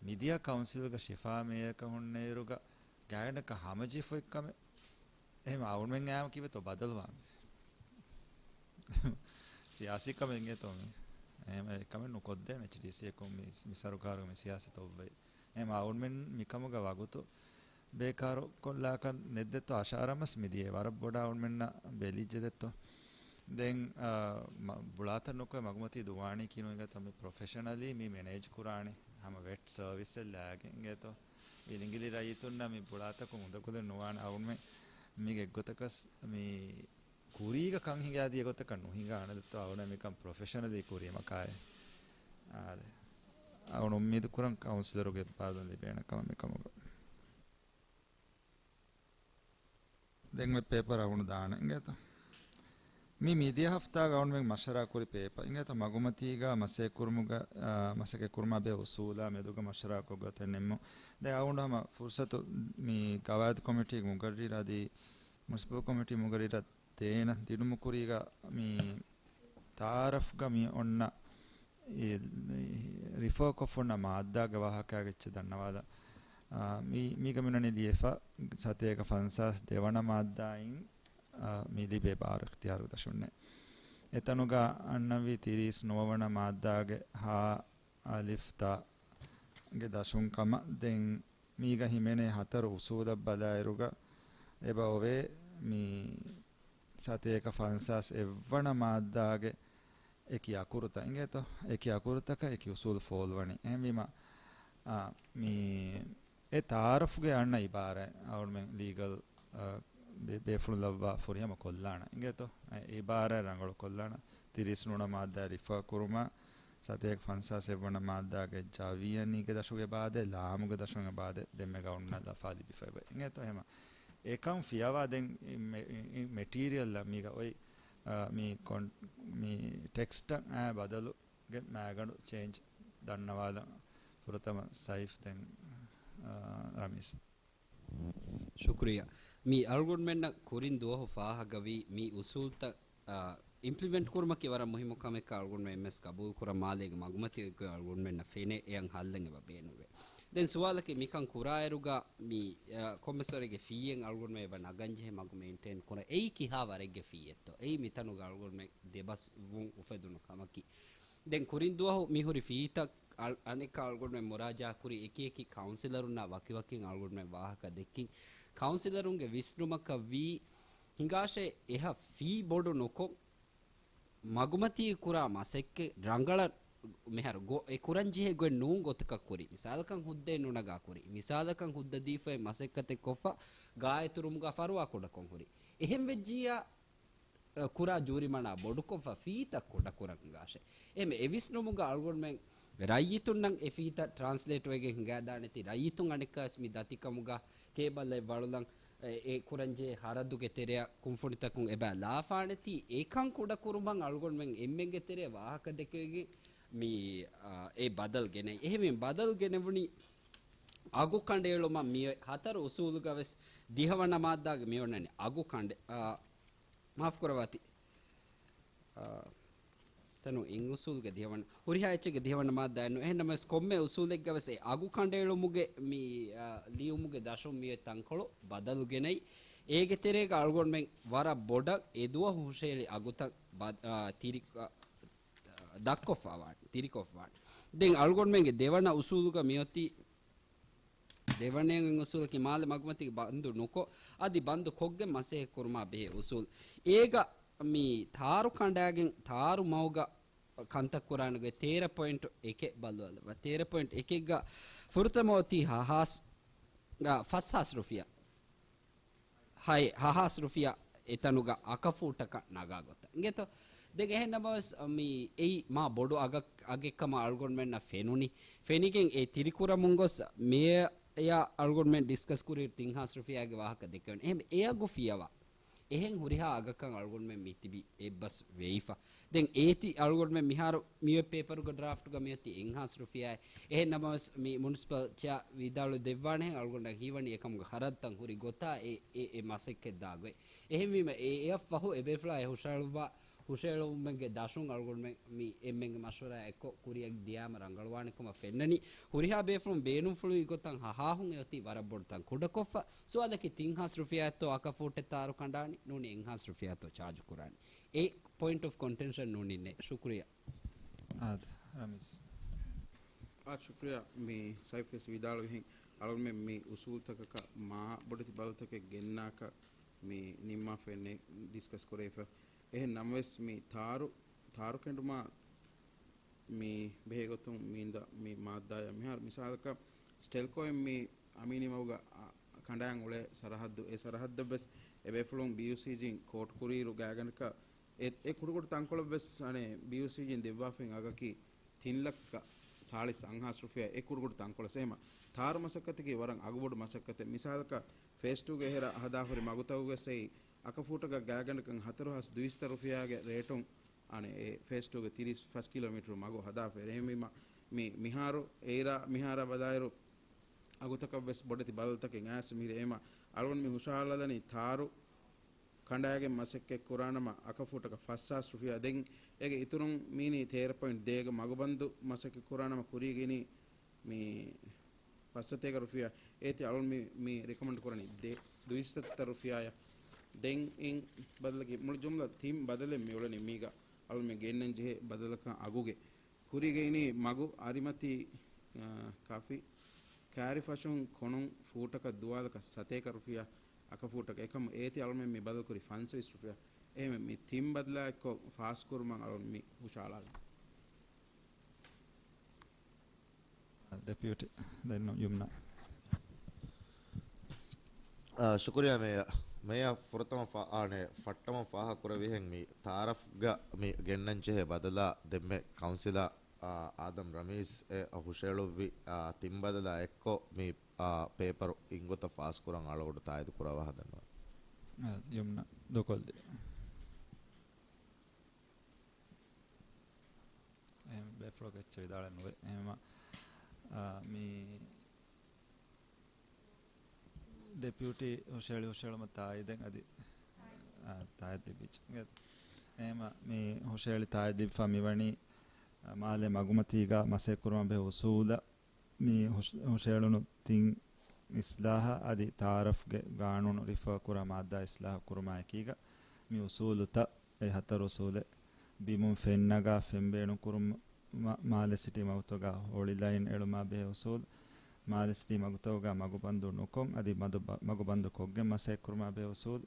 މިދިޔަ ކައުންސިލްގަ ޝިފާ މޭޔަކަށް ހުންނައިރުގަ ގާތްގަނޑަކަށް ހަމަޖެހިފައި ކަމެއް. އެހެން އަޅުމެން އާމަ ކީއްވެތޯ ބަދަލުވާނެ. ސިޔާސީ ކަމެއް އިނގޭތޯ މީ. އެހެން އެ ކަމެއް ނުކޮށްދޭނެ އެޗްޑީސީއަކުން މި، މި ސަރުކާރުގެ މި ސިޔާސަތު އޮއްވައި. އެހެން އަޅުމެން މިކަމުގަ ވަގުތު ބޭކާރު ކޮށްލާކަށް ނެތްދެއްތޯ އަށާރަ މަސް މިދިޔައީ ވަރަށް ބޮޑަށް އަޅުމެންނަށް ބެލިއްޖެ ދެއްތޯ. ދެން، އާ، މަ-، ބުޅާތައް ނުކޮށް މަގުމަތީ ދުވާނީ ކިނު އިނގޭތޯ މި ޕްރޮފެޝަނަލީ މި މެނޭޖް ކުރާނީ ހަމަ ވެޓް ސަރވިސްއެއް ލާގެން އިނގޭތޯ. އިލިނގިލި ރައްޔިތުންނަށް މި ބުޅާތަކުން އުނދަގުލެއް ނުވާނެ އަޅުމެން މީގެ އެއްގޮތަކަސް މި ކުރީގަ ކަން ހިނގާ ދިޔަ ގޮތަކަށް ނުހިނގާނެ ދެއްތޯ އަޅުނަ މިކަން ޕްރޮފެޝަނަލީ ކުރީމަ ކާއެއް. އާދެ. އަޅުން އުއްމީދު ކުރަން ކައުންސިލަރުގެ ބާރު ލިބޭނެ ކަމަށް މިކަމުގަ. ދެން މި ޕޭޕަރ އަޅުން ދާނެ އިނގޭތޯ. މި މިދިޔަ ހަފްތާގަ އަޅުގަނޑުމެން މަޝްވަރާ ކުރި ޕޭޕަ އިނގޭތޯ މަގުމަތީގަ މަސައްކަތްކުރުމުގަ، އާ، މަސައްކަތްކުރުމާ ބެހޭ އުސޫލާ މެދުގަ މަޝްވަރާ ކޮށްގޮތެއް ނިންމުން. ދެން އަޅުގަނޑު ހަމަ ފުރުސަތު މި ގަވާއިދު ކޮމިޓީގެ މުގައްރިރު އަދި މުނިސިޕަލް ކޮމިޓީ މުގައްރިރަށް ދޭނަ ދިނުމު ކުރީގަ މި ތައާރަފްގަ މި އޮންނަ އެ، ރިފާ ކޮށްފަ އޮންނަ މާއްދާގެ ވާހަކައިގެ އެއްޗެއް ދަންނަވާލަން. އާ، މި، މީގަ މި އޮންނަނީ ލިޔެފަ ސަތޭކަ ފަންސާސް ދެވަނަ މާއްދާއިން، އާ، މި ލިބޭ ބާރު އިޚްތިޔާރު ދަށުންނޭ. އެތަނުގަ އަންނަންވީ ތިރީސް ނުވަވަނަ މާއްދާގެ ހާ އަލިފް ތާ ގެ ދަށުން ކަމަށް. ދެން މީގަ ހިމެނޭ ހަތަރު އުސޫލަށް ބަލާއިރުގަ އެބަ އޮވޭ މި ސަތޭކަ ފަންސާސް އެއްވަނަ މާއްދާގެ އެކި އަކުރުތައް އިނގޭތޯ، އެކި އަކުރުތަކަށް އެކި އުސޫލު ފޯލުވަނީ. އެހެންވީމަ، އާ، މި އެ ތައާރަފްގެ އަންނަ އިބާރާތް އަޅުމެން ލީގަލް، އާ، ބޭ-، ބޭފުޅުން ލައްވާ ފުރިހަމަ ކޮށްލާނަން އިނގޭތޯ. އެ އިބާރާތް ރަނގަޅު ކޮށްލާނަން. ތިރީސް ނުވަނަ މާއްދާ ރިފާ ކުރުމަށް ސަތޭކަ ފަންސާސް އެއްވަނަ މާއްދާގެ ޖަވިޔަނީގެ ދަށުގެ ބާދެ، ލާމުގެ ދަށުގެ ބާދެ ދެންމެ ގައުންނަށް ލަފާ ލިބިފައިވޭ އިނގޭތޯ. އެހެމަ އެކަން ފިޔަވާ ދެން މެ-، މެޓީރިއަލްއަށް މީގަ އޮތް، އާ، މި ކޮން-، މި ޓެކްސްޓަށް އާ ބަދަލުގެ މައިގަނޑު ޗޭންޖް ދަންނަވާލަން. ފުރަތަމަ ސައިފް ދެން، އާ، ރަމީސް. ޝުކުރިއްޔާ. މި އަޅުގަނޑުމެންނަށް ކުރިން ދުވަހު ފާހަގަވީ މި އުސޫލްތައް، އާ، އިމްޕްލިމެންޓް ކުރުމަކީ ވަރަށް މުހިއްމު ކަމެއްކަން އަޅުގަނޑުމެން އެންމެސް ގަބޫލު ކުރަން މާލޭގެ މަގުމަތީގައި އަޅުގަނޑުމެންނަށް ފެނޭ އެޔަށް ހައްލެއް އެބަ ބޭނުންވޭ. ދެން ސުވާލަކީ މިކަން ކުރާއިރުގަ މި، އާ، ކޮންމެސް ވަރެއްގެ ފީއެއް އަޅުގަނޑުމެން އެބަ ނަގަންޖެހޭ މަގު މެއިންޓެއިން ކުރަން. އެއީ ކިހާ ވަރެއްގެ ފީއެއްތޯ؟ އެއީ މިތަނުގަ އަޅުގަނޑުމެން ދެބަސްވުން އުފެދުނު ކަމަކީ. ދެން ކުރިން ދުވަހު މި ހުރި ފީތައް އަ-، އަނެއްކާ އަޅުގަނޑުމެން މުރާޖާ ކުރި އެކި އެކި ކައުންސިލަރުންނާ ވަކިވަކިން އަޅުގަނޑުމެން ވާހަކަ ދެއްކިން. ކައުންސިލަރުންގެ ވިސްނުމަކަށް ވީ ހިނގާށޭ އެހާ ފީ ބޮޑު ނުކޮށް، މަގުމަތީ ކުރާ މަސައްކަތް ރަނގަޅަށް މިހާރު ގޮ-، އެ ކުރަންޖެހޭ ގޮތް ނޫން ގޮތަކަށް ކުރި. މިސާލަކަށް ހުއްދައެއް ނުނަގާ ކުރި. މިސާލަކަށް ހުއްދަ ދީފައި މަސައްކަތެއް ކޮށްފަ ގާއެތުރުމުގަ ފަރުވާ ކުޑަކޮށް ހުރި. އެހެން ވެއްޖިއްޔާ، އަ، ކުރާ ޖޫރިމަނާ ބޮޑުކޮށްފަ ފީތައް ކުޑަކުރަން އިނގާށޭ. އެމެ އެވިސްނުމުގަ އަޅުގަނޑުމެން ރައްޔިތުންނަށް އެ ފީތައް ޓްރާންސްލޭޓް ވެގެން ހިނގާދާނެތީ، ރައްޔިތުން އަނެއްކާވެސް މި ދަތިކަމުގަ ކޭބަލްއެއް ވަޅުލަން، އެ، އެ ކުރަންޖެހޭ ހަރަދުގެ ތެރެއަށް ކުންފުނިތަކުން އެބަ ލާފާނެތީ، އެކަން ކުޑަކުރުމަށް އަޅުގަނޑުމެން އެންމެންގެ ތެރެއަށް ވާހަކަ ދެކެވިގެން މި، އާ، އެ ބަދަލު ގެނައީ. އެހެންވެ ބަދަލު ގެނެވުނީ އަގު ކަނޑައެޅުމަށް މިއޮތް ހަތަރު އުސޫލުގަވެސް ދިހަވަނަ މާއްދާގެ މިއޮންނަނީ އަގު ކަނޑެ-، އާ، މާފުކުރައްވާތި. އާ، ތަނު އިން އުސޫލުގެ ދިހަވަނަ، ހުރިހާ އެއްޗެއްގެ ދިހަވަނަ މާއްދާއެއް ނޫން. އެހެންނަމަވެސް ކޮންމެ އުސޫލެއްގަވެސް އެ އަގު ކަނޑައެޅުމުގެ މި، އާ، ލިޔުމުގެ ދަށުން މިއޮތް ތަންކޮޅު ބަދަލު ގެނައި. އޭގެ ތެރޭގަ އަޅުގަނޑުމެން ވަރަށް ބޮޑަށް އެ ދުވަހު ހުށަހެޅި އަގުތައް ބަ-، އާ، ތިރި-، އާ، ދަށްކޮށްފަވާނެ، ތިރިކޮށްފަވާނެ. ދެން އަޅުގަނޑުމެންގެ ދެވަނަ އުސޫލުގަ މިއޮތީ، ދެވަނައިން އުސޫލަކީ މާލެ މަގުމަތީގެ ބަންދު ނުކޮށް، އަދި ބަންދު ކޮށްގެން މަސައްކަތް ކުރުމާ ބެހޭ އުސޫލް. އޭގަ މި ތާރު ކަނޑާގެން ތާރު މަގުގަ ކަންތައް ކުރާނެ ގޮތް ތޭރަ ޕޮއިންޓު އެކެއް ބައްލަވާލައްވާ. ތޭރަ ޕޮއިންޓު އެކެއްގަ ފުރަތަމަ އޮތީ ހަ-، ހާސް، އަ، ފަސް ހާސް ރުފިޔާ. ހައެއް ހަ-، ހާސް ރުފިޔާ އެތަނުގަ އަކަފޫޓަކަށް ނަގާ ގޮތަށް. އިނގޭތޯ؟ ދެން އެހެން ނަމަވެސް، މި އެއީ މާ ބޮޑު އަގަ-، އަގެއް ކަމަށް އަޅުގަނޑުމެންނަށް ފެނުނީ. ފެނިގެން އެ ތިރިކުރަމުން ގޮސް މޭޔަރ އަޅުގަނޑުމެން ޑިސްކަސް ކުރި ތިން ހާސް ރުފިޔާގެ ވާހަކަ ދެކެވެން. އެހެން އެ އަގު ފިޔަވާ. އެހެން ހުރިހާ އަގަކަށް އަޅުގަނޑުމެން މި ތިބި އެއްބަސް ވެއިފަ. ދެން އޭތި އަޅުގަނޑުމެން މިހާރު މިއޮތް ޕޭޕަރުގަ ޑްރާފްޓްގަ މިއޮތީ އެއް ހާސް ރުފިޔާއެއް. އެހެން ނަމަވެސް މި މުނިސިޕަލް ޗެއާ ވިދާޅުވެ ދެއްވާނެހެން އަޅުގަނޑަށް ހީވަނީ އެކަމުގެ ހަރަދުތައް ހުރި ގޮތާ އެ، އެ، އެ މަސައްކަތް ދާ ގޮތް. އެހެންވީމަ އެ، އެއަށްފަހު އެބޭފުޅާ އެ ހުށަހެޅުއްވާ، ހުށަހެޅުމެއްގެ ދަށުން އަޅުގަނޑުމެން މި އެންމެންގެ މަޝްވަރާ އެއްކޮށް ކުރިއަށް ދިޔާމަ ރަނގަޅުވާނެ ކަމަށް ފެންނަނީ. ހުރިހާ ބޭފުޅުން ބޭނުންފުޅުވި ގޮތަށް ހަހާހުން އެއޮތީ ވަރަށް ބޮޑު ތަން ކުޑަކޮށްފަ. ސުވާލަކީ ތިން ހާސް ރުފިޔާތޯ އަކަފޫޓެއް ތާރު ކަނޑާނީ؟ ނޫނީ އެއް ހާސް ރުފިޔާތޯ ޗާޖު ކުރާނީ؟ އެ ޕޮއިންޓް އޮފް ކޮންޓެންޝަން ނޫނީ ނެ. ޝުކުރިއްޔާ. އާދެ، ރަމީސް. އާ، ޝުކުރިއްޔާ. މި ސައިފް ވެސް ވިދާޅުވިހެން އަޅުގަނޑުމެން މި އުސޫލްތަކަކަށް މާ ބޮޑެތި ބަދަލުތަކެއް ގެންނާކަށް މި ނިންމާފައެއް ނެ ޑިސްކަސް ކުރެވިފަ. އެހެން ނަމަވެސް މި ތާރު، ތާރު ކެނޑުމާ މި ބެހޭގޮތުން މި އިންދަ މި މާއްދާޔަށް މިހާރު މިސާލަކަށް ސްޓެލްކޯއިން މި އަމީނީ މަގުގަ އަ، ކަނޑާން އުޅޭ ސަރަހައްދު، އެ ސަރަހައްދަށް ވެސް އެބޭފުޅުން ބީޔޫސީޖީން ކޯޓް ކުރިއިރު ގާތްގަނޑަކަށް އެ، އެ ކުޑަކުޑަ ތަންކޮޅަށް ވެސް އަނެއް ބީޔޫސީޖީން ދެއްވާފައި އަގަކީ ތިން ލައްކަ ސާޅީސް އަށް ހާސް ރުފިޔާ އެ ކުޑަކުޑަ ތަންކޮޅަށް. އެހެމަ ތާރު މަސައްކަތަކީ ވަރަށް އަގުބޮޑު މަސައްކަތެއް. މިސާލަކަށް ފޭސް ޓޫގެ އެހެރަ ހަދާ ހުރި މަގުތަކުގަސް އެއީ އަކަފޫޓަކަށް ގާތްގަނޑަކަށް ހަތަރު ހާސް ދުއިސައްތަ ރުފިޔާގެ ރޭޓުން އަނެއް އެ ފޭސް ޓޫގެ ތިރީސް ފަސް ކިލޯމީޓަރު މަގު ހަދާފަ. އެހެންވީމަ މި މިހާރު އެއިރާ މިހާރާ ބަލާއިރު އަގުތަކަށް ވެސް ބޮޑެތި ބަދަލުތަކެއް އައިސް މިހިރީ. އެހެންވީމަ އަޅުގަނޑު މި ހުށަހަޅާލަނީ ތާރު ކަނޑާގެން މަސައްކަތް ކުރާނަމަ އަކަފޫޓަކަށް ފަސް ހާސް ރުފިޔާ. ދެން އޭގެ އިތުރުން މީނީ ތޭރަ ޕޮއިންޓް ދޭގަ މަގުބަންދު މަސައްކަތް ކުރާނަމަ ކުރީގަ އިނީ މި ފަސް ސަތޭކަ ރުފިޔާ. އޭތި އަޅުން މި، މި ރެކޮމެންޑް ކުރަނީ ދެ، ދުއިސައްތަ ރުފިޔާއަށް. ދެން އިން ބަދަލަކީ މުޅި ޖުމްލަ ތިން ބަދަލެއް މި އުޅެނީ މީގަ އަޅުން މި ގެންނަން ޖެހޭ ބަދަލަކަށް އަގުގެ. ކުރީގަ އިނީ މަގު އަރިމަތީ، އާ، ކާފި ކާރި ފަށުން ކޮނުން ފޫޓަކަށް ދުވާލަކަށް ސަތޭކަ ރުފިޔާ އަކަފޫޓަކަށް. އެކަމު އޭތި އަޅުމެން މި ބަދަލުކުރީ ފަންސަވީސް ރުފިޔާ. އެހެންވެ މި ތިން ބަދަލާ އެއްކޮށް ފާސްކުރުމަށް އަޅުން މި ހުށަހަޅާލަން. ޑެޕިއުޓީ ދެން ޔުމްނާ. އާ، ޝުކުރިއްޔާ މޭޔަ. މޭޔަ ފުރަތަމަ ފާ-، އާނެ، ފައްޓަމަ ފާހަގަ ކުރެވިހެން މި ތާރަފްގަ މި ގެންނަން ޖެހޭ ބަދަލާ ދެންމެ ކައުންސިލާ، އާ، އާދަމް ރަމީސް އެ ހުށައެޅުއްވި، އާ، ތިން ބަދަލާ އެއްކޮށް މި، އާ، ޕޭޕަރު އިންގޮތަށް ފާސްކުރަން އަޅުގަނޑު ތާއީދު ކުރައްވާ ހަދަން. އާ، ޔުމްނާ ދޮކޮށްލި. އެހެން ބޭފުޅަކު އެއްޗެއް ވިދާޅެއް ނުވޭ. އެހެންވީމަ، އާ، މި ޑެޕިއުޓީ ހުށަހެޅި ހުށަހެޅުމަށް ތާއީދެއް އަދި، އާ، ތާއީދު ލިބިއްޖެ. އެހެންވީމަ މި ހުށަހެޅި ތާއީދު ލިބިފަ މިވަނީ، އާ، މާލޭ މަގުމަތީގަ މަސައްކަތް ކުރުމަށް ބެހޭ އުސޫލަށް މި ހުށ-، ހުށައެޅުނު ތިން އިސްލާހަށް އަދި ތާރަފްގެ ގާނޫނު ރިފާ ކުރާ މާއްދާ އިސްލާހު ކުރުމާ އެކީގަ މި އުސޫލުތައް އެ ހަތަރު އުސޫލެއް ބިމުން ފެންނަގާ ފެންބޭނުން ކުރުމަށް މާލެ ސިޓީ މަގުތަކުގަ ހޮޅި ލައިން އެޅުމާ ބެހޭ އުސޫލު، މާލެ ސިޓީ މަގުތަކުގަ މަގުބަންދު ނުކޮށް އަދި މަދު ބަ-، މަގުބަންދު ކޮށްގެން މަސައްކަތް ކުރުމާ ބެހޭ އުސޫލު،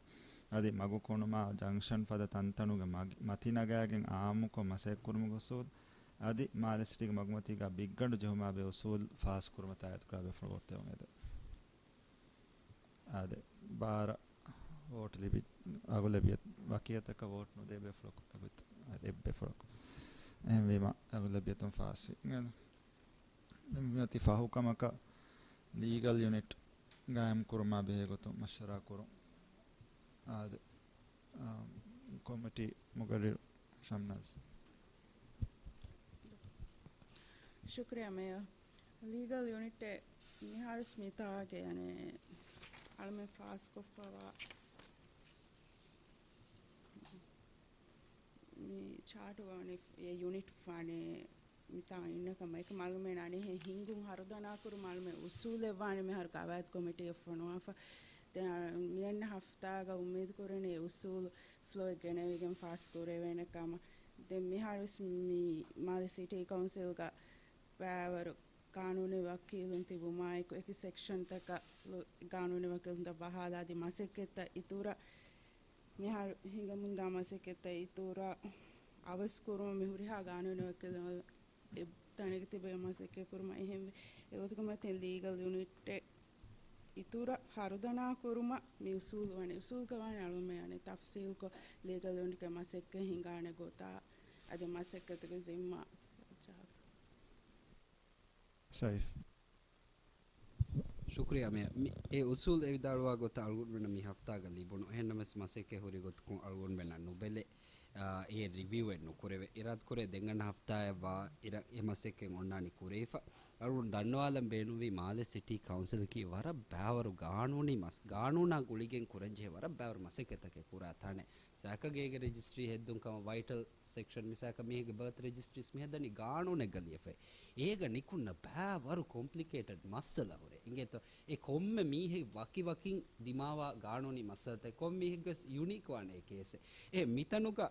އަދި މަގު ކޮނުމާ ޖަންކްޝަން ފަދަ ތަންތަނުގެ މަގި-، މަތި ނަގާގެން އާއްމުކޮށް މަސައްކަތް ކުރުމުގެ އުސޫލު، އަދި މާލެ ސިޓީގެ މަގުމަތީގަ ބިއްގަނޑު ޖެހުމާ ބެހޭ އުސޫލު ފާސް ކުރުމަށް ތާއީދު ކުރާ ބޭފުޅުން ވޯޓް ދެވުން އެދެން. އާދެ، ބާރަ ވޯޓް ލިބި، އަޣުލަބިއްޔަތު ވަކިއަތަކަށް ވޯޓް ނުދޭ ބޭފުޅަކު އެއްބޭފުޅަކު. އެހެންވީމަ އަޣުލަބިއްޔަތުން ފާސްވި. މިއޮތީ ފަހު ކަމަކަށް ލީގަލް ޔުނިޓް ގާއިމް ކުރުމާ ބެހޭ ގޮތުން މަޝްވަރާ ކުރުން. އާދެ، އާ، ކޮމިޓީ މުގައްރިރު ޝަމްނާޒް. ޝުކުރިއްޔާ މޭޔަރ. ލީގަލް ޔުނިޓެއް މިހާރުސް މިތާގެ އަނެއް އަޅަމެން ފާސްކޮށްފަވާ މި ޗާޓު ވަނީ އެ ޔުނިޓް ފާނެ މިތާ އިންނަކަމަށް އެކަމަށް އަޅުމެން އަނެއްހެން ހިންގުން ހަރުދަނާކުރުމަށް އަޅުމެން އުސޫލެއް ވާނެ މިހާރު ގަވާއިދު ކޮމިޓީއަށް ފޮނުވާފަ. ދެން މިއަންނަ ހަފްތާގަ އުއްމީދު ކުރަނީ އެ އުސޫލު ފްލޯއެއް ގެނެވިގެން ފާސް ކުރެވޭނެ ކަމަށް. ދެން މިހާރުވެސް މި މާލެ ސިޓީ ކައުންސިލްގަ ބައިވަރު ޤާނޫނީ ވަކީލުން ތިބުމާއެކު އެކި ސެކްޝަންތަކަށް ޤާނޫނީ ވަކީލުންތައް ބަހާލާ އަދި މަސައްކަތްތައް އިތުރަށް މިހާރު ހިނގަމުންދާ މަސައްކަތްތައް އިތުރަށް އަވަސް ކުރުމަށް މި ހުރިހާ ގާނޫނީ ވަކީލުން ތަނެއްގަ ތިބެ މަސައްކަތް ކުރުމަށް އެހެންވެ. އެގޮތުގަ މަތިން ލީގަލް ޔުނިޓެއް އިތުރަށް ހަރުދަނާ ކުރުމަށް މި އުސޫލު ވަނީ. އުސޫލުގަ ވާނެ އަޅުމެ އަނެއް ތަފްސީލްކޮށް ލީގަލް ޔުނިޓްގެ މަސައްކަތް ހިނގާނެ ގޮތާ އަދި މަސައްކަތުގެ ޒިންމާ. ސައިފް. ޝުކުރިއްޔާ މޭޔަރ. މި، އެ އުސޫލު އެ ވިދާޅުވާ ގޮތަށް އަޅުގަނޑުމެންނަށް މި ހަފްތާގަ ލިބުނު. އެހެންނަމަވެސް މަސައްކަތް ހުރި ގޮތަކުން އަޅުގަނޑުމެންނަށް ނުބެލެ، އާ، އެ ރިވިއުއެއް ނުކުރެވޭ. އިރާދަކުރޭ ދެންގަނޑަ ހަފްތާއަށް ވާ އިރަށް އެ މަސައްކަތް އޮންނާނީ ކުރެވިފަ. އަޅުގަނޑު ދަންނަވާލަން ބޭނުންވީ މާލެ ސިޓީ ކައުންސިލަކީ ވަރަށް ބައިވަރު ގާނޫނީ މަސް-، ގާނޫނާ ގުޅިގެން ކުރަންޖެހޭ ވަރަށް ބައިވަރު މަސައްކަތްތަކެއް ކުރާ ތަނެއް. ސާކަގޭގެ ރެޖިސްޓްރީ ހެއްދުން ކަމަށް ވައިޓަލް ސެކްޝަން މިސާކަށް މީހެއްގެ ބާތު ރެޖިސްޓްރީސް މި ހަދަނީ ގާނޫނެއްގަ ލިޔެފައި. އޭގަ ނިކުންނަ ބައިވަރު ކޮމްޕްލިކޭޓެޑް މައްސަލަ ހުރޭ. އިނގޭތޯ؟ އެ ކޮންމެ މީހެއް ވަކިވަކިން ދިމާވާ ގާނޫނީ މައްސަލަތައް ކޮން މީހެއްގެ ވެސް ޔުނީކް ވާނެ އެ ކޭސެއް. އެ މިތަނުގަ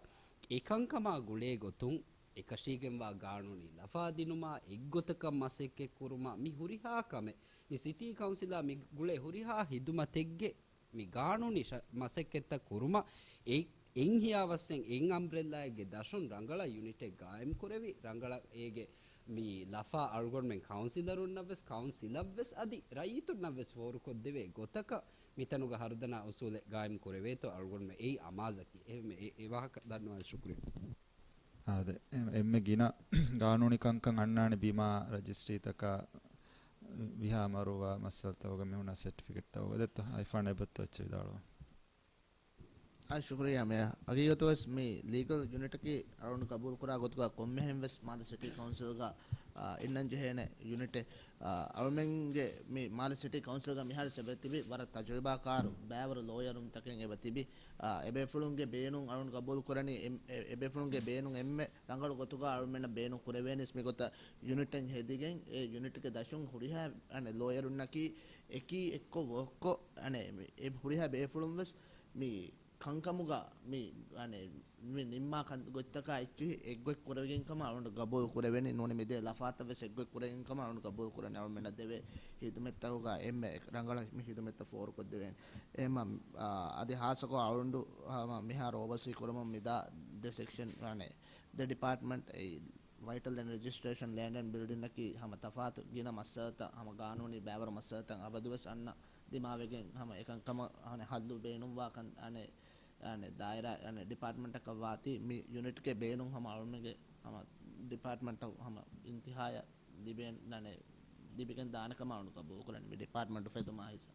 އެކަންކަމާ ގުޅޭ ގޮތުން އެކަށީގެންވާ ގާނޫނީ ލަފާ ދިނުމާ އެއްގޮތަކަށް މަސައްކަތް ކުރުމާ މި ހުރިހާ ކަމެއް މި ސިޓީ ކައުންސިލާ މި ގުޅޭ ހުރިހާ ހިދުމަތެއްގެ މި ގާނޫނީ ޝަ-، މަސައްކަތްތައް ކުރުމަށް އެ-، އެއްހިޔާވަސްއެއް އެއް އަމްބްރެއްލާއެއްގެ ދަށުން ރަނގަޅަށް ޔުނިޓެއް ގާއިމް ކުރެވި، ރަނގަޅަށް އޭގެ މި ލަފާ އަޅުގަނޑުމެން ކައުންސިލަރުންނަށްވެސް، ކައުންސިލަށްވެސް އަދި ރައްޔިތުންނަށްވެސް ފޯރުކޮށްދެވޭ ގޮތަކަށް މިތަނުގަ ހަރުދަނާ އުސޫލެއް ގާއިމް ކުރެވޭތޯ އަޅުގަނޑުމެން އެއީ އަމާޒަކީ. އެހެން އެ، އެ ވާހަކަ ދަންނަވާ ޝުކުރިއްޔާ. އާދެ، އެ-، އެންމެ ގިނަ ގާނޫނީ ކަންކަން އަންނާނެ ބިމާ ރަޖިސްޓްރީތަކާ ވިހާ މަރުވާ މައްސަލަތަކުގަ މިހުންނަ ސެޓްފިކެޓްތަކުގަ ދެއްތޯ؟ އައިފާން އެބައްތޯ އެއްޗެއް ވިދާޅުވާ. އާ، ޝުކުރިއްޔާ މޭޔަރ. ހަގީގަތުވެސް މި ލީގަލް ޔުނިޓަކީ އަޅުގަނޑު ގަބޫލުކުރާ ގޮތުގަ ކޮންމެހެން ވެސް މާލެ ސިޓީ ކައުންސިލްގަ، އާ، އިންނަން ޖެހޭނެ ޔުނިޓެއް. އާ، އަޅުމެންގެ މި މާލެ ސިޓީ ކައުންސިލްގަ މިހާރު އެބަ ތިބި ވަރަށް ތަޖުރިބާކާރު ބައިވަރު ލޯޔަރުންތަކެއް އެބަ ތިބި. އާ، އެބޭފުޅުންގެ ބޭނުން އަޅުގަނޑު ގަބޫލުކުރަނީ އެ-، އެ-، އެބޭފުޅުންގެ ބޭނުން އެންމެ ރަނގަޅު ގޮތުގަ އަޅުމެންނަށް ބޭނުން ކުރެވޭނީސް މިގޮތަށް ޔުނިޓެއް ހެދިގެން، އެ ޔުނިޓްގެ ދަށުން ހުރިހާ އަނެއް ލޯޔަރުންނަކީ އެކީ އެއްކޮށް ވޯކްކޮށް، އަނެއް މި-، އެ ހުރިހާ ބޭފުޅުން ވެސް މި ކަންކަމުގަ މި، އަނެއް، މި ނިންމާ ކަން ގޮތްތަކާ އެއްޗިހި އެއްގޮތް ކުރެވިގެން ކަމަށް އަޅުގަނޑު ގަބޫލު ކުރެވެނީ. ނޫނީ މިދޭ ލަފާތައް ވެސް އެއްގޮތް ކުރެވިގެން ކަމަށް އަޅުގަނޑު ގަބޫލު ކުރަނީ. އަޅުމެންނަށް ދެވޭ ހިދުމަތްތަކުގަ އެންމެ ރަނގަޅަށް މި ހިދުމަތްތައް ފޯރުކޮށްދެވޭނެ. އެހެންމަ، އާ، އަދި ހާއްސަކޮށް އަޅުގަނޑު ހަމަ މިހާރު އޯވަސީ ކުރަމުން މިދާ ދެ ސެކްޝަން، އަނެއް، ދެ ޑިޕާޓްމަންޓް، އެއީ ވައިޓަލް އެންޑް ރެޖިސްޓްރޭޝަން، ލޭންޑް އެންޑް ބިލްޑިންއަކީ ހަމަ ތަފާތު ގިނަ މައްސަލަތައް، ހަމަ ގާނޫނީ ބައިވަރު މައްސަލަތައް އަބަދުވެސް އަންނަ ދިމާވެގެން ހަމަ އެކަންކަމަށް އަނެއް ހައްލު ބޭނުންވާކަން އަނެއް، އަނެއް ދާއިރާ އަނެއް ޑިޕާޓްމަންޓަކަށް ވާތީ މި ޔުނިޓްގެ ބޭނުން ހަމަ އަޅުމެންގެ ހަމަ ޑިޕާޓްމަންޓަށް ހަމަ އިންތިހާޔަށް ލިބޭން އަނެއް ލިބިގެން ދާނެ ކަމަށް އަޅުގަނޑު ގަބޫލުކުރަނީ މި ޑިޕާޓްމަންޓު އުފެދުމާ ހިސާ.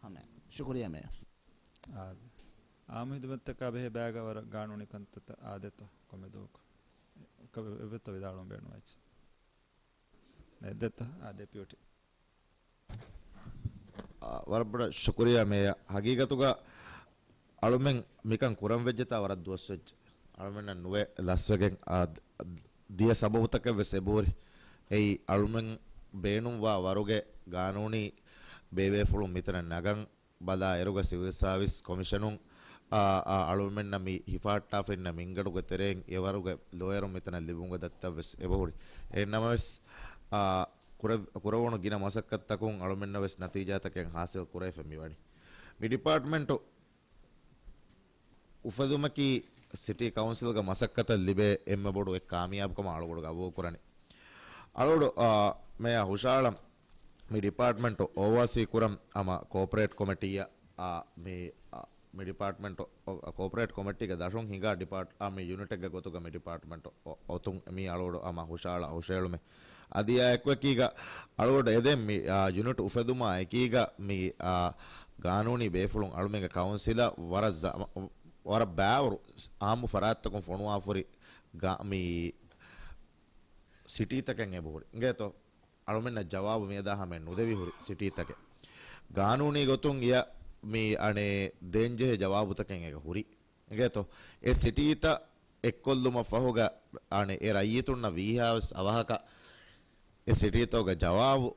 ހަމަ ޝުކުރިއްޔާ މޭޔަރ. އާދެ. އާއްމު ހިދުމަތްތަކާ ބެހޭ ބައިގަ ވަރަށް ގާނޫނީ ކަންތައްތައް އާދޭތޯ ކޮންމެ ދުވަހަކު؟ ކަ-، އެބަތަ ވިދާޅުވަން ބޭނުންވެއްޖެ. ނެއްދެއްތަ؟ އާ، ޑެޕިއުޓީ. އާ، ވަރަށް ބޮޑަށް ޝުކުރިއްޔާ މޭޔަރ. ހަގީގަތުގަ އަޅުމެން މިކަން ކުރަން ވެއްޖެތާ ވަރަށް ދުވަސް ވެއްޖެ. އަޅުމެންނަށް ނުވެ ލަސްވެގެން، އާ، ދިޔަ ސަބަބުތަކެއް ވެސް އެބަހުރި. އެއީ އަޅުމެން ބޭނުންވާ ވަރުގެ ގާނޫނީ ބޭބޭފުޅުން މިތަނަށް ނަގަން ބަލާ އިރުގަ ސިވިލް ސާވިސް ކޮމިޝަނުން، އާ، އާ، އަޅުމެންނަށް މި ހިފަހައްޓާފަ އިންނަ މިންގަނޑުގެ ތެރެއިން އެވަރުގެ ލޯޔަރުން މިތަނަށް ލިބުމުގެ ދަތިތައް ވެސް އެބަހުރި. އެހެންނަމަވެސް، އާ، ކުރެ-، ކުރެވުނު ގިނަ މަސައްކަތްތަކުން އަޅުމެންނަށް ވެސް ނަތީޖާތަކެއް ހާސިލް ކުރެވިފަ މިވަނީ. މި ޑިޕާޓްމަންޓު އުފެދުމަކީ ސިޓީ ކައުންސިލްގެ މަސައްކަތަށް ލިބޭ އެންމެ ބޮޑު އެއް ކާމިޔާބުކަމަށް އަޅުގަޑު ގަބޫލުކުރަނީ. އަޅުގަޑު، އާ، މޭޔަރ ހުށައަޅަން މި ޑިޕާޓްމަންޓު އޯވާސީ ކުރަން ހަމަ ކޯޕަރޭޓް ކޮމިޓީއަށް، އާ، މި، އާ، މި ޑިޕާޓްމަންޓު، އޮ-، އަ، ކޯޕަރޭޓް ކޮމިޓީގެ ދަށުން ހިނގާ ޑިޕާޓް-، އާ، މި ޔުނިޓެއްގެ ގޮތުގަ މި ޑިޕާޓްމަންޓު އޮ-، އޮތުން މީ އަޅުގަޑު ހަމަ ހުށައަޅާ ހުށައެޅުމެއް. އަދި އާ އެކުއެކީގަ އަޅުގަޑު އެދެން މި، އާ، ޔުނިޓް އުފެދުމާ އެކީގަ މި، އާ، ގާނޫނީ ބޭފުޅުން އަޅުމެންގެ ކައުންސިލަށް ވަރަށް ޒަ-، ވަރަށް ބައިވަރު އާއްމު ފަރާތްތަކުން ފޮނުވާފަ ހުރި ގާ-، މި ސިޓީތަކެއް އެބަހުރި. އިނގޭތޯ؟ އަޅުމެންނަށް ޖަވާބު މިއަދާ ހަމަޔަށް ނުދެވި ހުރި ސިޓީތަކެއް. ގާނޫނީ ގޮތުން އެޔަށް މި އަނެއް ދޭންޖެހޭ ޖަވާބުތަކެއް އޭގަ ހުރި. އިނގޭތޯ؟ އެ ސިޓީތައް އެއްކޮށްލުމަށް ފަހުގަ އަނެއް އެ ރައްޔިތުންނަށް ވީހާވެސް އަވަހަކަށް އެ ސިޓީތަކުގެ ޖަވާބު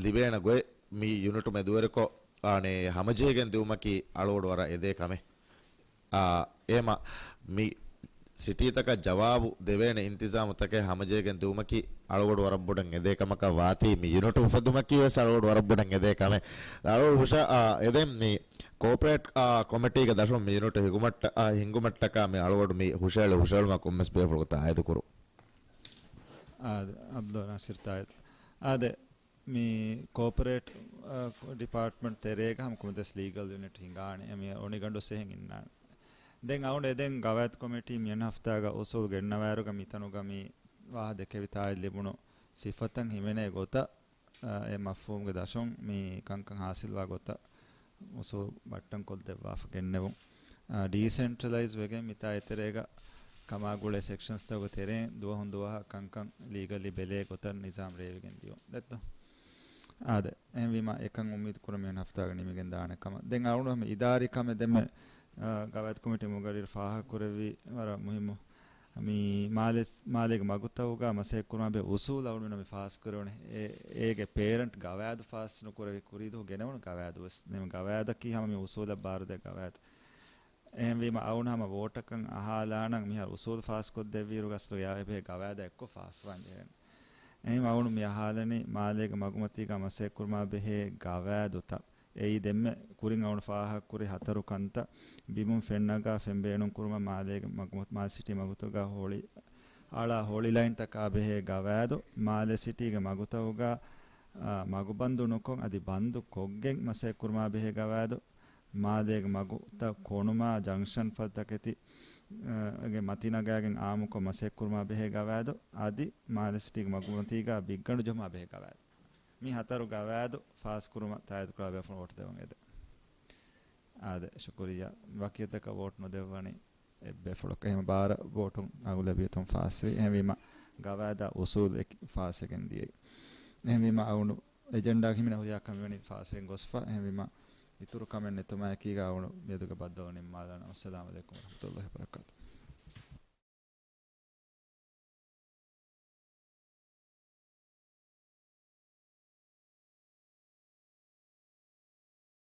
ލިބޭނެ ގޮތް މި ޔުނިޓު މެދުވެރިކޮށް އަނެއް ހަމަޖެހިގެން ދިއުމަކީ އަޅުގަޑު ވަރަށް އެދޭ ކަމެއް. އާ، އެހެމަ މި ސިޓީތަކަށް ޖަވާބު ދެވޭނެ އިންތިޒާމުތަކެއް ހަމަޖެހިގެން ދިއުމަކީ އަޅުގަޑު ވަރަށް ބޮޑަށް އެދޭ ކަމަކަށް ވާތީ، މި ޔުނިޓު އުފެދުމަކީ ވެސް އަޅުގަޑު ވަރަށް ބޮޑަށް އެދޭ ކަމެއް. އަޅުގަޑު ހުށަ-، އާ، އެދެން މި ކޯޕަރޭޓް، އާ، ކޮމިޓީގެ ދަށުން މި ޔުނިޓު ހިނގުމަށްޓަ-، އާ، ހިންގުމަށްޓަކާ މި އަޅުގަޑު މި ހުށައެޅި ހުށައެޅުމަށް ކޮންމެސް ބޭފުޅަކު ތާއީދު ކުރު. އާދެ، އަބްދުލް ނާސިރް ތާއީދު. އާދެ، މި ކޯޕަރޭޓް، އާ، ޑިޕާޓްމަންޓް ތެރޭގަ ހަމަ ކުމެދެސް ލީގަލް ޔުނިޓް ހިނގާނެ. އެ މި އޮނިގަނޑު ސެހެން އިންނާނެ. ދެން އަޅުގަޑު އެދެން ގަވާއިދު ކޮމިޓީ މިއަންނަ ހަފްތާގަ އުސޫލް ގެންނަވާއިރުގަ މިތަނުގަ މި ވާހަ ދެކެވި ތާއީދު ލިބުނު ސިފަތައް ހިމެނޭ ގޮތަށް، އާ، އެ މަފްހޫމްގެ ދަށުން މި ކަންކަން ހާސިލްވާ ގޮތަށް އުސޫލް ބައްޓަން ކޮށްދެއްވާފަ ގެންނެވުން. އާ، ޑީސެންޓްރަލައިޒް ވެގެން މިތާ އެތެރޭގަ ކަމާގުޅޭ ސެކްޝަންސްތަކުގެ ތެރެއިން ދުވަހުން ދުވަހަށް ކަންކަން ލީގަލީ ބެލޭ ގޮތަށް ނިޒާމް ރޭވިގެން ދިޔުން. ދެއްތޯ؟ އާދެ، އެހެންވީމަ އެކަން އުއްމީދު ކުރަން މިއަންނަ ހަފްތާގަ ނިމިގެން ދާނެ ކަމަށް. ދެން އަޅުގަނޑު ހަމަ އިދާރީ ކަމެއް ދެންމެ، އާ، ގަވާއިދު ކޮމިޓީ މުގައްރިރު ފާހަގަކުރެއްވި ވަރަށް މުހިއްމު މި މާލެ-، މާލޭގެ މަގުތަކުގަ މަސައްކަތް ކުރުމާ ބެހޭ އުސޫލު އަޅުގަނޑު މި ފާސްކުރެވުނު. އޭ-، އޭގެ ޕޭރެންޓް ގަވާއިދު ފާސް ނުކުރެވި ކުރީ ދުވަހު ގެނެވުނު ގަވާއިދު ވެސް. ދެން ގަވާއިދަކީ ހަމަ މި އުސޫލަށް ބާރުދޭ ގަވާއިދު. އެހެންވީމަ އަޅުގަނޑު ހަމަ ވޯޓަކަށް އަހާލާނަން މިހާރު އުސޫލު ފާސްކޮށްދެއްވިއިރު އަސްލު އެބަހޭ ގަވާއިދާ އެއްކޮށް ފާސްވާން ޖެހޭނެ. އެހެން އަޅުގަނޑު މި އަހާލަނީ މާލޭގެ މަގުމަތީގަ މަސައްކަތް ކުރުމާ ބެހޭ ގަވާއިދުތައް. އެއީ ދެންމެ ކުރިން އަޅުގަނޑު ފާހަގަކުރި ހަތަރު ކަންތައް ބިމުން ފެންނަގާ ފެންބޭނުން ކުރުމަށް މާލޭގެ މަގު-، މާލެ ސިޓީ މަގުތަކުގަ ހޮޅި-، އަޅާ ހޮޅި ލައިންތަކާ ބެހޭ ގަވާއިދު، މާލެ ސިޓީގެ މަގުތަކުގަ، އާ، މަގު ބަންދު ނުކޮށް އަދި ބަންދު ކޮށްގެން މަސައްކަތް ކުރުމާ ބެހޭ ގަވާއިދު، މާލޭގެ މަގުތައް ކޮނުމާ ޖަންކްޝަން ފަދަ ތަކެތި، އާ، ގެ މަތި ނަގާގެން އާއްމުކޮށް މަސައްކަތް ކުރުމާ ބެހޭ ގަވާއިދު، އަދި މާލެ ސިޓީގެ މަގުމަތީގަ ބިއްގަނޑު ޖެހުމާ ބެހޭ ގަވާއިދު. މި ހަތަރު ގަވާއިދު ފާސްކުރުމަށް ތާއީދުކުރާ ބޭފުޅުން ވޯޓު ދެވަން އެދެން. އާދެ، ޝުކުރިއްޔާ. ވަކިއެއްތަކަށް ވޯޓް ނުދެއްވަނީ އެއްބޭފުޅަކަށް. އެހެން ބާރަ ވޯޓުން އަޣުލަބިއްޔަތުން ފާސްވި. އެހެންވީމަ، ގަވާއިދާ އުސޫލު އެކި ފާސްވެގެން ދިޔައީ. އެހެންވީމަ، އަޅުގަނޑު އެޖެންޑާގެ ހިމެނޭ ހުރިހާ ކަމެއް ވަނީ ފާސްވެގެން ގޮސްފަ. އެހެންވީމަ، އިތުރު ކަމެއް ނެތުމާއެކީގަ އަޅުގަނޑު މިއަދުގެ ބައްދަލު ނިންމާލާނަން. އައްސަލާމު ޢަލައިކުމް ވަރަޙްމަތުﷲ ވަބަރަކާތުހު.